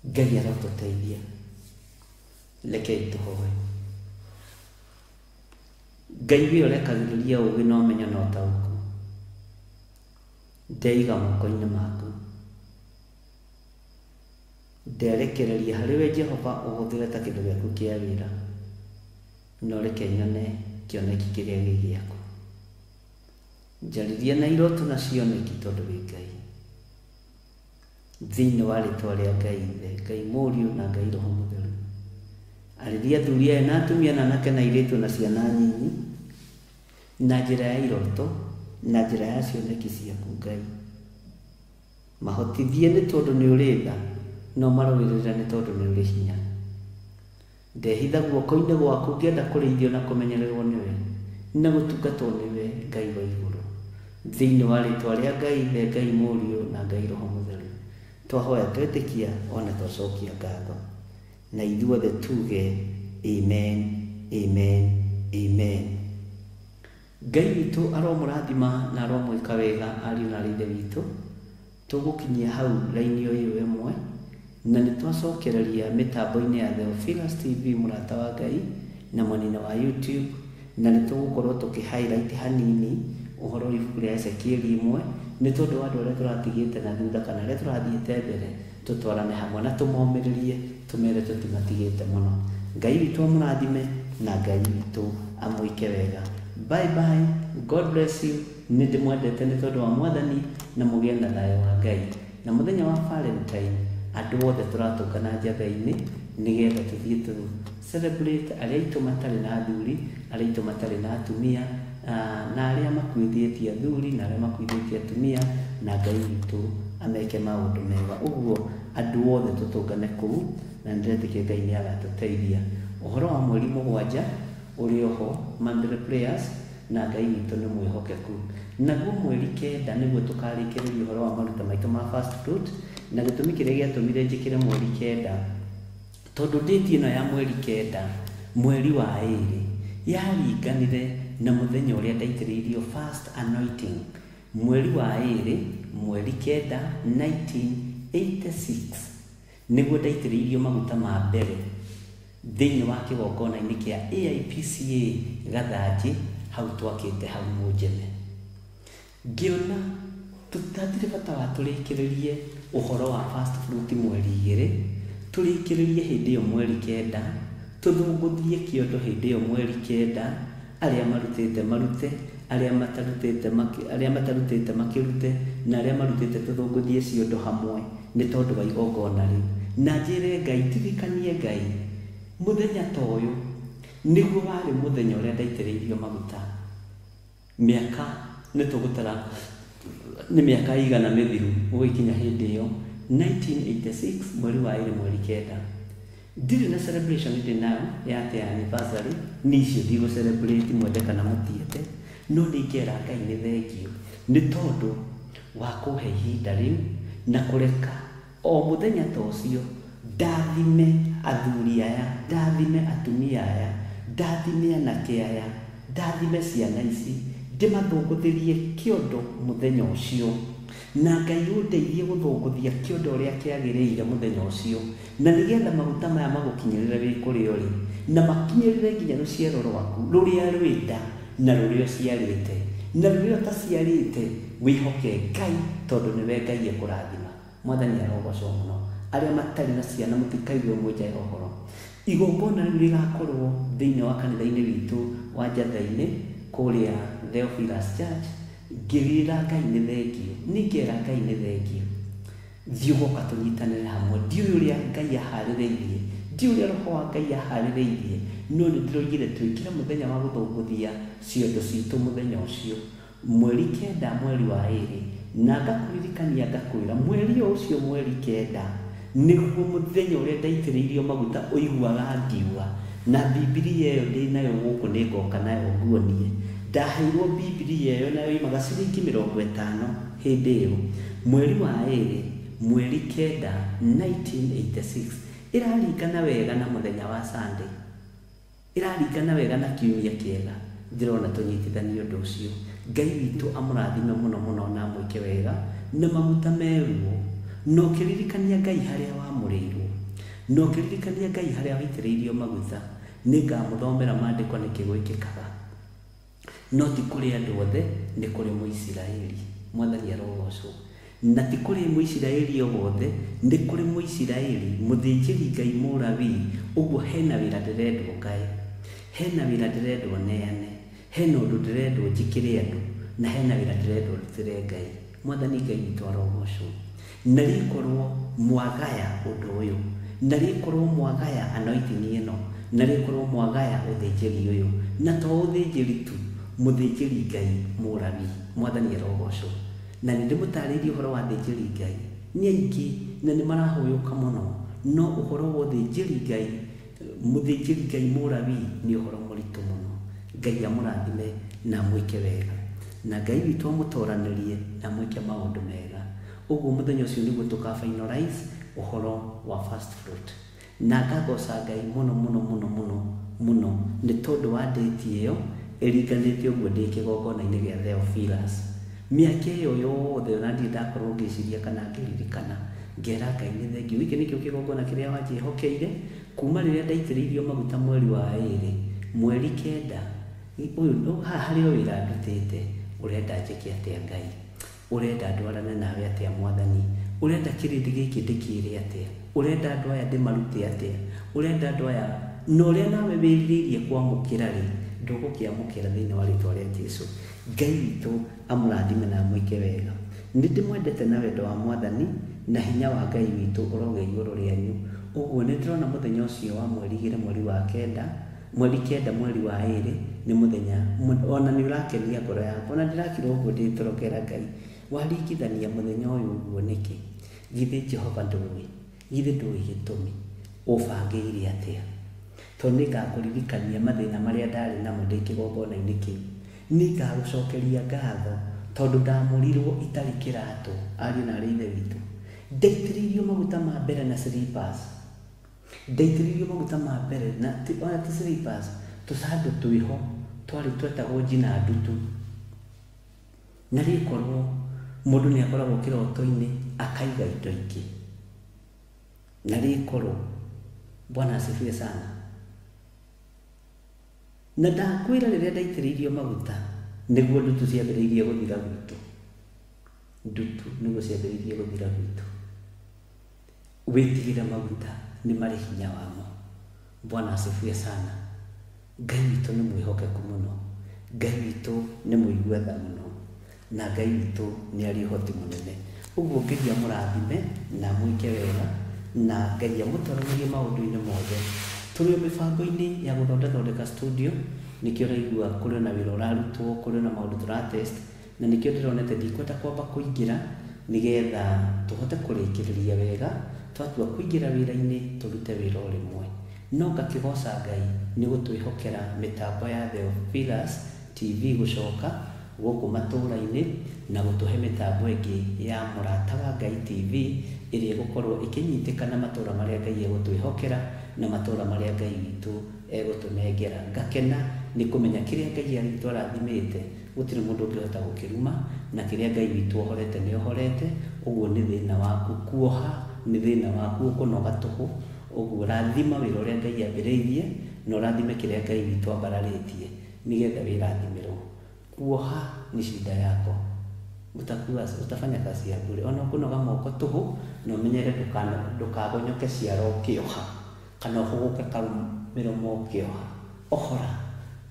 Ngai arotũteithia. Rekei tũhoe. Ngai we ũrekagĩrĩria ũũgĩ na ũmenyo na ũtaũku, ndeiga moko-inĩ maku. Nderekereria harĩ we Jehova, ũhũthĩre ta kĩndũ gĩaku kĩa wĩra, na ũreke nyone kĩoneki kĩrĩa gĩ gĩaku. Njarĩrie na iroto na cioneki tondũ wĩ Ngai. Thĩinĩ wa rĩtwa rĩa Ngai Ithe, Ngai Mũriũ na Ngai Roho Mũtheru. Arĩria athuri aya na atumia na anake na airĩtu na ciana nyinyi na njĩra ya iroto na njĩra ya cioneki ciaku Ngai. Mahotithie nĩ tondũ nĩ ũrĩ tha, no marũĩrĩre nĩ tondũ nĩ ũrĩ hinya. Ndehitha guoko-inĩ gwaku ngĩenda kũrĩithio na kũmenyererwo nĩwe, na gũtungatwo nĩwe Ngai wa igũrũ. Thĩinĩ wa rĩtwa rĩa Ngai Ithe, Ngai Mũriũ na Ngai Roho Mũtheru. Twahoya twetĩkia ona twacokia ngatho. Na ithuothe tuge amen, amen, amen. Ngai witũ aromũrathima na aromwĩka wega ariũ na aarĩ Ithe witũ. Tũgũkinyia hau raini ũyũ ĩmwe, na nĩ twacokereria mĩtambo-inĩ ya Theophilus TV mũrata wa Ngai na mwena wa YouTube, na nĩ tũgũkorwo tũkĩ highlight hanini ũhoro wa ibuku rĩa Ezekieli ĩmwe, nĩ tondũ wa andũ arĩa tũratigĩte na thutha kana arĩa tũrathiĩte mbere, tũtwarane hamwe na tũmomĩrĩrie, tũmere tũtimatigĩte mũno. Ngai witũ amũrathime na Ngai witũ amwĩke wega. Bye bye, God bless you. Nĩ ndĩmwendete nĩ tondũ wa Mwathani, na mũgĩe na thayũ wa Ngai. Na mũthenya wa Valentine, andũ othe tũratũngana njaga-inĩ nĩgetha tũthiĩ tũ celebrate arĩa aitũ matarĩ na athuri, arĩa aitũ matarĩ na atumia, na arĩa makuithĩtie athuri na arĩa makuithĩtie atumia, na Ngai witũ ameke maũndũ mega. Ũguo andũ othe tũtũngane kũu, na nĩndĩretĩkia Ngai nĩ agatũteithia. Ũhoro wa mweri 7 ũrĩ oho monthly prayers, na Ngai witũ nĩ mwĩhokeku. Naguo mweri 9 nĩguo tũkarĩkĩrĩria ũhoro wa maruta maitũ ma first fruit, na gĩtũmi kĩrĩa gĩatũmire njĩkĩre mweri 9, tondũ date ĩno ya mweri 9, mweri wa 2, Yaringanire na mũthenya ũrĩa ndaitĩrĩirio first anointing mweri wa 2 mweri 9 1986 nĩguo ndaitĩrĩirio maguta ma mbere thĩinĩ wa kĩgongona-inĩ kĩa AIPCA Gathanjĩ hau twakĩte hau Mũnjeme. Ngĩona tũtatirĩ bata wa tũrĩkĩrĩrie ũhoro wa first fruit mweri 2, tũrĩkĩrĩrie hĩndĩ ĩyo mweri 9, tũthũngũthie kĩondo hĩndĩ ĩyo mweri 9, arĩa marutĩte marute, arĩa matarutĩte makĩrute, na arĩa marutĩte tũthũngũthie ciondo hamwe nĩ tondũ wa igongona rĩu. Na njĩre Ngai, ndirikanie Ngai, mũthenya ta ũyũ nĩguo warĩ mũthenya ũrĩa ndaitĩrĩirio maguta. Mĩaka nĩ tũgũtara nĩ mĩaka igana mĩthiru gũgĩkinya hĩndĩ ĩyo 1986 mweri wa 2 mweri 9. Ndirĩ na celebration ndĩ nayo ya atĩ ya anniversary, nĩ icio ndigũ celebrate mwende kana mũtiende, no nĩ ingĩera Ngai nĩ thengio nĩ tondũ wa kũhe ihinda rĩu na kũreka o mũthenya ta ũcio ndathime athuri aya, ndathime atumia aya, ndathime anake aya, ndathime ciana ici, ndĩmathũngũthĩrie kĩondo mũthenya ũcio. Na Ngai ũndeithie gũthũngũthia kĩondo ũrĩa kĩagĩrĩire mũthenya ũcio, na nĩgetha maguta maya magũkinyĩrĩre wĩ kũrĩa ũrĩ, na makinyĩrĩre nginya rũciaro rwaku rũrĩa rwĩnda na rũrĩa ũciarĩte na rũrĩa ũtaciarĩte, wĩhoke Ngai tondũ nĩwe Ngai ekũrathima. Mwathani arogocwo mũno. Arĩa matarĩ na ciana mũtikaigue mwĩnjaga ũhoro. Igongona rĩu rĩgakorwo thĩinĩ wa kanitha-inĩ witũ wa Njatha-inĩ kũrĩa Theophilus Church. Ngĩrĩra Ngai nĩ thengio, ningĩra Ngai nĩ thengio, thiĩ ũgoka tũnyitanĩre hamwe. Ndiũĩ ũrĩa Ngai aharĩrĩirie, ndiũĩ ũrĩa Roho wa Ngai aharĩrĩirie, no nĩ ndĩroigire twĩkĩre mũthenya wa gũthũngũthia ciondo citũ mũthenya ũcio mweri 9 mweri wa 2, na ngakũririkania ngakwĩra mweri ũcio mweri 9 nĩguo mũthenya ũrĩa ndaitĩrĩirio maguta ũiguaga ngiuga. Na Bibilia ĩyo ndĩ nayo gũkũ nĩ ngoka nayo nguonie. Ndaheirwo Bibilia ĩyo nayo yumaga ciringi 50 hĩndĩ ĩyo mweri wa 2 mweri 9 1986. Ĩraringana wega na mũthenya wa Sunday, ĩraringana wega na kiumia kĩega. Ndĩrona tũnyitithanie ũndũ ũcio. Ngai witũ amũrathime mũno mũno na amwĩke wega na maguta meruo, na ũkĩririkania Ngai harĩa wamũrĩirwo, na ũkĩririkania Ngai harĩa waitĩrĩirio maguta. Nĩngamũthomera maandĩko nĩkĩ gwĩkĩkaga, no ti kũrĩ andũ othe, nĩ kũrĩ Mũisiraeli. Mwathani arogocwo. Na ti kũrĩ Mũisiraeli o wothe, nĩ kũrĩ Mũisiraeli mũthĩnjĩri Ngai Mũlawii. Ũguo hena wĩra ndĩrendwo ngae, hena wĩra ndĩrendwo neane, hena ũndũ ndĩrendwo njĩkĩre andũ, na hena wĩra ndĩrendwo ndutĩre Ngai. Mwathani Ngai witũ arogocwo. Na rĩkorwo mwagaya ũndũ ũyũ, na rĩkorwo mwagaya anointing ĩno, na rĩkorwo mwagaya ũthĩnjĩri ũyũ, na to ũthĩnjĩri tu, mũthĩnjĩri Ngai Mũlawii. Mwathani arogocwo. Na nĩ ndĩmũtarĩirie ũhoro wa athĩnjĩri Ngai nĩ aingĩ na nĩ marahũyũka mũno, no ũhoro wa ũthĩnjĩri Ngai mũthĩnjĩri Ngai Mũlawii nĩ ũhoro mũritũ mũno. Ngai amũrathime na amwĩke wega, na Ngai witũ amũtoranĩrie na amwĩke maũndũ mega. Ũguo mũthenya ũcio nĩguo tũka finalize ũhoro wa first fruit. Na ngagoca Ngai mũno mũno mũno mũno mũno nĩ tondũ wa date ĩyo ĩringanĩte ũguo ndĩ kĩgongona-inĩ gĩa Theophilus. Mĩaka ĩyo yothe ona ndirĩ ndakorwo ngĩciria kana ngĩririkana, ngera Ngai nĩ thengio. Gĩkĩ nĩkĩo kĩgongona kĩrĩa wanjĩhokeire kuma rĩrĩa ndaitĩrĩirio maguta mweri wa 2 mweri 9. Ũyũ haha harĩ o wĩra ndutĩte. Ũrenda njĩke atĩa Ngai? Ũrenda ndwarane nawe atĩa Mwathani? Ũrenda kĩrĩndĩ gĩkĩ ndĩkĩre atĩa? Ũrenda andũ aya ndĩmarute atĩa? Ũrenda andũ aya na ũrĩa nawe wĩrirĩirie kwamũkĩra rĩ, ndũgũkĩamũkĩra thĩinĩ wa rĩtwa rĩa Jesũ. Ngai witũ amũrathime na amwĩke wega. Nĩ ndĩmwendete na wendo wa Mwathani, na hinya wa Ngai witũ ũrogĩa igũrũ rĩanyu. Ũguo nĩ ndĩrona mũthenya ũcio wa mweri 2 mweri wa 9 mweri 9 mweri wa 2 nĩ mũthenya ona nĩ ũrakenia ngoro yakwa. Ona ndĩrakira ũguo ndĩtorokera Ngai, waringithania mũthenya ũyũ ũguo nĩkĩ? Githĩ Jehova ndũĩ? Githĩ ndũĩ gĩtũmi? Ũbangĩire atĩa? Tondũ nĩngakũririkania mathĩna marĩa ndarĩ namo ndĩ kĩgongona-inĩ kĩu. Nĩngagũcokeria ngatho tondũ ndamũrirwo itarĩ kĩratũ, ariũ na arĩ ithe witũ. Ndaitĩrĩirio maguta ma mbere na slippers. Ndaitĩrĩirio maguta ma mbere na ona ti slippers, Tũcandũ twĩho twarĩ twetagwo njina ndutu. Na rĩkorwo mũndũ nĩ akoragwo kĩroto-inĩ akaiga indo ingĩ. Na rĩkorwo Bwana asifiwe sana. Na ndakwĩra rĩrĩa ndaitĩrĩirio maguta nĩguo ndutu ciambĩrĩirie gũthira gwitũ. Ndutu nĩguo ciambĩrĩirie gũthira gwitũ. Wĩtigĩre maguta nĩ marĩ hinya wamo. Bwana asifiwe sana. Ngai witũ nĩ mwĩhokeku mũno. Ngai witũ nĩ mũigua tha mũno. Na Ngai witũ nĩ arĩ ũhoti mũnene. Ũguo Ngai amũrathime na amwĩke wega na Ngai amũtwaranagie maũndũ-inĩ mothe. Tũrĩ o mĩbango-inĩ ya gũthondekathondeka studio, nĩkĩo ũraigua kũrĩ na wĩra ũrarutwo, kũrĩ na maũndũ tũratest, na nĩkĩo ndĩronete ndikwenda kwamba kũingĩra nĩgetha tũhote kũrĩkĩrĩria wega, twatua kũingĩra wĩra-inĩ tũrute wĩra o rĩmwe. No ngakĩgoca Ngai nĩ gũtwĩhokera mĩtambo ya Theophilus TV gũcoka gũkũ matũra-inĩ na gũtũhe mĩtambo ĩngĩ ya Mũrata wa Ngai TV ĩrĩa ĩgũkorwo ĩkĩnyitĩkana matũra marĩa Ngai egũtwĩhokera na matũra marĩa Ngai witũ egũtũnengera. Ngakena nĩ kũmenya kĩrĩa Ngai witũ arathimĩte gũtirĩ mũndũ ũngĩhota gũkĩruma, na kĩrĩa Ngai witũ ohorete nĩ ohorete. Ũguo nĩ thĩna waku kuoha, nĩ thĩna waku ũkũnoga tũhũ. Ũguo rathima wĩra ũrĩa Ngai ambĩrĩirie na ũrathime kĩrĩa Ngai witũ ambararĩtie nĩgetha wĩrathimĩrwo. Kuoha nĩ shida yako, utakuwa utafanya kazi ya bure. Ona ũkũnoga moko tũhũ na ũmenyere ndũkagonyoke ciara ũkĩoha kana ũhũgũke mĩromo ũkĩoha. Ohora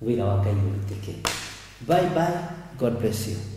wĩra wa Ngai ũrutĩke. Bye bye, God bless you.